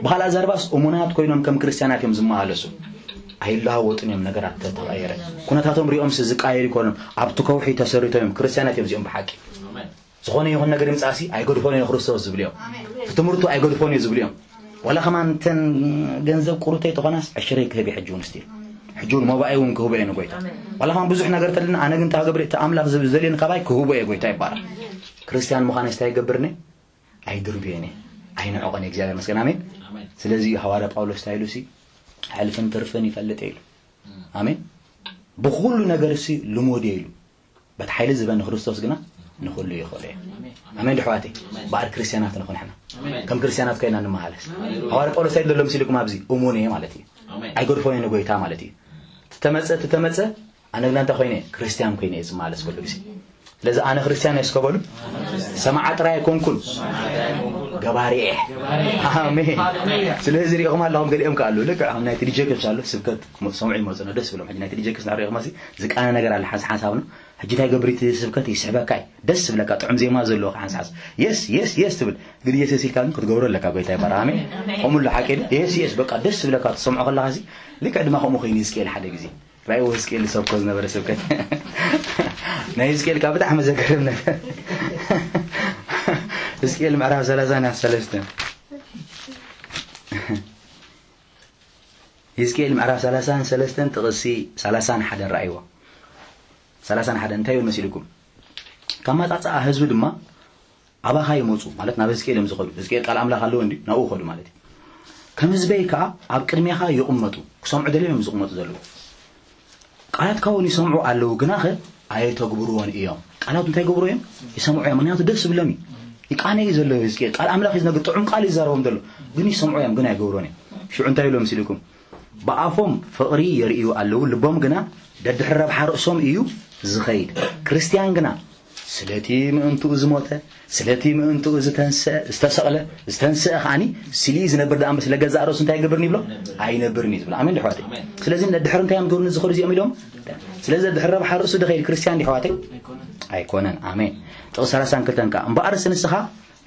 ብኻልእ ኣዛርባስ እሙናት ኮይኖም ከም ክርስትያናት እዮም ዝመላለሱ። ኣይለዋወጡን እዮም። ነገራት ተተቐየረ ኩነታቶም ሪኦምሲ ዝቃየሩ ይኮኑን ኣብቲ ከውሒ ተሰሪቶም እዮም። ክርስትያናት እዮም እዚኦም ብሓቂ። ዝኾነ ይኹን ነገር ይምጻእሲ ኣይገድፎን እዩ ክርስቶስ ዝብሉ እዮም። እቲ ትምህርቱ ኣይገድፎን እዩ ዝብሉ እዮም። ዋላ ከማን እተን ገንዘብ ቁሩተይ ተኾናስ ዕሽረይ ክህብ እየ ሕጂ እውን ስቲል። ሕጂ እውን ሞባኣይ እውን ክህቦ እየ ንጎይታ። ዋላ ከማን ብዙሕ ነገር ተለና ኣነ ግን እንታይ ክገብር እየ? እቲ ኣምላኽ ዝብ-፣ ዘልየኒ ካባይ ክህቦ እየ። ጎይታ ይባረኽ። ክርስትያን ምዃነይ እንታይ ይገብርኒ? ኣይድርብየኒ፣ ኣይንዕቐኒ። እግዚኣብሔር መስገን። ኣሜን። ኣሜን። ስለዚ እዩ ሃዋርያ ጳውሎስ እንታይ ኢሉ ሲ፣ ሕልፍን ትርፍን ይፈልጥ እየ ኢሉ። ኣሜን። ብኹሉ ነገር ሲ ልሙድ እየ ኢሉ። በቲ ሓይሊ ዝህበኒ ክርስቶስ ግና ንኹሉ ይኽእሎ እየ። ኣሜን። ኣሜን ዶ ኣሕዋተይ? በኣር ክርስትያናት ንኹን ሕና። ኣሜን። ከም ክርስትያናት ኮይና ንመሃለስ። ኣሜን። ሃዋርያ ጳውሎስ እንታይ ኢሉ ዘሎ መሲልኩም ኣብዚ? እሙን እየ ማለት እዩ። ኣሜን። ኣይገድፎን እየ ንጎይታ ማለት እዩ። ትተመጸ፣ ትተመጸ፣ ኣነ ግና እንታይ ኮይነ? ክርስትያን ኮይነ እየ ዝመላለስ ኩሉ ግዜ። ስለዚ ኣነ ክርስትያን እየ እስከ በሉ። ሰማዓ ጥራይ ኣይኮንኩን፣ ገባሪ እየ። ኣሜን። ስለዚ ሪኢኹም ኣለኹም፣ ገሊኦም ከ ኣለዉ። ልክዕ ከም ናይቲ ዲጀ ክስ ኣሎ፣ ስብከት ክመ-፣ ሰምዑ ይመጹ ነው፣ ደስ ብሎም። ሕጂ ናይቲ ዲጀ ክስ ንሪኢኹም፣ እዚ ዝቃነ ነገር ኣለ፣ ሓንስ ሓንሳብ ነው። ሕጂ እንታይ ገብር እቲ ስብከት? ይስሕበካ እዩ፣ ደስ ዝብለካ፣ ጥዑም ዜማ ዘለዎ ሓንስ ሓንስ። የስ፣ የስ፣ የስ ትብል። ግን የስ፣ የስ ኢልካ ግን ክትገብሮ ኣለካ፣ ጎይታ ይባርኽ። ኣሜን። ኣሜን። ከምኡ ኣሎ ሓቂ ዶ? የስ፣ የስ፣ በቃ ደስ ዝብለካ ትሰምዖ ከለኻ ሲ፣ ልክዕ ድማ ከምኡ ኮይኑ ህዝቅኤል ሓደ ግዜ። ራእይዎ ህዝቅኤል ዝሰብኮ ዝነበረ ስብከት። ናይ ህዝቅኤል ካብ ብጣዕሚ ዘገርም ነገር። ህዝቅኤል ምዕራፍ ሰላሳን ሰለስተን። ህዝቅኤል ምዕራፍ ሰላሳን ሰለስተን ጥቕሲ ሰላሳን ሓደን ራእይዎ። ሰላሳን ሓደን እንታይ ይብል መሲልኩም? ካብ ማጻጻኣ ህዝቢ ድማ ኣባኻ ይመጹ፣ ማለት ናብ ህዝቅኤል እዮም ዝኸዱ። ህዝቅኤል ቃል ኣምላኽ ኣለዎ እንዲ፣ ናብኡ ኸዱ ማለት እዩ። ከም ህዝበይ ከኣ ኣብ ቅድሜኻ ይቕመጡ፣ ክሰምዑ ደልዮም እዮም ዝቕመጡ ዘለዉ። ቃላትካ እውን ይሰምዑ ኣለዉ፣ ግናኸ ኣየተግብርዎን እዮም። ቃላት እንታይ ይገብሩ እዮም? ይሰምዑ እዮም። ምክንያቱ ደስ ዝብሎም እዩ። ይቃነ እዩ ዘሎ ህዝቅኤል። ቃል ኣምላኽ እዩ ዝነግር፣ ጥዑም ቃል እዩ ዝዛረቦም ዘሎ። ግን ይሰምዑ እዮም፣ ግን ኣይገብሩን እዮም። ሽዑ እንታይ ኢሎም ሲልኩም? ብኣፎም ፍቕሪ የርእዩ ኣለዉ፣ ልቦም ግና ደድሕሪ ረብሓ ርእሶም እዩ ዝኸይድ። ክርስትያን ግና ስለቲ ምእንትኡ ዝሞተ፣ ስለቲ ምእንትኡ ዝተንስአ፣ ዝተሰቕለ፣ ዝተንስአ ከኣኒ ስሊኢ ዝነብር ደኣ እምበር ስለ ገዛእ ርእሱ እንታይ ይገብርን ይብሎ? ኣይነብርን እዩ ዝብሎ። ኣሜን ዶ ኣሕዋተይ? ኣሜን። ስለዚ ነድሕር እንታይ እዮም ዝገብሩ ዝኸዱ እዚኦም ኢሎም? ስለዚ ድሕር ረብሓ ርእሱ ድኸይድ ክርስትያን ዲ ኣሕዋተይ? ኣይኮነን። ኣይኮነን። ኣሜን። ጥቕሲ ሰላሳን ክልተን ከኣ፣ እምበኣርስ ንስኻ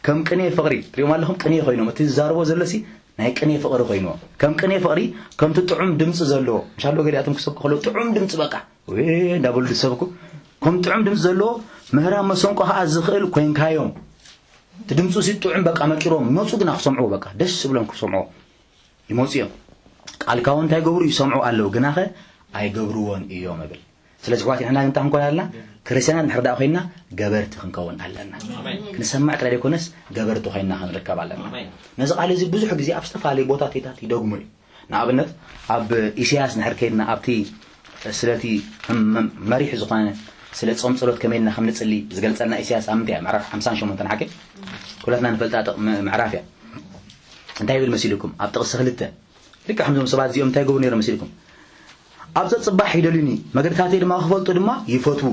ከም ቅኔ ፍቕሪ፣ ትሪኦም ኣለኹም ቅኔ ኮይኖም፣ እቲ ዝዛረቦ ዘሎሲ ናይ ቅኔ ፍቕሪ ኮይንዎ። ከም ቅኔ ፍቕሪ፣ ከምቲ ጥዑም ድምጺ ዘለዎ፣ ምሻሎ ገሊኣቶም ክሰብኩ ከለዉ ጥዑም ድምጺ በቃ፣ ወይ እንዳበሉ ዝሰብኩ፣ ከም ጥዑም ድምጺ ዘለዎ፣ ምህራም መሰንቆ ከኣ ዝኽእል ኮይንካዮም። እቲ ድምጹ ሲ ጥዑም በቃ መቂርዎም፣ ይመጹ ግና ክሰምዑ በቃ፣ ደስ ዝብሎም ክሰምዑ ይመጹ እዮም። ቃልካ እውን እንታይ ይገብሩ? ይሰምዑ ኣለዉ፣ ግናኸ ኣይገብርዎን እዮም እብል። ስለዚ ኣሕዋት ንሕና እንታይ ክንኮን ኣለና? ክርስትያናት እንድሕር ደኣ ኮይንና ገበርቲ ክንከውን ኣለና። ኣሜን። ክንሰምዕ ጥራይ ዘይኮነስ ገበርቲ ኮይንና ክንርከብ ኣለና። ኣሜን። ነዚ ቃል እዚ ብዙሕ ግዜ ኣብ ዝተፈላለዩ ቦታታት ይደግሞ እዩ። ንኣብነት ኣብ ኢሳያስ እንድሕር ከይድና ኣብቲ ስለቲ መ-፣ መ-፣ መሪሕ ዝኾነ ስለ ጾም ጸሎት ከመይ ኢልና ከም ንጽሊ ዝገልጸልና ኢሳያስ ኣብ ምንታይ እያ? ምዕራፍ ሓምሳን ሸሞንተን ሓቂ ኩላትና ንፈልጣ ጥቕ-፣ ም-፣ ምዕራፍ እያ። እንታይ ይብል መሲልኩም? ኣብ ጥቕሲ ክልተ ልክዕ ከምዞም ሰባት እዚኦም እንታይ ይገብሩ ነይሮም መሲልኩም? ኣብ ጸጽባሕ ይደልዩኒ፣ መገድታተይ ድማ ክፈልጡ ድማ ይፈትዉ።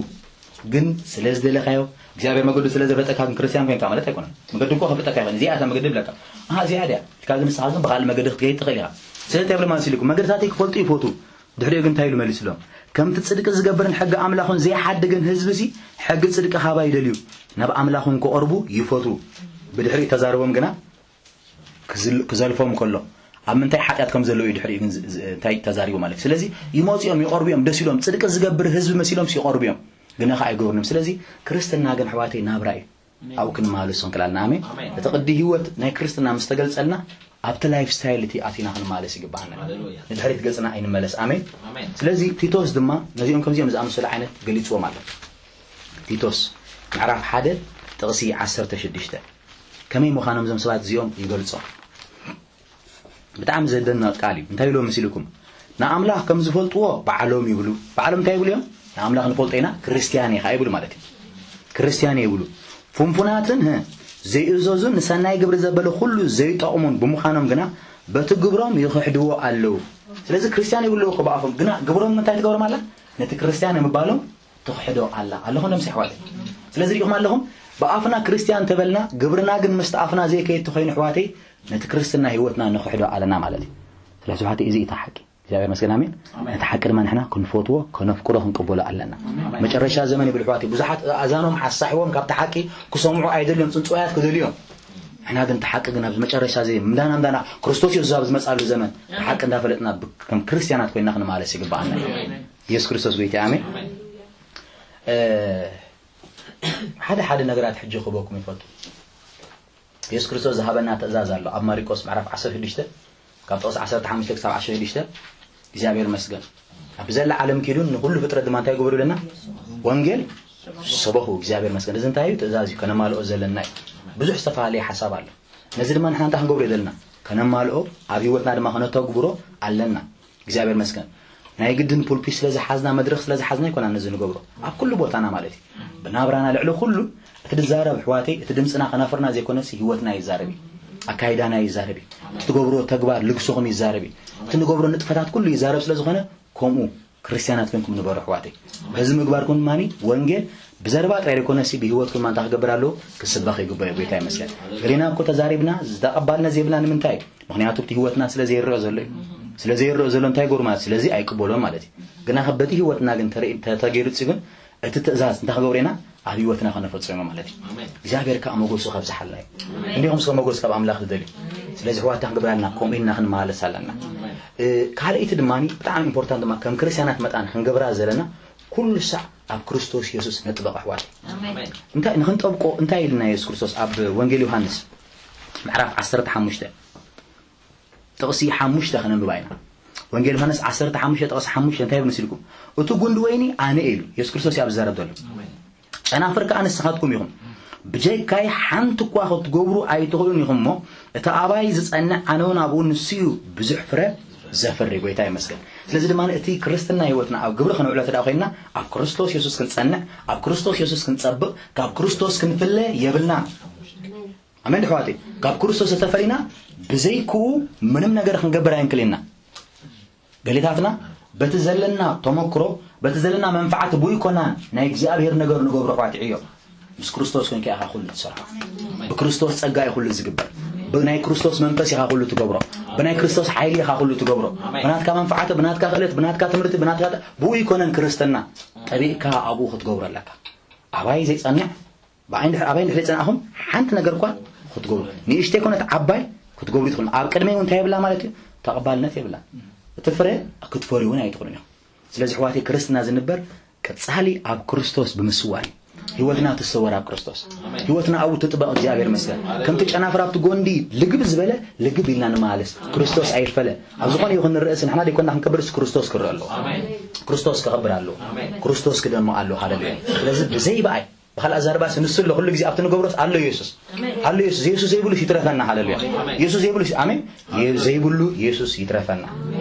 ግን ስለ ዝደለኻዮ፣ እግዚኣብሔር መገዱ ስለ ዘፍለጠካ ግን ክርስትያን ኮይንካ ማለት ኣይኮነን። መገዱ እኮ ከፍለጠካ ይኽእል። እዚኣ እታ መገዲ ይብለካ። ኣሃ፣ እዚኣ ድያ ኢልካ ግን ንስኻ ግን ብኻልእ መገዲ ክትከይድ ትኽእል ኢኻ። ስለዚ እንታይ ይብሎም መሲልኩም? መገድታተይ ክፈልጡ ይፈትዉ። ድሕሪኡ ግን እንታይ ኢሉ መሊስሎም? ከምቲ ጽድቂ ዝገብርን ሕጊ ኣምላኹን ዘይሓድግን ህዝቢሲ ሕጊ ጽድቂ ካባይ ይደልዩ፣ ናብ ኣምላኹም ክቐርቡ ይፈትዉ። ብድሕሪኡ ተዛረቦም ግና ክዝል-፣ ክዘልፎም ከሎ፣ ኣብ ምንታይ ሓጢኣት ከም ዘለዉ እዩ ድሕሪኡ ግን ዝ-፣ ዝ-፣ እንታይ ተዛሪቡ ማለት እዩ። ስለዚ ይመጹ እዮም፣ ይቐርቡ እዮም፣ ደስ ኢሎም፣ ጽድቂ ዝገብር ህዝቢ መሲሎምስ ይቐርቡ እዮም፣ ግና ኸኣ ኣይገብሩን እዮም። ስለዚ ክርስትና ግን ኣሕዋተይ ናብራ እዩ። ኣብኡ ክንመላለስ እንክላልና። ኣሜን። ኣሜን። እቲ ቅዲ ህይወት ናይ ክርስትና ምስ ተገልጸልና፣ ኣብቲ ላይፍ ስታይል እቲ ኣቲና ክንመላለስ ይግባኣና። ሃሌሉያ። ንድሕሪት ገጽና ኣይንመለስ። ኣሜን። ኣሜን። ስለዚ ቲቶስ ድማ ነዚኦም ከምዚኦም ዝኣመሰሉ ዓይነት ገሊጽዎም ኣሎ። ቲቶስ ምዕራፍ ሓደ ጥቕሲ ዓሰርተ ሽዱሽተ ከመይ ምዃኖም እዞም ሰባት እዚኦም ይገልጾም። ብጣዕሚ ዘደንቕ ቃል እዩ። እንታይ ኢልዎም መሲልኩም? ንኣምላኽ ከም ዝፈልጥዎ ባዕሎም ይብሉ። ባዕሎም እንታይ ይብሉ እዮም? ንኣምላኽ ንፈልጦ ኢና፣ ክርስትያን ኢኻ ይብሉ ማለት እዩ። ክርስትያን እየ ይብሉ። ፍንፉናትን፣ ህ፣ ዘይእዘዙን ንሰናይ ግብሪ ዘበለ ኩሉ ዘይጠቕሙን ብምዃኖም ግና በቲ ግብሮም ይኽሕድዎ ኣለዉ። ስለዚ ክርስትያን ይብልዎ እኮ ብኣፎም፣ ግና ግብሮም እንታይ ትገብሮም ኣላ? ነቲ ክርስትያን ንምባሎም ትኽሕዶ ኣላ። ኣለኹም ደምሲ ኣሕዋተይ? ስለዚ ርኢኹም ኣለኹም፣ ብኣፍና ክርስትያን ተበልና፣ ግብርና ግን ምስቲ ኣፍና ዘይከይድ ተኾይኑ ኣሕዋተይ፣ ነቲ ክርስትና ህይወትና ንኽሕዶ ኣለና ማለት እዩ። ስለዚ ኣሕዋተይ፣ እዚ እዩ እቲ ሓቂ። እግዚኣብሔር መስገን፣ ኣሜን። ነቲ ሓቂ ድማ ንሕና ክንፈትዎ፣ ከነፍቅሮ፣ ክንቅበሎ ኣለና። መጨረሻ ዘመን ይብል ኣሕዋተይ፣ ብዙሓት ኣእዛኖም ሓሳሕዎም ካብቲ ሓቂ ክሰምዑ ኣይደልዮም፣ ጽንጽዋያት ክደልዮም። ንሕና ግን እቲ ሓቂ ግን ኣብዚ መጨረሻ እዚ ምዳና ምዳና ክርስቶስ የሱስ ኣብ ዝመጻሉ ዘመን እቲ ሓቂ እንዳፈለጥና ብ-፣ ከም ክርስትያናት ኮይና ክንመላለስ ይግባኣና። ኢየሱስ ክርስቶስ ጎይታ፣ ኣሜን። እ፣ ሓደ ሓደ ነገራት ሕጂ ክበኩም ይፈቱ። የሱስ ክርስቶስ ዝሃበና ትእዛዝ ኣሎ። ኣብ ማርቆስ ምዕራፍ ዓሰርተ ሽዱሽተ ካብ ጥቕሲ ዓሰርተ ሓሙሽተ ክሳብ ዓሰርተ ሽዱሽተ እግዚኣብሔር መስገን። ኣብ ዘላ ዓለም ኪዱን ንኹሉ ፍጥረት ድማ እንታይ ግበሩ ኣለና? ወንጌል ሰበኹ። እግዚኣብሔር መስገን። እዚ እንታይ እዩ? ትእዛዝ እዩ። ከነማልኦ ዘለና እዩ። ብዙሕ ዝተፈላለየ ሓሳብ ኣሎ። ነዚ ድማ ንሕና እንታይ ክንገብሮ ዘለና? ከነማልኦ፣ ኣብ ህይወትና ድማ ከነተግብሮ ኣለና። እግዚኣብሔር መስገን። ናይ ግድን ፑልፒት ስለ ዝሓዝና፣ መድረኽ ስለ ዝሓዝና ኣይኮናን ነዚ ንገብሮ። ኣብ ኩሉ ቦታና ማለት እዩ። ብናብራና ልዕሊ ኩሉ እቲ ድዛረብ ኣሕዋተይ፣ እቲ ድምፅና ከናፍርና ዘይኮነስ ህይወትና ይዛረብ እዩ። ኣካይዳና ይዛረብ እዩ። እቲ ትገብሮ ተግባር ልግስኹም ይዛረብ እዩ። እቲ ንገብሮ ንጥፈታት ኩሉ ይዛረብ ስለ ዝኾነ ከምኡ ክርስትያናት ኮንኩም ንበሩ ኣሕዋተይ። በዚ ምግባርኩም ድማ ወንጌል ብዘረባ ጥራይ ዘይኮነሲ ብህይወትኩም ድማ እንታይ ክገብር ኣለዎ? ክስበኽ ይግባእ። ጎይታ ይመስገን። ገሊና እኮ ተዛሪብና ዝተቐባልነት ዘይብልና ንምንታይ? ምኽንያቱ እቲ ህይወትና ስለ ዘይረኦ ዘሎ እዩ። ስለ ዘይረኦ ዘሎ እንታይ ይገብሩ ማለት? ስለዚ ኣይቅበሎን ማለት እዩ። ግና በቲ ህይወትና ግን ተርኢ-፣ ተ-፣ ተገይሩ ፂ ግን እቲ ትእዛዝ እንታይ ክገብሩ ኢና? ኣብ ህይወትና ከነፈፅሞ ማለት እዩ። እግዚኣብሔር ከዓ ሞገሱ ከብዝሓልና እዩ። እንዲኹም ስለ ሞገስ ካብ ኣምላኽ ዝደልዩ። ስለዚ ኣሕዋት እንታይ ክንገብር ኣለና? ከምኡ ኢልና ክንመላለስ ኣለና። እ፣ ካልኣይቲ ድማ ብጣዕሚ ኢምፖርታንት ድማ ከም ክርስትያናት መጣን ክንገብራ ዘለና ኩሉ ሳዕ ኣብ ክርስቶስ የሱስ ነጥበቕ ኣሕዋት። እንታይ ንኽንጠብቆ እንታይ ኢልና የሱስ ክርስቶስ ኣብ ወንጌል ዮሃንስ ምዕራፍ ዓሰርተ ሓሙሽተ ጥቕሲ ሓሙሽተ ከነንብባ ኢና። ወንጌል ዮሃንስ ዓሰርተ ሓሙሽተ ጥቕሲ ሓሙሽተ እንታይ ይብል መሲልኩም? "እቲ ጉንዲ ወይኒ ኣነ እየ" ኢሉ የሱስ ክርስቶስ እዩ ኣብ ዝዛረብ ዘሎ። "ጨናፍር ከኣ ንስኻትኩም ኢኹም። ብጀካይ ሓንቲ እኳ ክትገብሩ ኣይትኽእሉን ኢኹም እሞ፣ እቲ ኣባይ ዝጸንዕ ኣነ እውን ኣብኡ ንሱ እዩ ብዙሕ ፍረ ዘፍሪ።" ጎይታ ይመስገን። ስለዚ ድማ እቲ ክርስትና ህይወትና ኣብ ግብሪ ከነውዕሎ እንተ ደኣ ኮይንና፣ ኣብ ክርስቶስ የሱስ ክንጸንዕ፣ ኣብ ክርስቶስ የሱስ ክንጸብቕ፣ ካብ ክርስቶስ ክንፍለ የብልናን። ኣሜን ኣሕዋተይ። ካብ ክርስቶስ ተፈሊና ብዘይክኡ ምንም ነገር ክንገብር ኣይንክእል ኢና። ገሊታትና በቲ ዘለና ተመክሮ፣ በቲ ዘለና መንፈዓት ብኡ ኣይኮናን ናይ እግዚኣብሔር ነገር ንገብሮ ኣሕዋተይ ዕዮ። ምስ ክርስቶስ ኮንካ ኢኻ ኩሉ ትሰርሖ። ብክርስቶስ ጸጋ እዩ ኩሉ ዝግበር። ብናይ ክርስቶስ መንፈስ ኢኻ ኩሉ ትገብሮ። ብናይ ክርስቶስ ሓይሊ ኢኻ ኩሉ ትገብሮ። ብናትካ መንፈዓት፣ ብናትካ ክእለት፣ ብናትካ ትምህርቲ፣ ብናትካ ተ-፣ ብኡ ኣይኮነን ክርስትና። ጠቢቕካ ኣብኡ ክትገብሮ ኣለካ። ኣባይ ዘይጸንዕ ብኣይ እንድሕር፣ ኣባይ እንድሕር ጸናእኹም ሓንቲ ነገር እኳ ክትገብሩ፣ ንእሽተይ ኮነት ዓባይ ክትገብሩ ትኽእሉ። ኣብ ቅድመይ እውን እንታይ የብላ ማለት እዩ? ተቐባልነት የብላ። እቲ ፍረ ክትፈርዩ እውን ኣይትኽእሉን ኢኹም። ስለዚ ኣሕዋተይ ክርስትና ዝንበር ቀጻሊ ኣብ ክርስቶስ ብምስዋር እዩ። ህይወትና ትሰወር ኣብ ክርስቶስ። ህይወትና ኣብኡ ትጥበቕ። እግዚኣብሔር ይመስገን። ከምቲ ጨናፍር ኣብቲ ጎንዲ ልግብ ዝበለ ልግብ ኢልና ንመላለስ። ክርስቶስ ኣይፈለ። ኣብ ዝኾነ ይኹን ንርእስ ንሕና ደይኮንና ክንከብርስ ክርስቶስ ክረአ ኣለዎ። ክርስቶስ ክኸብር ኣለዎ። ክርስቶስ ክደምቕ ኣለዎ። ሃሌሉያ። ስለዚ ብዘይ ብኣይ ብኻልእ ኣዛርባስ ንሱ ኣሎ፣ ኩሉ ግዜ ኣብቲ ንገብሮስ ኣሎ የሱስ። ኣሎ የሱስ። የሱስ ዘይብሉስ ይትረፈና። ሃሌሉያ። የሱስ ዘይብሉስ፣ ኣሜን። የ-፣ ዘይብሉ የሱስ ይትረፈና።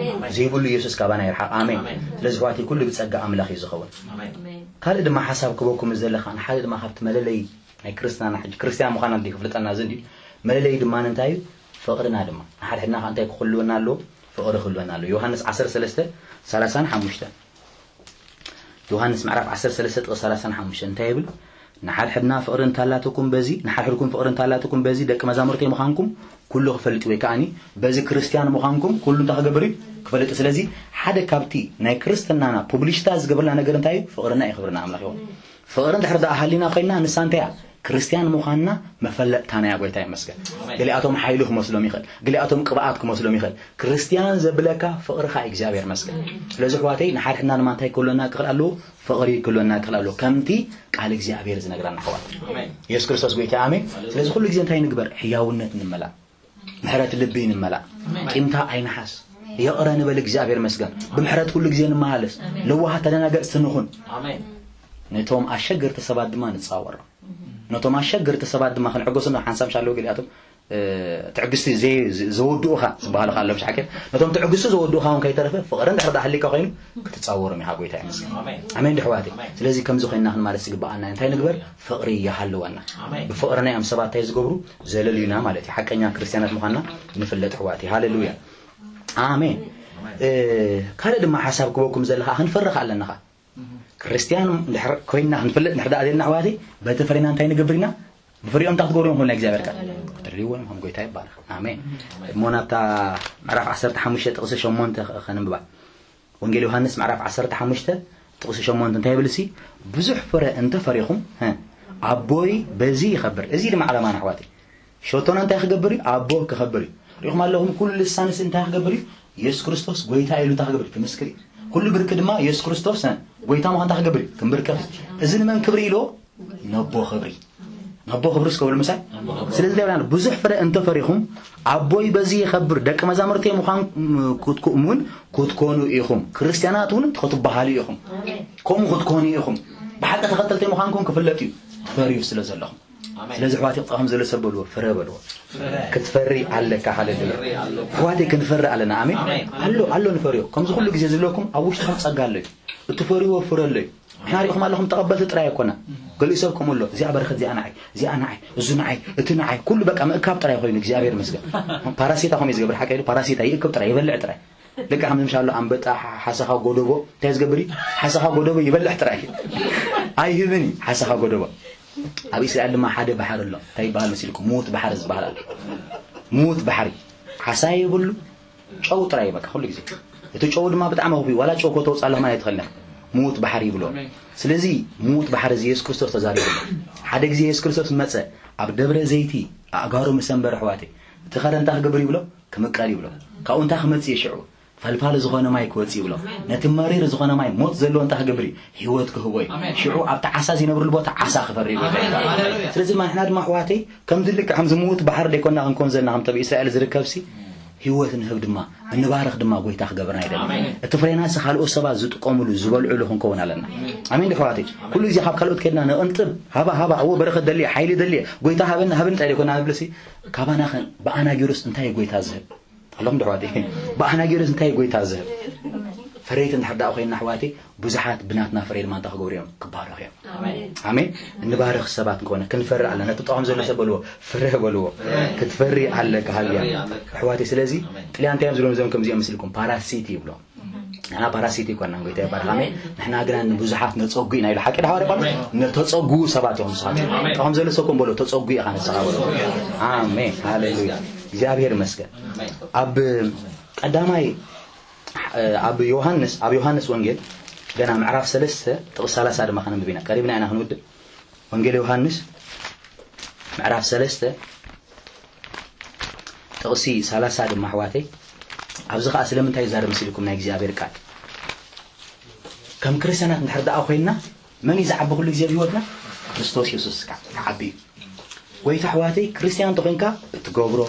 ዘይብሉ የሱስ ካባና ይርሓቕ። ኣሜን። ስለዚ ኣሕዋተይ ኩሉ ብጸጋ ኣምላኽ እዩ ዝኸውን። ካልእ ድማ ሓሳብ ክበኩም ዘለኻ፣ ንሓደ ድማ ካብቲ መለለዪ ናይ ክርስትያንና፣ ሕጂ ክርስትያን ምዃና እንዲ ክፍልጠና እዚ እንዲ መለለዪ ድማ እንታይ እዩ? ፍቕርና ድማ። ንሓድሕድና ከ እንታይ ክህልወና ኣለዎ? ፍቕሪ ክህልወና ኣለዎ። ዮሃንስ ዓሰርተ ሰለስተ ሰላሳን ሓሙሽተን። ዮሃንስ ምዕራፍ ዓሰርተ ሰለስተ ጥቕሲ ሰላሳን ሓሙሽተን እንታይ ይብል? "ንሓድሕድና ፍቕሪ እንታላትኩም በዚ፣ ንሓድሕድኩም ፍቕሪ እንታላትኩም በዚ ደቂ መዛሙርተይ ምዃንኩም ኩሉ ክፈልጥ እዩ፣ ወይ ከኣኒ በዚ ክርስትያን ምዃንኩም ኩሉ እንታይ ክገብር እዩ? ክፈልጥ እዩ።" ስለዚ ሓደ ካብቲ ናይ ክርስትናና ፑብሊሽታ ዝገብርና ነገር እንታይ እዩ? ፍቕርና እዩ። ክብርና ኣምላኽ ይኹን። ፍቕሪ እንድሕር ደኣ ሃሊና ኮይንና ንሳ እንታይ እያ? ክርስትያን ምዃንና መፈለጥታና እያ። ጎይታ ይመስገን። ገሊኣቶም ሓይሊ ክመስሎም ይኽእል፣ ገሊኣቶም ቅብኣት ክመስሎም ይኽእል። ክርስትያን ዘብለካ ፍቕርኻ እዩ። እግዚኣብሔር ይመስገን። ስለዚ ኣሕዋተይ ንሓድሕድና ድማ እንታይ ክህልወና ክኽእል ኣለዎ? ፍቕሪ ክህልወና ክኽእል ኣለዎ። ከምቲ ቃል እግዚኣብሔር ዝነግረና ኣሕዋት። የሱስ ክርስቶስ ጎይታ ኣሜን። ስለዚ ኩሉ ግዜ እንታይ ንግበር? ሕያውነት ንመላእ። ምሕረት ልቢ ንመላእ። ቂምታ ኣይንሓዝ። ይቕረ ንበል። እግዚኣብሔር ይመስገን። ብምሕረት ኩሉ ግዜ ንመላለስ። ለዋሃት ተደናገጽቲ ንኹን። ነቶም ኣሸገርቲ ሰባት ድማ ንጻወሮም። ነቶም ኣሸገርቲ ሰባት ድማ ክንዕገሶም። ሓንሳብ ሻሎ ገሊኣቶም፣ እ፣ ትዕግስቲ ዘይ-፣ ዘ-፣ ዘወድኡኻ ዝበሃሉ ከ ኣለዉ፣ ብሻዕኬ ነቶም ትዕግስቲ ዘወድኡኻ እውን ከይተረፈ ፍቕሪ እንድሕር ደኣ ሃሊካ ኮይኑ ክትጻወሮም ኢኻ። ጎይታ ይመስገን። ኣሜን። ኣሜን ዶ ኣሕዋተይ? ስለዚ ከምዚ ኮይንና ክንማለስ ይግብኣና። እንታይ ንግበር? ፍቕሪ ይሃልወና። ብፍቕርና እዮም ሰባት እንታይ ዝገብሩ? ዘለልዩና ማለት እዩ። ሓቀኛ ክርስትያናት ምዃንና ንፍለጥ ኣሕዋተይ። ሃሌሉያ። ኣሜን። ካልእ ድማ ሓሳብ ክበኩም ዘለኻ ክንፈርኽ ኣለና። ኻ ክርስትያን ኮይና ክንፍለጥ ንሕዳ ኣደና ኣሕዋተይ፣ በቲ ፍሬና እንታይ ንገብር ኢና? ብፍሬኦም እንታይ ክትገብሩ እዮም? ናይ እግዚኣብሔር ቃል ክትርእይዎ እዮም። ከም ጎይታ ይባረኽ። ኣሜን። እሞ ናብታ ምዕራፍ ዓሰርተ ሓሙሽተ ጥቕሲ ሸሞንተ ከ-፣ ከንብባ። ወንጌል ዮሃንስ ምዕራፍ ዓሰርተ ሓሙሽተ ጥቕሲ ሸሞንተ እንታይ ይብል? ሲ ብዙሕ ፍረ እንተፈሪኹም፣ ሀ፣ ኣቦይ በዚ ይኸብር። እዚ ድማ ዓላማና ኣሕዋተይ። ሸቶና እንታይ ክገብር እዩ? ኣቦ ክኸብር እዩ። ሪኹም ኣለኹም፣ ኩሉ ልሳንስ እንታይ ክገብር እዩ? የሱስ ክርስቶስ ጎይታ ኢሉ እንታይ ክገብር እዩ? ክምስክር እዩ። ኩሉ ብርኪ ድማ የሱስ ክርስቶስ፣ እ፣ ጎይታ ምዃን እንታይ ክገብር እዩ? ክምብርከኽ እዩ። እዚ ንመን ክብሪ ኢሎ? ነቦ ክብሪ። ነቦ ክብሪ እስከ በሉ ምሳይ። ስለዚ እንታይ ይብለና? ብዙሕ ፍረ እንተፈሪኹም ኣቦይ በዚ ይኸብር፣ ደቂ መዛሙርተይ ምዃን ክትኩ-፣ እውን ክትኮኑ ኢኹም። ክርስትያናት እውን ክትበሃሉ ኢኹም። ከምኡ ክትኮኑ ኢኹም። ብሓቂ ተኸተልተይ ምዃንኩም ክፍለጥ እዩ። ትፈርዩ ስለ ዘለኹም። ኣሜን። ስለዚ ኣሕዋተይ፣ ከም ዘሎ ሰብ በልዎ፣ ፍረ በልዎ። ክትፈሪ ኣለካ። ሃሌሉያ። ኣሕዋተይ፣ ክንፈሪ ኣለና። ኣሜን። ኣሜን። ኣሎ፣ ኣሎ ንፈርዮ። ከምዚ ኩሉ ግዜ ዝብለኩም ኣብ ውሽጥኹም ጸጋ ኣሎ እዩ። እትፈርይዎ ፍረ ኣሎ እዩ። ንሕና ሪእኹም ኣለኹም፣ ተቐበልቲ ጥራይ ኣይኮና። ገሊኡ ሰብ ከምኡ ኣሎ፣ እዚኣ በረኸት፣ እዚኣ ንዓይ፣ እዚኣ ንዓይ፣ እዚ ንዓይ፣ እቲ ንዓይ፣ ኩሉ በቃ ምእካብ ጥራይ ኮይኑ፣ እግዚኣብሔር ይመስገን። ፓራሲታ ከምኡ እዩ ዝገብር፣ ሓቀ ኢሉ ፓራሲታ ይእክብ ጥራይ፣ ይበልዕ ጥራይ። ልክዕ ከምዚ ምሻሎ ኣንበጣ፣ ሓ-፣ ሓሰኻ ጎደቦ እንታይ ዝገብር እዩ? ሓሰኻ ጎደቦ ይበልዕ ጥራይ። ኣይህብን እዩ ሓሰኻ ጎደቦ። ኣብ እስራኤል ድማ ሓደ ባሕሪ ኣሎ። እንታይ ይበሃል መሲልኩም? ምዉት ባሕሪ ዝበሃል ኣሎ። ምዉት ባሕሪ። ዓሳ የብሉ፣ ጨው ጥራይ በቃ ኩሉ ግዜ። እቲ ጨው ድማ ብጣዕሚ ክፉእ እዩ። ዋላ ጨው ከተውፅእ ኣለኻ ማለት ኣይትኽእልን። ምዉት ባሕሪ ይብሎ። ኣሜን። ስለዚ ምዉት ባሕሪ እዚ የሱስ ክርስቶስ ተዛሪቡ ኣሎ። ሓደ ግዜ የሱስ ክርስቶስ መጸ፣ ኣብ ደብረ ዘይቲ ኣእጋሩ ምስ ኣንበረ ኣሕዋተይ፣ እቲ ኸረ እንታይ ክገብር ይብሎ? ክምቀል ይብሎ። ካብኡ እንታይ ክመጽእ እዩ ሽዑ? ፈልፋሊ ዝኾነ ማይ ክወጽእ ይብሎ። ነቲ መሪር ዝኾነ ማይ ሞት ዘለዎ እንታይ ክገብር እዩ? ህይወት ክህቦ እዩ። ኣሜን። ሽዑ ኣብቲ ዓሳ ዝነብርሉ ቦታ ዓሳ ክፈሪ ይብሎ። ኣሜን። ሃሌሉያ። ስለዚ ድማ ንሕና ድማ ኣሕዋተይ ከምዚ ልክዕ ከምዚ ምዉት ባሕሪ ደይኮና ክንኮን ዘለና፣ ከምቲ ኣብ እስራኤል ዝርከብሲ ህይወት ንህብ ድማ፣ እንባርኽ ድማ ጎይታ ክገብርና ይደሊ። ኣሜን። እቲ ፍሬናሲ ካልኦት ሰባት ዝጥቀምሉ፣ ዝበልዕሉ ክንከውን ኣለና። ኣሜን። ኣሜን ዶ ኣሕዋተይ? ኩሉ ግዜ ካብ ካልኦት ከድና ነቕንጥብ፣ ሃባ፣ ሃባ፣ እዎ በረኸት ደልየ፣ ሓይሊ ደልየ፣ ጎይታ ሃበኒ፣ ሃበኒ እንታይ ደይኮና ንብልሲ፣ ካባና ኸን ብኣና ገይሩስ እንታይ እዩ ጎይታ ዝህብ? ኣለኹም ዶ ኣሕዋተይ? ብኣና ገይሩስ እንታይ እዩ ጎይታ ዝህብ? ፈረይቲ እንድሕር ደኣ ኮይንና ኣሕዋተይ፣ ብዙሓት ብናትና ፍሬ ድማ እንታይ ክገብሩ እዮም? ክባረኹ እዮም። ኣሜን። ኣሜን። እንባርኽ ሰባት ንኮነ፣ ክንፈሪ ኣለና። ነቲ ጥቕም ዘሎ ሰብ በልዎ፣ ፍረ በልዎ። ክትፈሪ ኣለካ። ሃሌሉያ። ኣሕዋተይ፣ ስለዚ ኣሜን። ጥልያን እንታይ እዮም ዝብሎም እዞም ከምዚኦም ምስልኩም? ፓራሲቲ ይብሎም። ንሕና ፓራሲቲ ኣይኮናን፣ ጎይታ ይባርኽ። ኣሜን። ኣሜን። ንሕና ግና ንብዙሓት ነጸጉ ኢና ኢሉ ሓቂ ዶ ሃዋርያ ጳውሎስ? ኣሜን። ነተጸጉ ሰባት እዮም ንስኻትኩም። ኣሜን። ጥቕም ዘሎ ሰብ ኮን በሎ፣ ተጸጉ ኢኻ ንስኻ በሎ። ኣሜን። ሃሌሉያ። እግዚኣብሔር ይመስገን። ኣሜን። ኣብ ቀዳማይ ኣብ ዮሃንስ፣ ኣብ ዮሃንስ ወንጌል ገና ምዕራፍ ሰለስተ ጥቕሲ ሰላሳ ድማ ከነንብብ ኢና። ቀሪብና ኢና ክንውድእ። ወንጌል ዮሃንስ ምዕራፍ ሰለስተ ጥቕሲ ሰላሳ ድማ ኣሕዋተይ፣ ኣብዚ ኸኣ ስለምንታይ ይዛረብ መሲልኩም ናይ እግዚኣብሔር ቃል? ከም ክርስትያናት እንድሕር ደኣ ኮይንና መን እዩ ዝዓቢ ኩሉ ግዜ ኣብ ህይወትና? ክርስቶስ የሱስ ክዓ-፣ ክዓቢ እዩ። ጎይታ ኣሕዋተይ፣ ክርስትያን እንተኾይንካ ብትገብሮ፣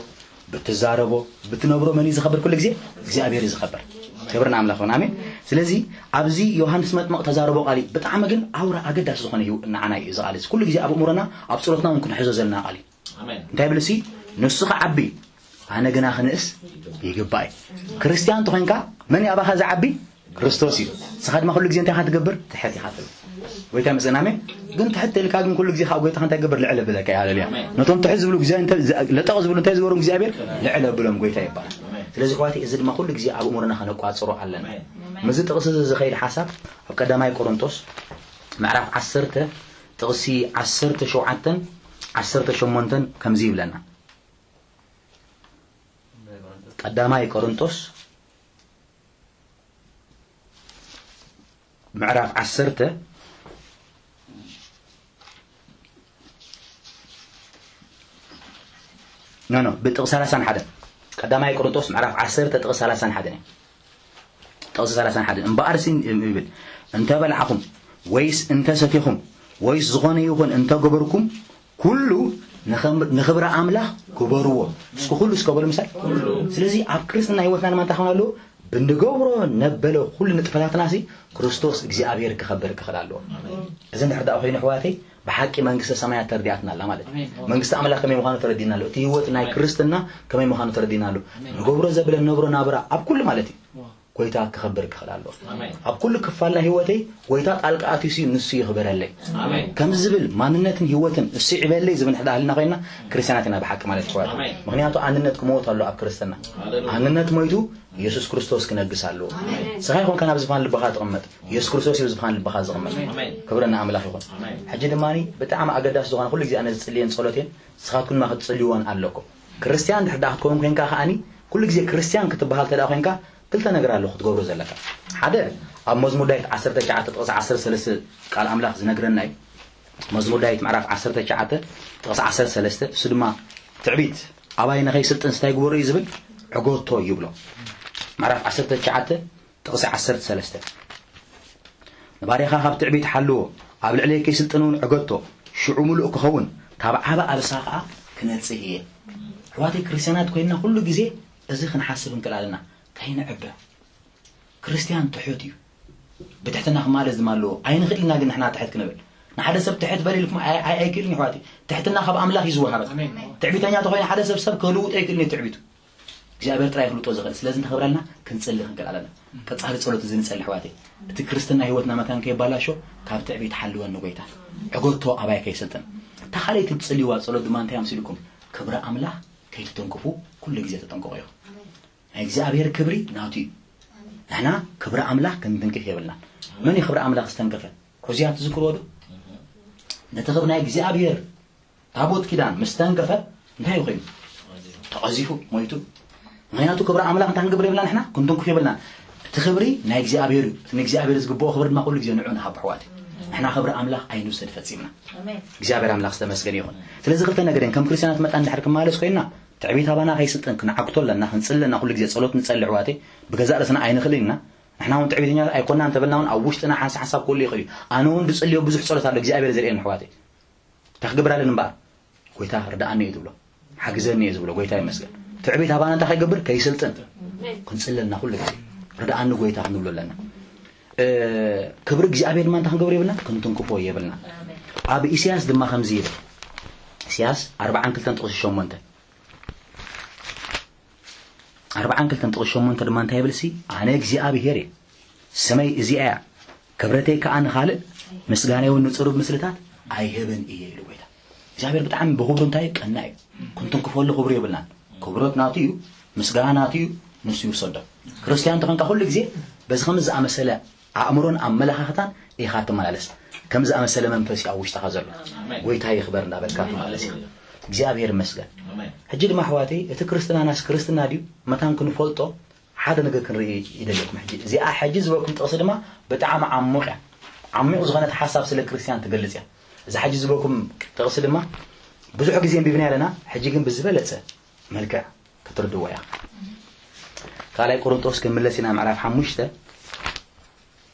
ብትዛረቦ፣ ብትነብሮ መን እዩ ዝኸብር ኩሉ ግዜ? እግዚኣብሔር እዩ ዝኸብር። ክብሪ ንኣምላኽ ይኹን። ኣሜን። ስለዚ ኣብዚ ዮሃንስ መጥምቕ ተዛረቦ ቃል እዩ። ብጣዕሚ ግን ኣውራ ኣገዳሲ ዝኾነ እዩ ንዓና እዩ እዚ ቃል እዚ። ኩሉ ግዜ ኣብ ኣእምሮና ኣብ ጸሎትና እውን ክንሕዞ ዘለና ቃል እዩ። ኣሜን። እንታይ ይብል እሲ? ንሱ ክዓቢ ኣነ ግና ክንእስ ይግባእ እዩ። ክርስትያን እንተኾይንካ መን እዩ ኣባኻ ዝዓቢ? ክርስቶስ እዩ። ንስኻ ድማ ኩሉ ግዜ እንታይ ኢኻ ትገብር? ትሕት ኢኻ ትብል። ጎይታ ይመስገን፣ ኣሜን። ግን ትሕት ኢልካ ግን ኩሉ ግዜ ካብ ጎይታኻ እንታይ ትገብር? ልዕል ብለካ እዩ። ሃሌሉያ። ኣሜን። ነቶም ትሕት ዝብሉ ግዜ እንታይ፣ ለጠቕ ዝብሉ እንታይ ዝገበሮም እግዚኣብሔር? ልዕል ኣብሎም፣ ጎይታ ይባላል። ኣሜን። ስለዚ ኣሕዋተይ፣ እዚ ድማ ኩሉ ግዜ ኣብ እሙርና ከነቋጽሮ ኣለና። ኣሜን። ምስዚ ጥቕሲ እዚ ዝኸይድ ሓሳብ ኣብ ቀዳማይ ቆሮንቶስ ምዕራፍ ዓሰርተ ጥቕሲ ዓሰርተ ሸውዓተን ዓሰርተ ሸሞንተን ከምዚ ይብለና። ቀዳማይ ቆሮንቶስ ምዕራፍ ዓሰርተ፣ ኖ፣ ኖ፣ ብጥቕሲ ሰላሳን ሓደን። ቀዳማይ ቆሮንቶስ ምዕራፍ ዓሰርተ ጥቕሲ ሰላሳን ሓደን እዩ። ጥቕሲ ሰላሳን ሓደን። እምበኣርሲ ይብል፣ እንተ በላዕኹም ወይስ እንተ ሰቲኹም ወይስ ዝኾነ ይኹን እንተ ገበርኩም፣ ኩሉ ንኸም-፣ ንኽብሪ ኣምላኽ ግበርዎ። እስኪ ኩሉ እስከ በሉ ምሳይ። ኩሉ። ስለዚ ኣብ ክርስትና ህይወትና ድማ እንታይ ክኸውን ኣለዎ? ብንገብሮ ነበለ ኩሉ ንጥፈታትናሲ ክርስቶስ እግዚኣብሔር ክኸብር ክኽእል ኣለዎ። ኣሜን። እዚ እንድሕር ደኣ ኮይኑ ኣሕዋተይ፣ ብሓቂ መንግስተ ሰማያት ተረዲኣትና ኣላ ማለት እዩ። ኣሜን። መንግስቲ ኣምላኽ ከመይ ምዃኑ ተረዲእና ኣሎ። እቲ ህይወት ናይ ኣሜን። ክርስትና ከመይ ምዃኑ ተረዲእና ኣሎ። ኣሜን። ንገብሮ ዘብለ ንነብሮ ናብራ ኣብ ኩሉ ማለት እዩ። ዋው። ጎይታ ክኸብር ክኽእል ኣለዎ። ኣብ ኩሉ ክፋል ናይ ህይወተይ ጎይታ ጣልቃ ኣትዩሲ ንሱ ይኽበረለይ ከም ዝብል ማንነትን ህይወትን እሱ ይዕበለይ ዝብል እንድሕር ደኣ ሃልና ኮይንና፣ ክርስትያናት ኢና ብሓቂ ማለት ይኸውን። ምክንያቱ ኣንነት ክመውት ኣሎ ኣብ ክርስትና። ኣንነት ሞይቱ፣ የሱስ ክርስቶስ ክነግስ ኣለዎ። ንስኻ ይኹንካ ናብ ዝፋን ልብኻ ትቕመጥ፣ የሱስ ክርስቶስ እዩ ዝፋን ልብኻ ዝቕመጥ። ክብሪ ንኣምላኽ ይኹን። ሕጂ ድማ ብጣዕሚ ኣገዳሲ ዝኾነ ኩሉ ግዜ ኣነ ዝጽልየን ጸሎቴን ንስኻትኩም ድማ ክትጽልይዎን ኣለኩም። ክርስትያን ድሕር ደኣ ክትከውን ኮይንካ ከኣኒ፣ ኩሉ ግዜ ክርስትያን ክትበሃል ተደኣ ኮይንካ፣ ክልተ ነገር ኣሎ ክትገብሮ ዘለካ። ሓደ፣ ኣብ መዝሙር ዳዊት ዓሰርተ ትሽዓተ ጥቕሲ ዓሰርተ ሰለስተ ቃል ኣምላኽ ዝነግረና እዩ። መዝሙር ዳዊት ምዕራፍ ዓሰርተ ትሽዓተ ጥቕሲ ዓሰርተ ሰለስተ፣ እሱ ድማ ትዕቢት ኣባይ ንኸይስልጥን ስታይ ግበሮ እዩ ዝብል፣ ዕገቶ ይብሎ። ምዕራፍ ዓሰርተ ትሽዓተ ጥቕሲ ዓሰርተ ሰለስተ፣ ንባርያኻ ካብ ትዕቢት ሓልዎ፣ ኣብ ልዕለይ ከይስልጥን እውን ዕገቶ፣ ሽዑ ምሉእ ክኸውን፣ ካብ ዓቢ ኣልሳ ኸኣ ክነጽህ እየ። ኣሕዋተይ ክርስትያናት ኮይንና ኩሉ ግዜ እዚ ክንሓስብ እንክእል ኣለና። ከይንዕበ። ክርስትያን ትሑት እዩ። ብትሕትና ክማለስ ድማ ኣለዎ። ኣይንኽእል ኢና ግን ንሕና ትሕት ክንብል። ንሓደ ሰብ ትሕት በል ኢልኩም ኣይ-፣ ኣይ-፣ ኣይክእልን እዩ ኣሕዋተይ። ትሕትና ካብ ኣምላኽ እዩ ዝወሃበን። ትዕቢተኛ ተኾይኑ ሓደ ሰብ ሰብ ክልውጦ ኣይክእልን እዩ ትዕቢቱ። እግዚኣብሔር ጥራይ ይፍልጦ ዝኽእል። ስለዚ እንተኽብረልና ክንጽሊ ክንክእል ኣለና። ቀጻሊ ጸሎት እዚ ንጸሊ ኣሕዋተይ። እቲ ክርስትና ህይወትና መታን ከይባላሾ ካብ ትዕቢት ሓልወኒ ጎይታ። ዕገቶ ኣባይ ከይሰልጥን። እታ ካልኣይቲ ትጽልይዋ ጸሎት ድማ እንታይ ኣምሲልኩም? ክብሪ ኣምላኽ ከይትትንክፉ ኩሉ ግዜ ተጠንቀቑ ኢኹም። ናይ እግዚኣብሔር ክብሪ ናቱ እዩ። ንሕና ክብሪ ኣምላኽ ክንትንክፍ የብልናን። መን እዩ ክብሪ ኣምላኽ ዝተንከፈ? ዖዝያ ትዝክርዎ ዶ? ነቲ ክብሪ ናይ እግዚኣብሔር ታቦት ኪዳን ምስ ተንከፈ እንታይ ኮይኑ? ተቐዚፉ፣ ሞይቱ። ምክንያቱ ክብሪ ኣምላኽ እንታይ ክንገብር የብልና ንሕና? ክንትንክፍ የብልና። እቲ ክብሪ ናይ እግዚኣብሔር እዩ። እቲ ንእግዚኣብሔር ዝግብኦ ክብሪ ድማ ኩሉ ግዜ ንዑ ንሃብ ኣሕዋት። ንሕና ክብሪ ኣምላኽ ኣይንውሰድ ፈጺምና። እግዚኣብሔር ኣምላኽ ዝተመስገነ ይኹን። ስለዚ ክልተ ነገር እየን። ከም ክርስትያናት መጠን ድሕር ክመሃለስ ኮይንና ትዕቢት ኣባና ከይስልጥን ክንዓግቶ ኣለና፣ ክንጽሊ ኣለና። ኩሉ ግዜ ጸሎት ንጸሊ ኣሕዋተይ። ብገዛእ ርእስና ኣይንኽእልን ኢና። ንሕና እውን ትዕቢተኛታት ኣይኮናን እንተበልና እውን ኣብ ውሽጥና ሓንሳብ ሓንሳብ ክህሉ ይኽእል እዩ። ኣነ እውን ዝጽልዮ ብዙሕ ጸሎት ኣሎ እግዚኣብሔር ዘርእየኒ ኣሕዋተይ። እንታይ ክገብር ኣለኒ እምበኣር? ጎይታ ርድኣኒ እዩ ትብሎ። ሓግዘኒ እዩ ዝብሎ። ጎይታ ይመስገን። ትዕቢት ኣባና እንታይ ከይገብር? ከይስልጥን። ክንጽሊ ኣለና ኩሉ ግዜ። ርድኣኒ ጎይታ ክንብሎ ኣለና። እ፣ ክብሪ እግዚኣብሔር ድማ እንታይ ክንገብር የብልና? ክንትንክፎ የብልና። ኣብ ኢሳያስ ድማ ከምዚ ይብል። ኢሳያስ ኣርብዓን ክልተን ጥቕሲ ሸሞንተ። ኣርብዓን ክልተን ጥቕሲ ሸሞንተ ድማ እንታይ ይብል ሲ? ኣነ እግዚኣብሔር እየ። ስመይ እዚኣ እያ። ክብረተይ ከኣ ንኻልእ፣ ምስጋናይ እውን ንጽሩብ ምስልታት ኣይህብን እየ ኢሉ ጎይታ። እግዚኣብሔር ብጣዕሚ ብኽብሩ እንታይ እዩ? ቀና እዩ። ክንትንክፈሉ ክብሩ የብልናን። ክብሮት ናቱ እዩ፣ ምስጋና ናቱ እዩ፣ ንሱ ይውሰዶ። ክርስትያን እንተኾንካ ኩሉ ግዜ በዚ ከምዚ ዝኣመሰለ ኣእምሮን ኣመለኻኽታን ኢኻ ትመላለስ። ከም ዝኣመሰለ መንፈስ እዩ ኣብ ውሽጥኻ ዘሎ። ጎይታ ይኽበር እንዳበልካ ትመላለስ ኢኻ። እግዚኣብሔር ይመስገን። ኣሜን። ሕጂ ድማ ኣሕዋተይ፣ እቲ ክርስትናናስ ክርስትና ድዩ? መታን ክንፈልጦ ሓደ ነገር ክንርኢ ይደለኩም። ሕጂ እዚኣ ሕጂ ዝበልኩም ጥቕሲ ድማ ብጣዕሚ ዓሙቕ እያ። ዓሚቕ ዝኾነት ሓሳብ ስለ ክርስትያን ትገልጽ እያ። እዛ ሕጂ ዝበልኩም ጥቕሲ ድማ ብዙሕ ግዜ ኣንቢብና ኣለና፣ ሕጂ ግን ብዝበለጸ መልክዕ ክትርድዎ እያ። ካልኣይ ቆሮንጦስ ክንምለስ ኢና፣ ምዕራፍ ሓሙሽተ፣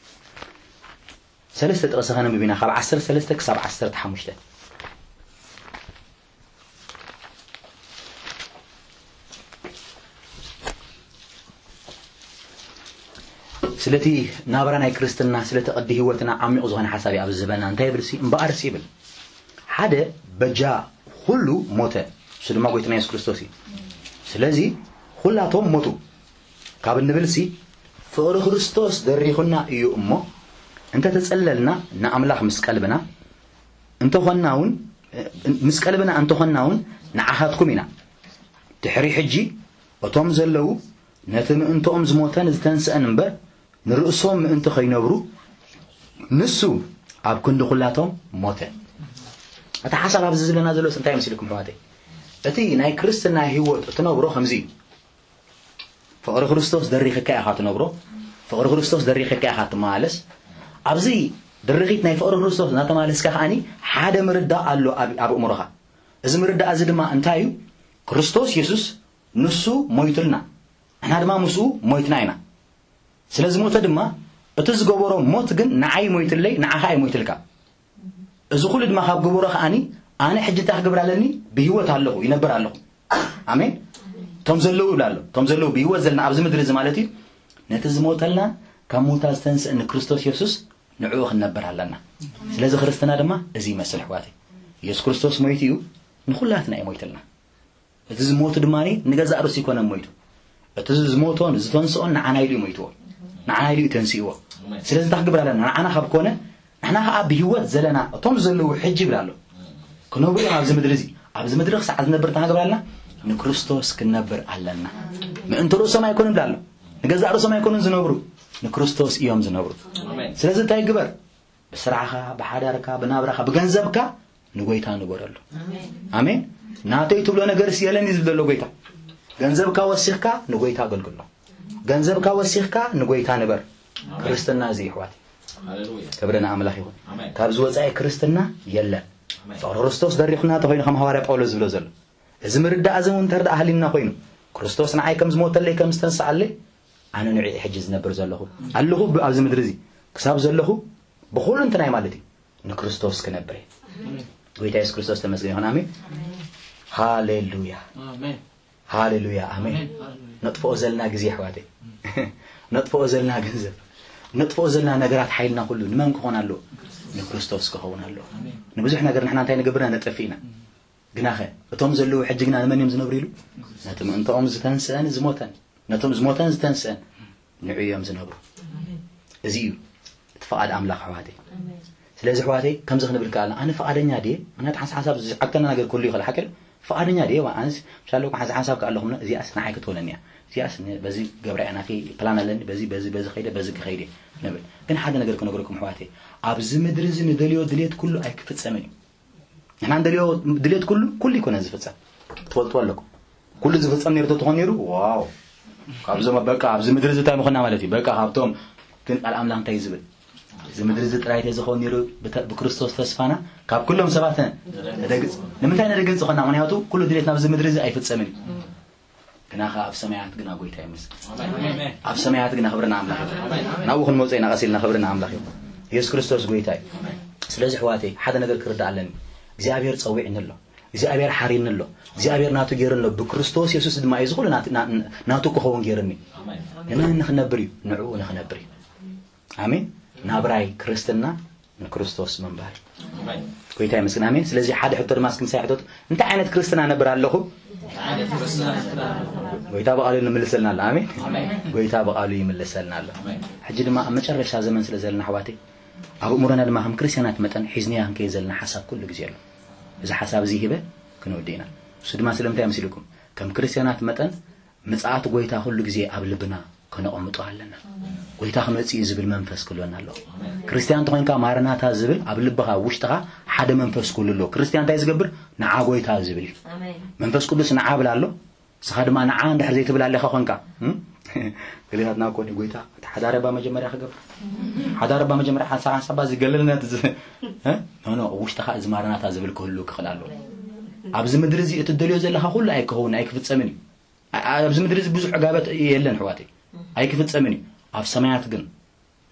ሰለስተ ጥቕሲ ከነንብብ ኢና፣ ካብ ዓሰርተ ሰለስተ ክሳብ ዓሰርተ ሓሙሽተ። ስለቲ ናብራ ናይ ክርስትና፣ ስለቲ ቅዲ ህይወትና ዓሚቕ ዝኾነ ሓሳብ እዩ ኣብዚ ዝበና። እንታይ ይብል ሲ? እምበኣርስ ይብል፣ ሓደ በጃ ኩሉ ሞተ፣ እሱ ድማ ጎይታና የሱስ ክርስቶስ እዩ። ስለዚ ኩላቶም ሞቱ ካብ እንብል ሲ፣ ፍቕሪ ክርስቶስ ደሪኹና እዩ እሞ፣ እንተተጸለልና ንኣምላኽ ምስ ቀልብና እንተኾንና እውን፣ ምስ ቀልብና እንተኾንና እውን ንዓኻትኩም ኢና። ድሕሪ ሕጂ እቶም ዘለዉ ነቲ ምእንትኦም ዝሞተን ዝተንስአን እምበር፣ ንርእሶም ምእንቲ ኸይነብሩ፣ ንሱ ኣብ ክንዲ ኹላቶም ሞተ። እቲ ሓሳብ ኣብዚ ዝብለና ዘሎስ እንታይ ይመስልኩም ኣሕዋተይ? እቲ ናይ ክርስትና ህይወት እትነብሮ ከምዚ እዩ። ፍቕሪ ክርስቶስ ደሪኽካ ኢኻ ትነብሮ። ፍቕሪ ክርስቶስ ደሪኽካ ኢኻ ትመላለስ። ኣብዚ ድርኺት ናይ ፍቕሪ ክርስቶስ እናተመላለስካ ከኣኒ ሓደ ምርዳእ ኣሎ ኣብ፣ ኣብ ኣእምሮኻ። እዚ ምርዳእ እዚ ድማ እንታይ እዩ? ክርስቶስ የሱስ ንሱ ሞይቱልና፣ ንሕና ድማ ምስኡ ሞይትና ኢና። ስለ ዝሞተ ድማ እቲ ዝገበሮ ሞት ግን ንዓይ ሞይትለይ፣ ንዓኻ ኣይሞይትልካ። እዚ ኩሉ ድማ ካብ ገበሮ ከኣኒ ኣነ ሕጂ እንታይ ክገብር ኣለኒ? ብህይወት ኣለኹ፣ ይነብር ኣለኹ። ኣሜን። እቶም ዘለዉ ይብል ኣሎ። እቶም ዘለዉ ብህይወት ዘለና ኣብዚ ምድሪ እዚ ማለት እዩ። ነቲ ዝሞተልና ካብ ሞታ ዝተንስእ ንክርስቶስ የሱስ ንዕኡ ክንነብር ኣለና። ስለዚ ክርስትና ድማ እዚ ይመስል ኣሕዋተይ። የሱስ ክርስቶስ ሞይቱ እዩ፣ ንኹላትና እዩ ሞይትልና። እቲ ዝሞቱ ድማ ንገዛእ ርእሱ ይኮነን ሞይቱ። እቲ ዝሞቶን ዝተንስኦን ንዓና ኢሉ እዩ ሞይትዎ። ንዓና ኢሉ እዩ ተንስእዎ። ስለዚ እንታይ ክገብር ኣለና? ንዓና ካብ ኮነ፣ ንሕና ከኣ ብህይወት ዘለና፣ እቶም ዘለዉ ሕጂ ይብል ኣሎ። ክነብሩ እዮም ኣብዚ ምድሪ እዚ። ኣብዚ ምድሪ ክሳዕ ዝነብር እንታይ ክነብር ኣለና? ንክርስቶስ ክንነብር ኣለና። ምእንቲ ርእሶም ኣይኮኑን ይብል ኣሎ። ንገዛእ ርእሶም ኣይኮኑን ዝነብሩ፣ ንክርስቶስ እዮም ዝነብሩ። ስለዚ እንታይ ግበር? ብስራሕኻ፣ ብሓዳርካ፣ ብናብራኻ፣ ብገንዘብካ ንጎይታ ንበረሉ። ኣሜን። ናተይ ትብሎ ነገርስ የለን እዩ ዝብል ዘሎ ጎይታ። ገንዘብካ ወሲኽካ ንጎይታ ኣገልግሎ። ገንዘብካ ወሲኽካ ንጎይታ ንበር። ክርስትና እዚ ይሕዋት። ክብሪ ንኣምላኽ ይኹን። ካብዚ ወጻኢ ክርስትና የለን። ፍቕሪ ክርስቶስ ደሪኹና ተኾይኑ ከም ሃዋርያ ጳውሎስ ዝብሎ ዘሎ። እዚ ምርዳእ እዚ እውን እንተ ደኣ ሃሊና ኮይኑ፣ ክርስቶስ ንዓይ ከም ዝሞተለይ ከም ዝተንስኣለይ፣ ኣነ ንዕኡ ሕጂ ዝነብር ዘለኹ። ኣለኹ ብ-፣ ኣብዚ ምድሪ እዚ። ክሳብ ዘለኹ ብኹሉ እንትናይ ማለት እዩ። ንክርስቶስ ክነብር እየ። ጎይታ የሱስ ክርስቶስ ተመስገን ይኹን። ኣሜን። ሃሌሉያ። ኣሜን። ሃሌሉያ። ኣሜን። ኣሜን። ሃሌሉያ። ነጥፍኦ ዘለና ግዜ ኣሕዋተይ። ነጥፍኦ ዘለና ገንዘብ። ነጥፍኦ ዘለና ነገራት ሓይልና ኩሉ ንመን ክኾን ኣለዎ? ንክርስቶስ ክኸውን ኣለዎ። ኣሜን። ንብዙሕ ነገር ንሕና እንታይ ንገብር ኢና? ነጥፍእ ኢና። ግናኸ እቶም ዘለዉ ሕጂ ግና ንመን እዮም ዝነብሩ ኢሉ? ነቲ ምእንትኦም ዝተንስአን ዝሞተን። ነቶም ዝሞተን ዝተንስአን ንዑ እዮም ዝነብሩ። ኣሜን። እዚ እዩ እቲ ፍቓድ ኣምላኽ ኣሕዋተይ። ኣሜን። ስለዚ ኣሕዋተይ ከምዚ ክንብል ከኣልና ኣነ ፍቓደኛ ድየ? ምክንያቱ ሓንሳብ ሓንሳብ ዝዓግተና ነገር ክህሉ ይኽእል ሓቂ ድዩ? ፍቓደኛ ድየ? ዋ ኣነስ ምሻለኩም ሓንሳብ ሓንሳብ ከኣለኹም እዚኣስ ንዓይ ክትኮነኒ እያ። እዚኣስ ን-፣ በዚ ገብራ እያ ናተይ ፕላን ኣለኒ በዚ በዚ በዚ ከይደ በዚ ክኸይድ እየ ንብል። ግን ሓደ ነገር ክነግረኩም ኣሕዋተይ ኣብዚ ምድሪ እዚ ንደልዮ ድሌት ኩሉ ኣይክፍጸምን እዩ። ንሕና ንደልዮ ድሌት ኩሉ ኩሉ ይኮነን ዝፍጸም። ትፈልጥዎ ኣለኩም። ኩሉ ዝፍጸም ነይሩ ተትኾን ነይሩ ዋው ካብዞም በቃ ኣብዚ ምድሪ እዚ እንታይ ምኾና ማለት እዩ። በቃ ካብቶም ግን ቃል ኣምላኽ እንታይ እዩ ዝብል? እዚ ምድሪ እዚ ጥራይ ተዝኸውን ነይሩ ብተ-፣ ብክርስቶስ ተስፋና ካብ ኩሎም ሰባት ነደግጽ። ንምንታይ ነደግጽ ኾና? ምክንያቱ ኩሉ ድሌት ናብዚ ምድሪ እዚ ኣይፍጸምን እዩ። ግና ኸዓ ኣብ ሰማያት ግና ጎይታ ይመስገን። ኣብ ሰማያት ግና ክብሪ ንኣምላኽ ይኹን። ናብኡ ክንመጽእ ኢና ቀስ ኢልና ክብሪ ንኣምላኽ ይኹን። የሱስ ክርስቶስ ጎይታ እዩ። ስለዚ ኣሕዋተይ ሓደ ነገር ክርዳእ ኣለኒ። እግዚኣብሔር ጸዊዕኒ ኣሎ። እግዚኣብሔር ሓሪኒ ኣሎ። እግዚኣብሔር ናቱ ገይሩ ኣሎ። ብክርስቶስ የሱስ ድማ እዩ ዝኹሉ ናት-፣ ና-፣ ናቱ ክኸውን ገይርኒ። ንመን ንኽነብር እዩ? ንዕኡ ንኽነብር እዩ። ኣሜን። ናብራይ ክርስትና ንክርስቶስ ምንባር። ጎይታ ይመስገን። ኣሜን። ስለዚ ሓደ ሕቶ ድማ እስኪ ምሳይ ሕቶት፣ እንታይ ዓይነት ክርስትና ነብር ኣለኹ? ጎይታ ብቓሉ ይምልሰልና ኣሎ። ኣሜን። ጎይታ ብቓሉ ይምልሰልና ኣሎ። ሕጂ ድማ ኣብ መጨረሻ ዘመን ስለ ዘለና ኣሕዋተይ፣ ኣብ እምሮና ድማ ከም ክርስትያናት መጠን ሒዝናዮ ክንከይድ ዘለና ሓሳብ ኩሉ ግዜ ኣሎ። እዚ ሓሳብ እዚ ሂበ ክንወዲ ኢና። እሱ ድማ ስለምንታይ መሲልኩም? ከም ክርስትያናት መጠን ምጽኣት ጎይታ ኩሉ ግዜ ኣብ ልብና ከነቐምጦ ኣለና። ጎይታ ክመጽእ እዩ ዝብል መንፈስ ክህልወና ኣለዎ። ክርስትያን እንተኾይንካ ማረናታ ዝብል ኣብ ልብኻ፣ ኣብ ውሽጥኻ ሓደ መንፈስ ክህሉ ኣለዎ። ክርስትያን እንታይ ዝገብር? ንዓ ጎይታ ዝብል እዩ። ኣሜን። መንፈስ ቅዱስ ንዓ ብል ኣሎ። ንስኻ ድማ ንዓ እንድሕር ዘይትብል ኣለኻ ኮንካ፣ እም? ገሌታትና እኮ ንጎይታ፣ እቲ ሓዳር እባ መጀመርያ ክገብር። ሓዳር እባ መጀመርያ ሓንሳ-፣ ሓንሳብ እባ ዝገለልና እቲ ዝ-፣ እ? ኖ፣ ኖ፣ ውሽጥኻ እዚ ማረናታ ዝብል ክህሉ ክኽእል ኣለዎ። ኣብዚ ምድሪ እዚ እትደልዮ ዘለኻ ኩሉ ኣይክኸውን፣ ኣይክፍጸምን እዩ። ኣ-፣ ኣብዚ ምድሪ እዚ ብዙሕ ዕጋበት የለን ኣሕዋተይ። ኣይክፍጸምን እዩ። ኣብ ሰማያት ግን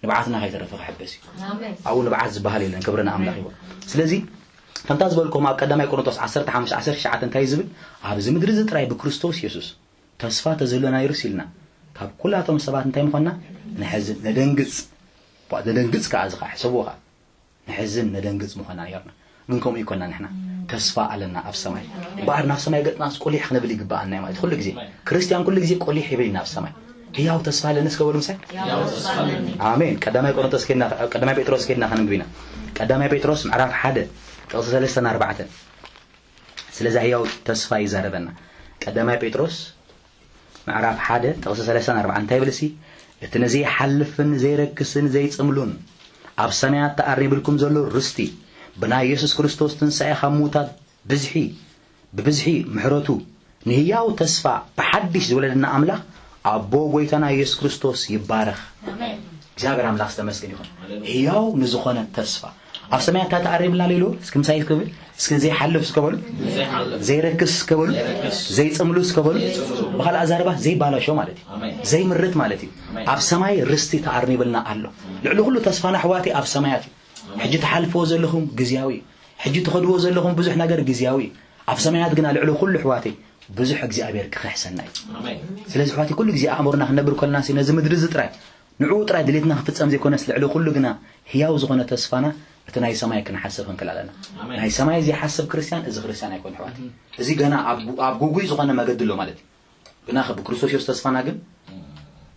ንብዓትና ከይተረፈ ክሕበስ እዩ። ኣሜን። ኣብኡ ንብዓት ዝበሃል የለን። ክብሪ ንኣምላኽ ይኹን። ስለዚ ከምታ ዝበልኩም ኣብ ቀዳማይ ቆሮንቶስ ዓሰርተ ሓሙሽተ ዓሰርተ ትሽዓተ እንታይ ዝብል? ኣብዚ ምድሪ እዚ ጥራይ ብክርስቶስ የሱስ ተስፋ ተዝህልወና ነይሩስ ኢልና ካብ ኩላቶም ሰባት እንታይ ምኾንና? ንሕዝን፣ ነደንግጽ። ቧ-፣ ነደንግጽ ከኣ እዚ ከኣ ሕሰብዎ ከኣ። ንሕዝን ነደንግጽ ምኾና ነይርና። ግን ከምኡ ይኮና ንሕና። ተስፋ ኣለና ኣብ ሰማይ። እምበኣር ናብ ሰማይ ገጽናስ ቁሊሕ ክንብል ይግበኣና እዩ ማለት ኩሉ ግዜ። ክርስትያን ኩሉ ግዜ ቁሊሕ ይብል ናብ ሰማይ። ህያው ተስፋ ኣለኒ እስከ በሉ ምሳይ። ኣሜን። ቀዳማይ ቆሮንቶስ ከድና፣ ቀዳማይ ጴጥሮስ ከድና ከንብብ ኢና። ቀዳማይ ጴጥሮስ ምዕራፍ ሓደ ጥቕሲ ሰለስተን ኣርባዕተን። ስለዛ ህያው ተስፋ ይዛረበና። ቀዳማይ ጴጥሮስ ምዕራፍ ሓደ ጥቕሲ ሰለስተን ኣርባዕተን እንታይ ይብል ሲ? እቲ ንዘይሓልፍን ዘይረክስን ዘይጽምሉን ኣብ ሰማያት ተኣሪብልኩም ዘሎ ርስቲ ብናይ የሱስ ክርስቶስ ትንሳኤ ካብ ምዉታት ብዝሒ፣ ብብዝሒ ምሕረቱ ንህያው ተስፋ ብሓድሽ ዝወለደና ኣምላኽ ኣቦ ጎይታና የሱስ ክርስቶስ ይባረኽ። ኣሜን። እግዚኣብሔር ኣምላኽ ዝተመስገን ይኹን። ሃሌሉያ። ህያው ንዝኾነ ተስፋ ኣብ ሰማያት እንታይ ተኣሪብልና ኣሎ ኢሉ? እስኪ ምሳይ ክብል፣ እስኪ ዘይሓልፍ እስከ በሉ፣ ዘይሓልፍ። ዘይረክስ እስከ በሉ፣ ዘይረክስ። ዘይጽምሉ እስከ በሉ። ዘይጽምሉ። ብኻልእ ኣዛርባ ዘይባላሾ ማለት እዩ። ኣሜን። ዘይምርት ማለት እዩ። ኣሜን። ኣብ ሰማይ ርስቲ ተኣሪብልና ኣሎ። ልዕሊ ኩሉ ተስፋና ኣሕዋተይ ኣብ ሰማያት እዩ። ኣሜን። ሕጂ ትሓልፍዎ ዘለኹም ግዝያዊ እዩ። ሕጂ ትኸድዎ ዘለኹም ብዙሕ ነገር ግዝያዊ እዩ። ኣብ ሰማያት ግና ልዕሊ ኩሉ ኣሕዋተይ ብዙሕ እግዚኣብሔር ክኽሕሰና እዩ። ኣሜን። ስለዚ ኣሕዋተይ ኩሉ ግዜ ኣእምሮና ክንነብር ከለና ሲ ነዚ ምድሪ እዚ ጥራይ ንዕኡ ጥራይ ድሌትና ክፍጸም ዘይኮነስ፣ ልዕሊ ኩሉ ግና ህያው ዝኾነ ተስፋና እቲ ናይ ሰማይ ክንሓስብ ክንክእል ኣለና። ኣሜን። ናይ ሰማይ ዘይሓስብ ክርስትያን፣ እዚ ክርስትያን ኣይኮን ኣሕዋት። እም። እዚ ገና ኣብ ጉ-፣ ኣብ ጉጉይ ዝኾነ መገዲ ኣሎ ማለት እዩ። ግናኸ ብክርስቶስ የሱስ ተስፋና ግን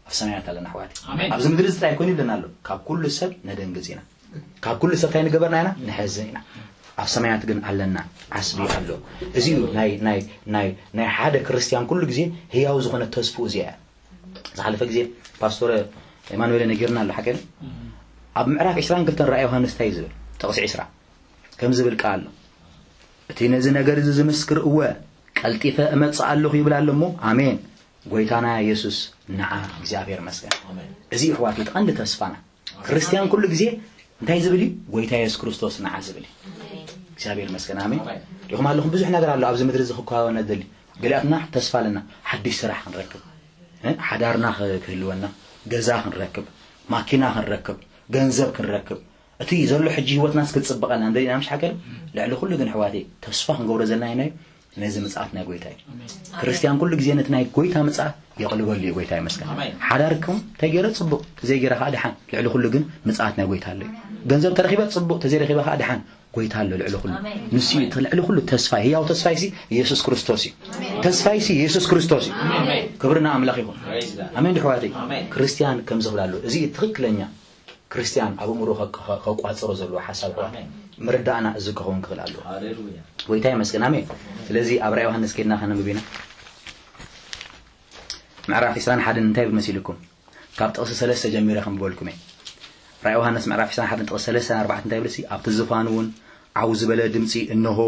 ኣብ ሰማያት ኣለና ኣሕዋት። ኣብዚ ምድሪ እዚ እንታይ ኮይኑ ይብለና ኣሎ? ካብ ኩሉ ሰብ ነደንግጽ ኢና። ካብ ኩሉ ሰብ እንታይ ንገበርና ኢና? ንሕዝን ኢና። ኣብ ሰማያት ግን ኣለና፣ ዓስቢ ኣሎ። እዚ እዩ ናይ ናይ ናይ ናይ ሓደ ክርስትያን ኩሉ ግዜ ህያው ዝኾነ ተስፍኡ እዚኣ እያ። ዝሓለፈ ግዜ ፓስቶር ኤማኑኤል ነጊርና ኣሎ ሓቀን ኣብ ምዕራፍ ዕስራን ክልተን ራእይ ዮሃንስ እንታይ ዝብል ጥቕሲ ዕስራ ከም ዝብል ቃል ኣሎ። እቲ ነዚ ነገር እዚ ዝምስክር እወ ቀልጢፈ እመጽእ ኣለኹ ይብል ኣሎ እሞ ኣሜን። ጎይታና የሱስ ንዓ እግዚኣብሔር መስገን። እዚ ይሕዋት ቀንዲ ተስፋና። ክርስትያን ኩሉ ግዜ እንታይ ዝብል እዩ? ጎይታ የሱስ ክርስቶስ ንዓ ዝብል እዩ። እግዚኣብሔር መስገን ኣሜን። ዲኹም ኣለኹም ብዙሕ ነገር ኣሎ ኣብዚ ምድሪ እዚ ክከዋወነ ደሊ። ገሊኣትና ተስፋ ኣለና ሓድሽ ስራሕ ክንረክብ፣ ሓዳርና ክህልወና፣ ገዛ ክንረክብ፣ ማኪና ክንረክብ፣ ገንዘብ ክንረክብ፣ እቲ ዘሎ ሕጂ ህይወትናስ ክጽብቐልና እንደና ምሽ ሓቀል። ልዕሊ ኩሉ ግን ኣሕዋተይ ተስፋ ክንገብሮ ዘለና ኢናዩ ነዚ ምጽኣት ናይ ጎይታ እዩ። ክርስትያን ኩሉ ግዜ ነቲ ናይ ጎይታ ምጽኣት የቕልበሉ እዩ። ጎይታ ይመስገን። ሓዳርኩም ተገይረ ጽቡቕ፣ ተዘይገይረ ከዓ ድሓን። ልዕሊ ኩሉ ግን ምጽኣት ናይ ጎይታ ኣሎ እዩ። ገንዘብ ተረኺበ ጽቡቕ፣ ተዘይረኺበ ከዓ ድሓን። ጎይታ ኣሎ ልዕሊ ኩሉ። ንሱ እዩ እቲ ልዕሊ ኩሉ ተስፋ፣ ህያው ተስፋ ይሲ ኢየሱስ ክርስቶስ እዩ። ተስፋ ይሲ ኢየሱስ ክርስቶስ እዩ። ክብርና ኣምላኽ ይኹን። ኣሜን። ድሕዋተይ ክርስትያን ከምዚ ክብላ ኣሎ። እዚ እዩ ትኽክለኛ ክርስትያን ኣብ እምሮ ከቋጽሮ ዘለዎ ሓሳብ ሕዋ ምርዳእና እዚ ክኸውን ክኽእል ኣለዎ። ጎይታ ይመስገን። ኣሜን። ስለዚ ኣብ ራእይ ዮሃንስ ከድና ከነንብብ ኢና። ምዕራፍ ዕስራን ሓደን እንታይ ይብል መሲልኩም? ካብ ጥቕሲ ሰለስተ ጀሚረ ከም በልኩም እየ። ራእይ ዮሃንስ ምዕራፍ ዕስራን ሓደን ጥቕሲ ሰለስተ ኣርባዕተ እንታይ ይብል? ኣብቲ ዝፋን እውን ዓው ዝበለ ድምፂ፣ እንሆ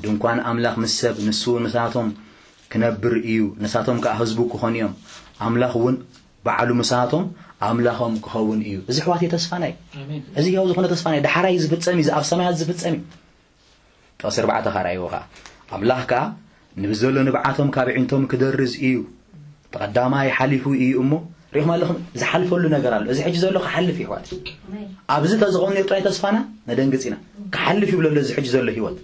ድንኳን ኣምላኽ ምስ ሰብ፣ ንሱ እውን ምሳቶም ክነብር እዩ፣ ንሳቶም ከዓ ህዝቡ ክኾኑ እዮም፣ ኣምላኽ እውን ባዕሉ ምሳቶም ኣምላኾም ክኸውን እዩ። እዚ ኣሕዋተይ ተስፋና እዩ። እዚ ህያው ዝኾነ ተስፋና እዩ። ዳሕራይ ዝፍጸም እዩ፣ እዚ ኣብ ሰማያት ዝፍጸም እዩ። ጥቕሲ ኣርባዕተ ካርኣይዎ ከዓ ኣምላኽ ከዓ ንብዘሎ ንብዓቶም ካብ ኣዒንቶም ክደርዝ እዩ። ተቐዳማይ ሓሊፉ እዩ እሞ ሪኹም ኣለኹም ዝሓልፈሉ ነገር ኣሎ። እዚ ሕጂ ዘሎ ክሓልፍ እዩ ኣሕዋት። ኣብዚ ተዝኸውን ነጥራይ ተስፋና ነደንግጽ ኢና። ክሓልፍ ይብሎ ኣሎ እዚ ሕጂ ዘሎ ህይወት።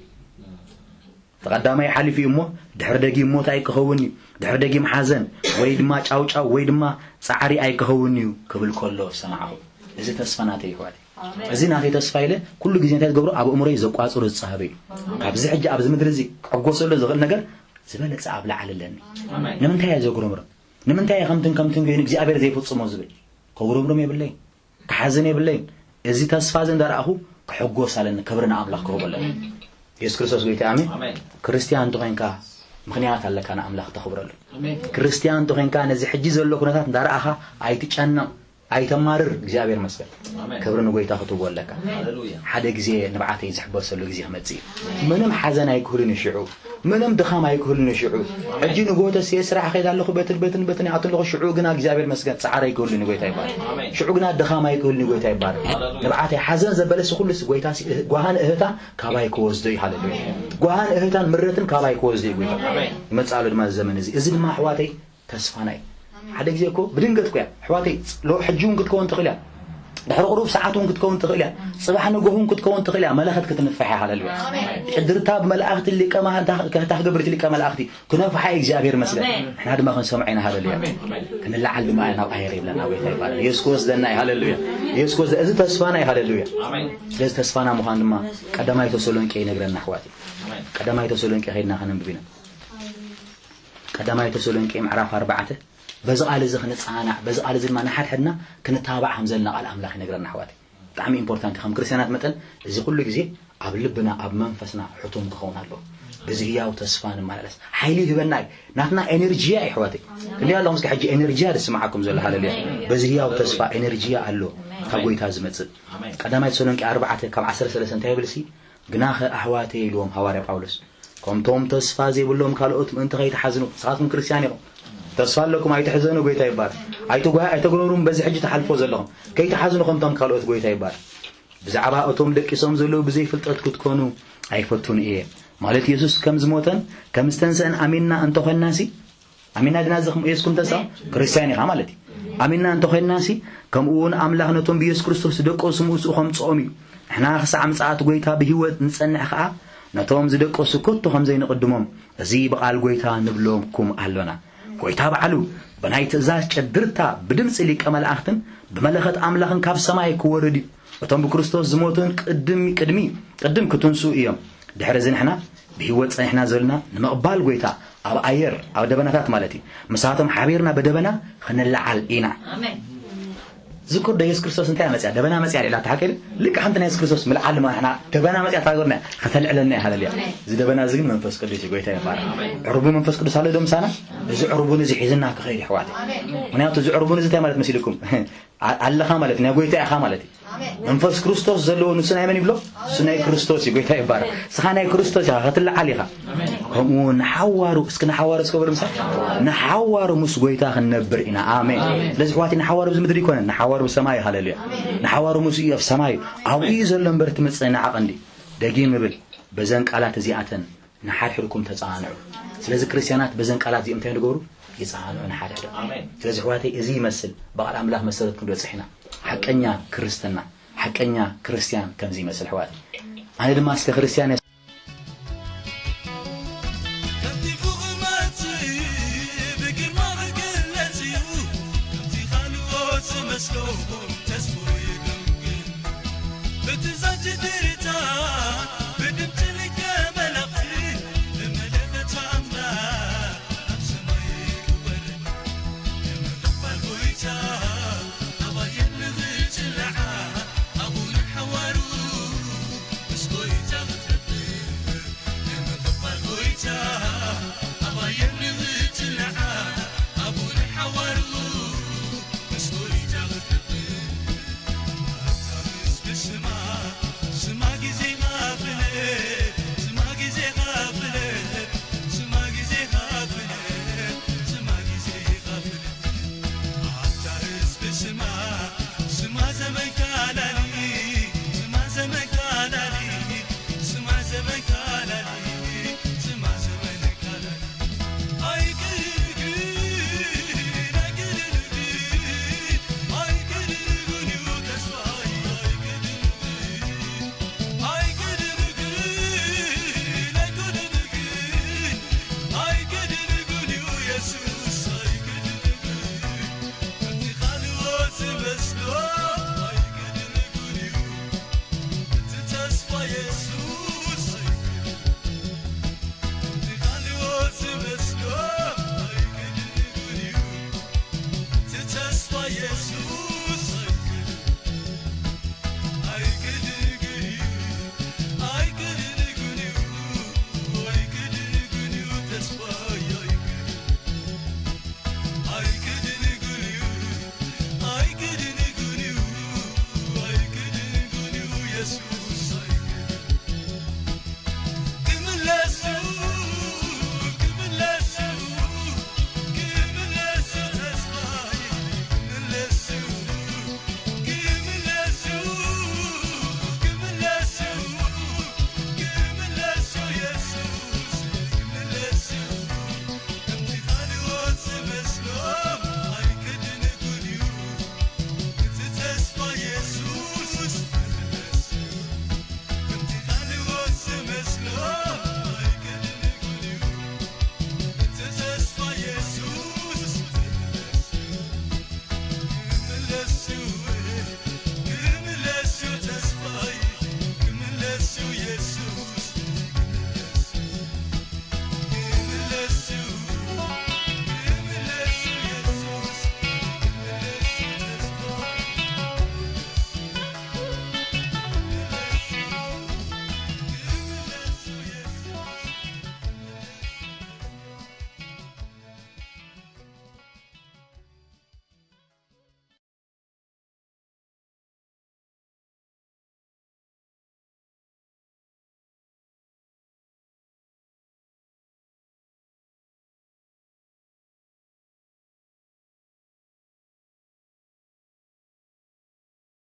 ተቐዳማይ ሓሊፉ እዩ እሞ ድሕሪ ደጊም ሞት ኣይክኸውን እዩ፣ ድሕሪ ደጊም ሓዘን ወይ ድማ ጫውጫው ወይ ድማ ጻዕሪ ኣይክኸውን እዩ ክብል ከሎ ሰማዕኹ። እዚ ተስፋ ናተይ ይሕዋት፣ እዚ ናተይ ተስፋ ኢለ ኩሉ ግዜ እንታይ ዝገብሮ ኣብ እምሮይ ዘቋጽሮ ዝጻሃበ እዩ። ካብዚ ሕጂ ኣብዚ ምድሪ እዚ ክዕጎሰሉ ዝኽእል ነገር ዝበለጸ ኣብ ላዕሊ ኣለኒ። ንምንታይ እየ ዘጉረምርም? ንምንታይ እየ ከምትን ከምትን ኮይኑ እግዚኣብሔር ዘይፍጽሞ ዝብል? ከጉረምርም የብለይ። ክሓዝን የብለይን። እዚ ተስፋ እዚ እንዳረኣኹ ክሕጎስ ኣለኒ፣ ክብሪ ንኣምላኽ ክህቦ ኣለኒ። የሱስ ክርስቶስ ጎይታ ኣሜን። ኣሜን። ክርስትያን እንተኾይንካ ምኽንያት ኣለካ ንኣምላኽ ተኽብረሉ። ኣሜን። ክርስትያን እንተኾይንካ ነዚ ሕጂ ዘሎ ኩነታት እንዳረኣኻ ኣይትጨነቕ፣ ኣይተማርር። እግዚኣብሔር መስገን። ኣሜን። ክብሪ ንጎይታ ክትህቦ ኣለካ። ሃሌሉያ። ሓደ ግዜ ንብዓተይ ዝሕበሰሉ ግዜ ክመጽእ እዩ። ምንም ሓዘን ኣይክህሉን እዩ ሽዑ። ምንም ድኻም ኣይክህሉን እዩ ሽዑ። ሕጂ ንጎተስ እየ ስራሕ ከይድ ኣለኹ በትን በትን በትን ይኣቱ ኣለኹ። ሽዑ ግና እግዚኣብሔር መስገን ጻዕሪ ኣይክህሉን እዩ ጎይታ ይባል። ኣሜን። ሽዑ ግና ድኻም ኣይክህሉን እዩ ጎይታ ይባል። ሃሌሉያ። ንብዓተይ ሓዘን ዘበለስ ኩሉስ ጎይታ ሲ-፣ ጓሃን እህታ ካባይ ክወስዶ እዩ። ሃሌሉያ። ጓሃን እህታን ምረትን ካባይ ክወስዶ እዩ ጎይታ። ኣሜን። ይመጽእ ኣሎ ድማ እዚ ዘመን እዚ። እዚ ድማ ኣሕዋተይ ተስፋና እዩ። ሓደ ግዜ እኮ ብድንገት እኮ እያ ኣሕዋተይ፣ ሎ-፣ ሕጂ እውን ክትከውን ትኽእል እያ። ድሕሪ ቁሩብ ሰዓት እውን ክትከውን ትኽእል እያ። ጽባሕ ንግሆ እውን ክትከውን ትኽእል እያ። መለኸት ክትንፍሕ እያ። ሃሌሉያ። ኣሜን። ዕድርታ ብመላእኽቲ ሊቀ ማ-፣ እንታይ፣ እንታይ ክገብር እቲ ሊቀ መላእኽቲ? ክነፍሓ እዩ። እግዚኣብሔር ይመስገን። ኣሜን። ንሕና ድማ ክንሰምዖ ኢና። ሃሌሉያ። ኣሜን። ኣሜን። ክንለዓል ድማ ኢና። ናብ ኣየር ይብለና ጎይታ ይባረክ። የሱስ ክወስደና እዩ። ሃሌሉያ። የሱስ ክወስደ-፣ እዚ ተስፋና እዩ። ሃሌሉያ። ኣሜን። ስለዚ ተስፋና ምዃን ድማ ቀዳማይ ተሰሎንቄ ይነግረና ኣሕዋት። ኣሜን። ቀዳማይ ተሰሎንቄ ከይድና ከነንብብ ኢና። ቀዳማይ ተሰሎንቄ ምዕራፍ ኣርባዕተ። በዚ ቃል እዚ ክንጸናናዕ፣ በዚ ቃል እዚ ድማ ንሓድሕድና ክንተባባዕ ከም ዘለና ቃል ኣምላኽ ይነግረና ኣሕዋት። ብጣዕሚ ኢምፖርታንት እዩ። ከም ክርስትያናት መጠን እዚ ኩሉ ግዜ ኣብ ልብና፣ ኣብ መንፈስና ሕቱም ክኸውን ኣለዎ። በዚ ህያው ተስፋ ንመላለስ። ሓይሊ ይህበና እዩ። ናትና ኤነርጂያ እዩ ኣሕዋተይ። ክንደይ ኣለኹም እስከ ሕጂ ኤነርጂያ ዝስምዓኩም ዘሎ? ሃሌሉያ። በዚ ህያው ተስፋ ኤነርጂያ ኣሎ ካብ ጎይታ ዝመጽእ። ቀዳማይ ተሰሎንቄ ኣርባዕተ ካብ ዓሰርተ ሰለስተ እንታይ ይብል ሲ? ግናኸ ኣሕዋተይ ኢልዎም ሃዋርያ ጳውሎስ፣ ከምቶም ተስፋ ዘይብሎም ካልኦት ምእንቲ ከይትሓዝኑ፣ ንስኻትኩም ክርስትያን ኢኹም። ተስፋ ኣለኩም፣ ኣይትሕዘኑ፣ ጎይታ ይባረክ። ኣይትጓ-፣ ኣይተጉረምሩም፣ በዚ ሕጂ ትሓልፎ ዘለኹም። ከይትሓዝኑ ከምቶም ካልኦት፣ ጎይታ ይባረክ። ብዛዕባ እቶም ደቂሶም ዘለዉ ብዘይ ፍልጠት ክትኮኑ ኣይፈቱን እየ። ማለት የሱስ ከም ዝሞተን ከም ዝተንስአን ኣሚንና እንተኾንናሲ፣ ኣሚንና ድና እዚ ከም የሱስ ከም ተንስአ ክርስትያን ኢኻ ማለት እዩ። ኣሚንና እንተኾንናሲ፣ ከምኡ እውን ኣምላኽ ነቶም ብየሱስ ክርስቶስ ዝደቀሱ ምስኡ ከምጽኦም እዩ። ንሕና ክሳዕ ምጽኣት ጎይታ ብህይወት ንጸንሕ ከኣ፣ ነቶም ዝደቀሱ ከቶ ከም ዘይንቕድሞም፣ እዚ ብቓል ጎይታ ንብለኩም ኣሎና። ጎይታ ባዕሉ ብናይ ትእዛዝ ጨድርታ ብድምጺ ሊቀ መላእኽትን ብመለኸት ኣምላኽን ካብ ሰማይ ክወርድ እዩ። እቶም ብክርስቶስ ዝሞቱን ቅድም-፣ ቅድሚ፣ ቅድም ክትንስኡ እዮም። ድሕሪ እዚ ንሕና ብህይወት ጸኒሕና ዘሎና ንምቕባል ጎይታ ኣብ ኣየር ኣብ ደበናታት ማለት እዩ። ምሳቶም ሓቢርና ብደበና ክንለዓል ኢና። ዝክር ዶ የሱስ ክርስቶስ እንታይ መፅያ ደበና መፅያ ኢላ ተሓቀል ልክ ሓንቲ ናይ የሱስ ክርስቶስ ምልዓል ማለት ደበና መፅያ ታገርና ከተልዕለና ሃለልያ። እዚ ደበና እዚ ግን መንፈስ ቅዱስ እዩ። ጎይታ ይባረክ። ዕርቡ መንፈስ ቅዱስ ኣሎ ዶ ምሳና? እዚ ዕርቡን እዚ ሒዝና ክኸይድ ይሕዋት። ምክንያቱ እዚ ዕርቡን እዚ እንታይ ማለት መሲልኩም? ኣለኻ ማለት ናይ ጎይታ ኢኻ ማለት እዩ። መንፈስ ክርስቶስ ዘለዎ ንሱ ናይ መን ይብሎ? እሱ ናይ ክርስቶስ እዩ። ጎይታ ይባረክ። ስኻ ናይ ክርስቶስ ኢኻ፣ ክትለዓል ኢኻ። ከምኡ ንሓዋሩ እስኪ ንሓዋሩ እስከ በሉ ምሳ ንሓዋሩ ምስ ጎይታ ክንነብር ኢና። ኣሜን። ስለዚ ሕዋት ንሓዋሩ ኣብዚ ምድሪ ይኮነን፣ ንሓዋሩ ብሰማይ። ሃለሉያ። ንሓዋሩ ምስ እዩ ኣብ ሰማይ ኣብኡ እዩ ዘሎ እምበር ትምፅእ ንዓቐ እንዲ። ደጊም እብል በዘን ቃላት እዚኣተን ንሓድሕድኩም ተጸናንዑ። ስለዚ ክርስትያናት በዘን ቃላት እዚኦም እንታይ ንገብሩ? ይጸናንዑ ንሓድሕዶም። ስለዚ ኣሕዋተይ እዚ ይመስል ብቓል ኣምላኽ መሰረት ክንበጽሕ ኢና። ሓቀኛ ክርስትና፣ ሓቀኛ ክርስትያን ከምዚ ይመስል ኣሕዋተይ። ኣነ ድማ እስከ ክርስትያን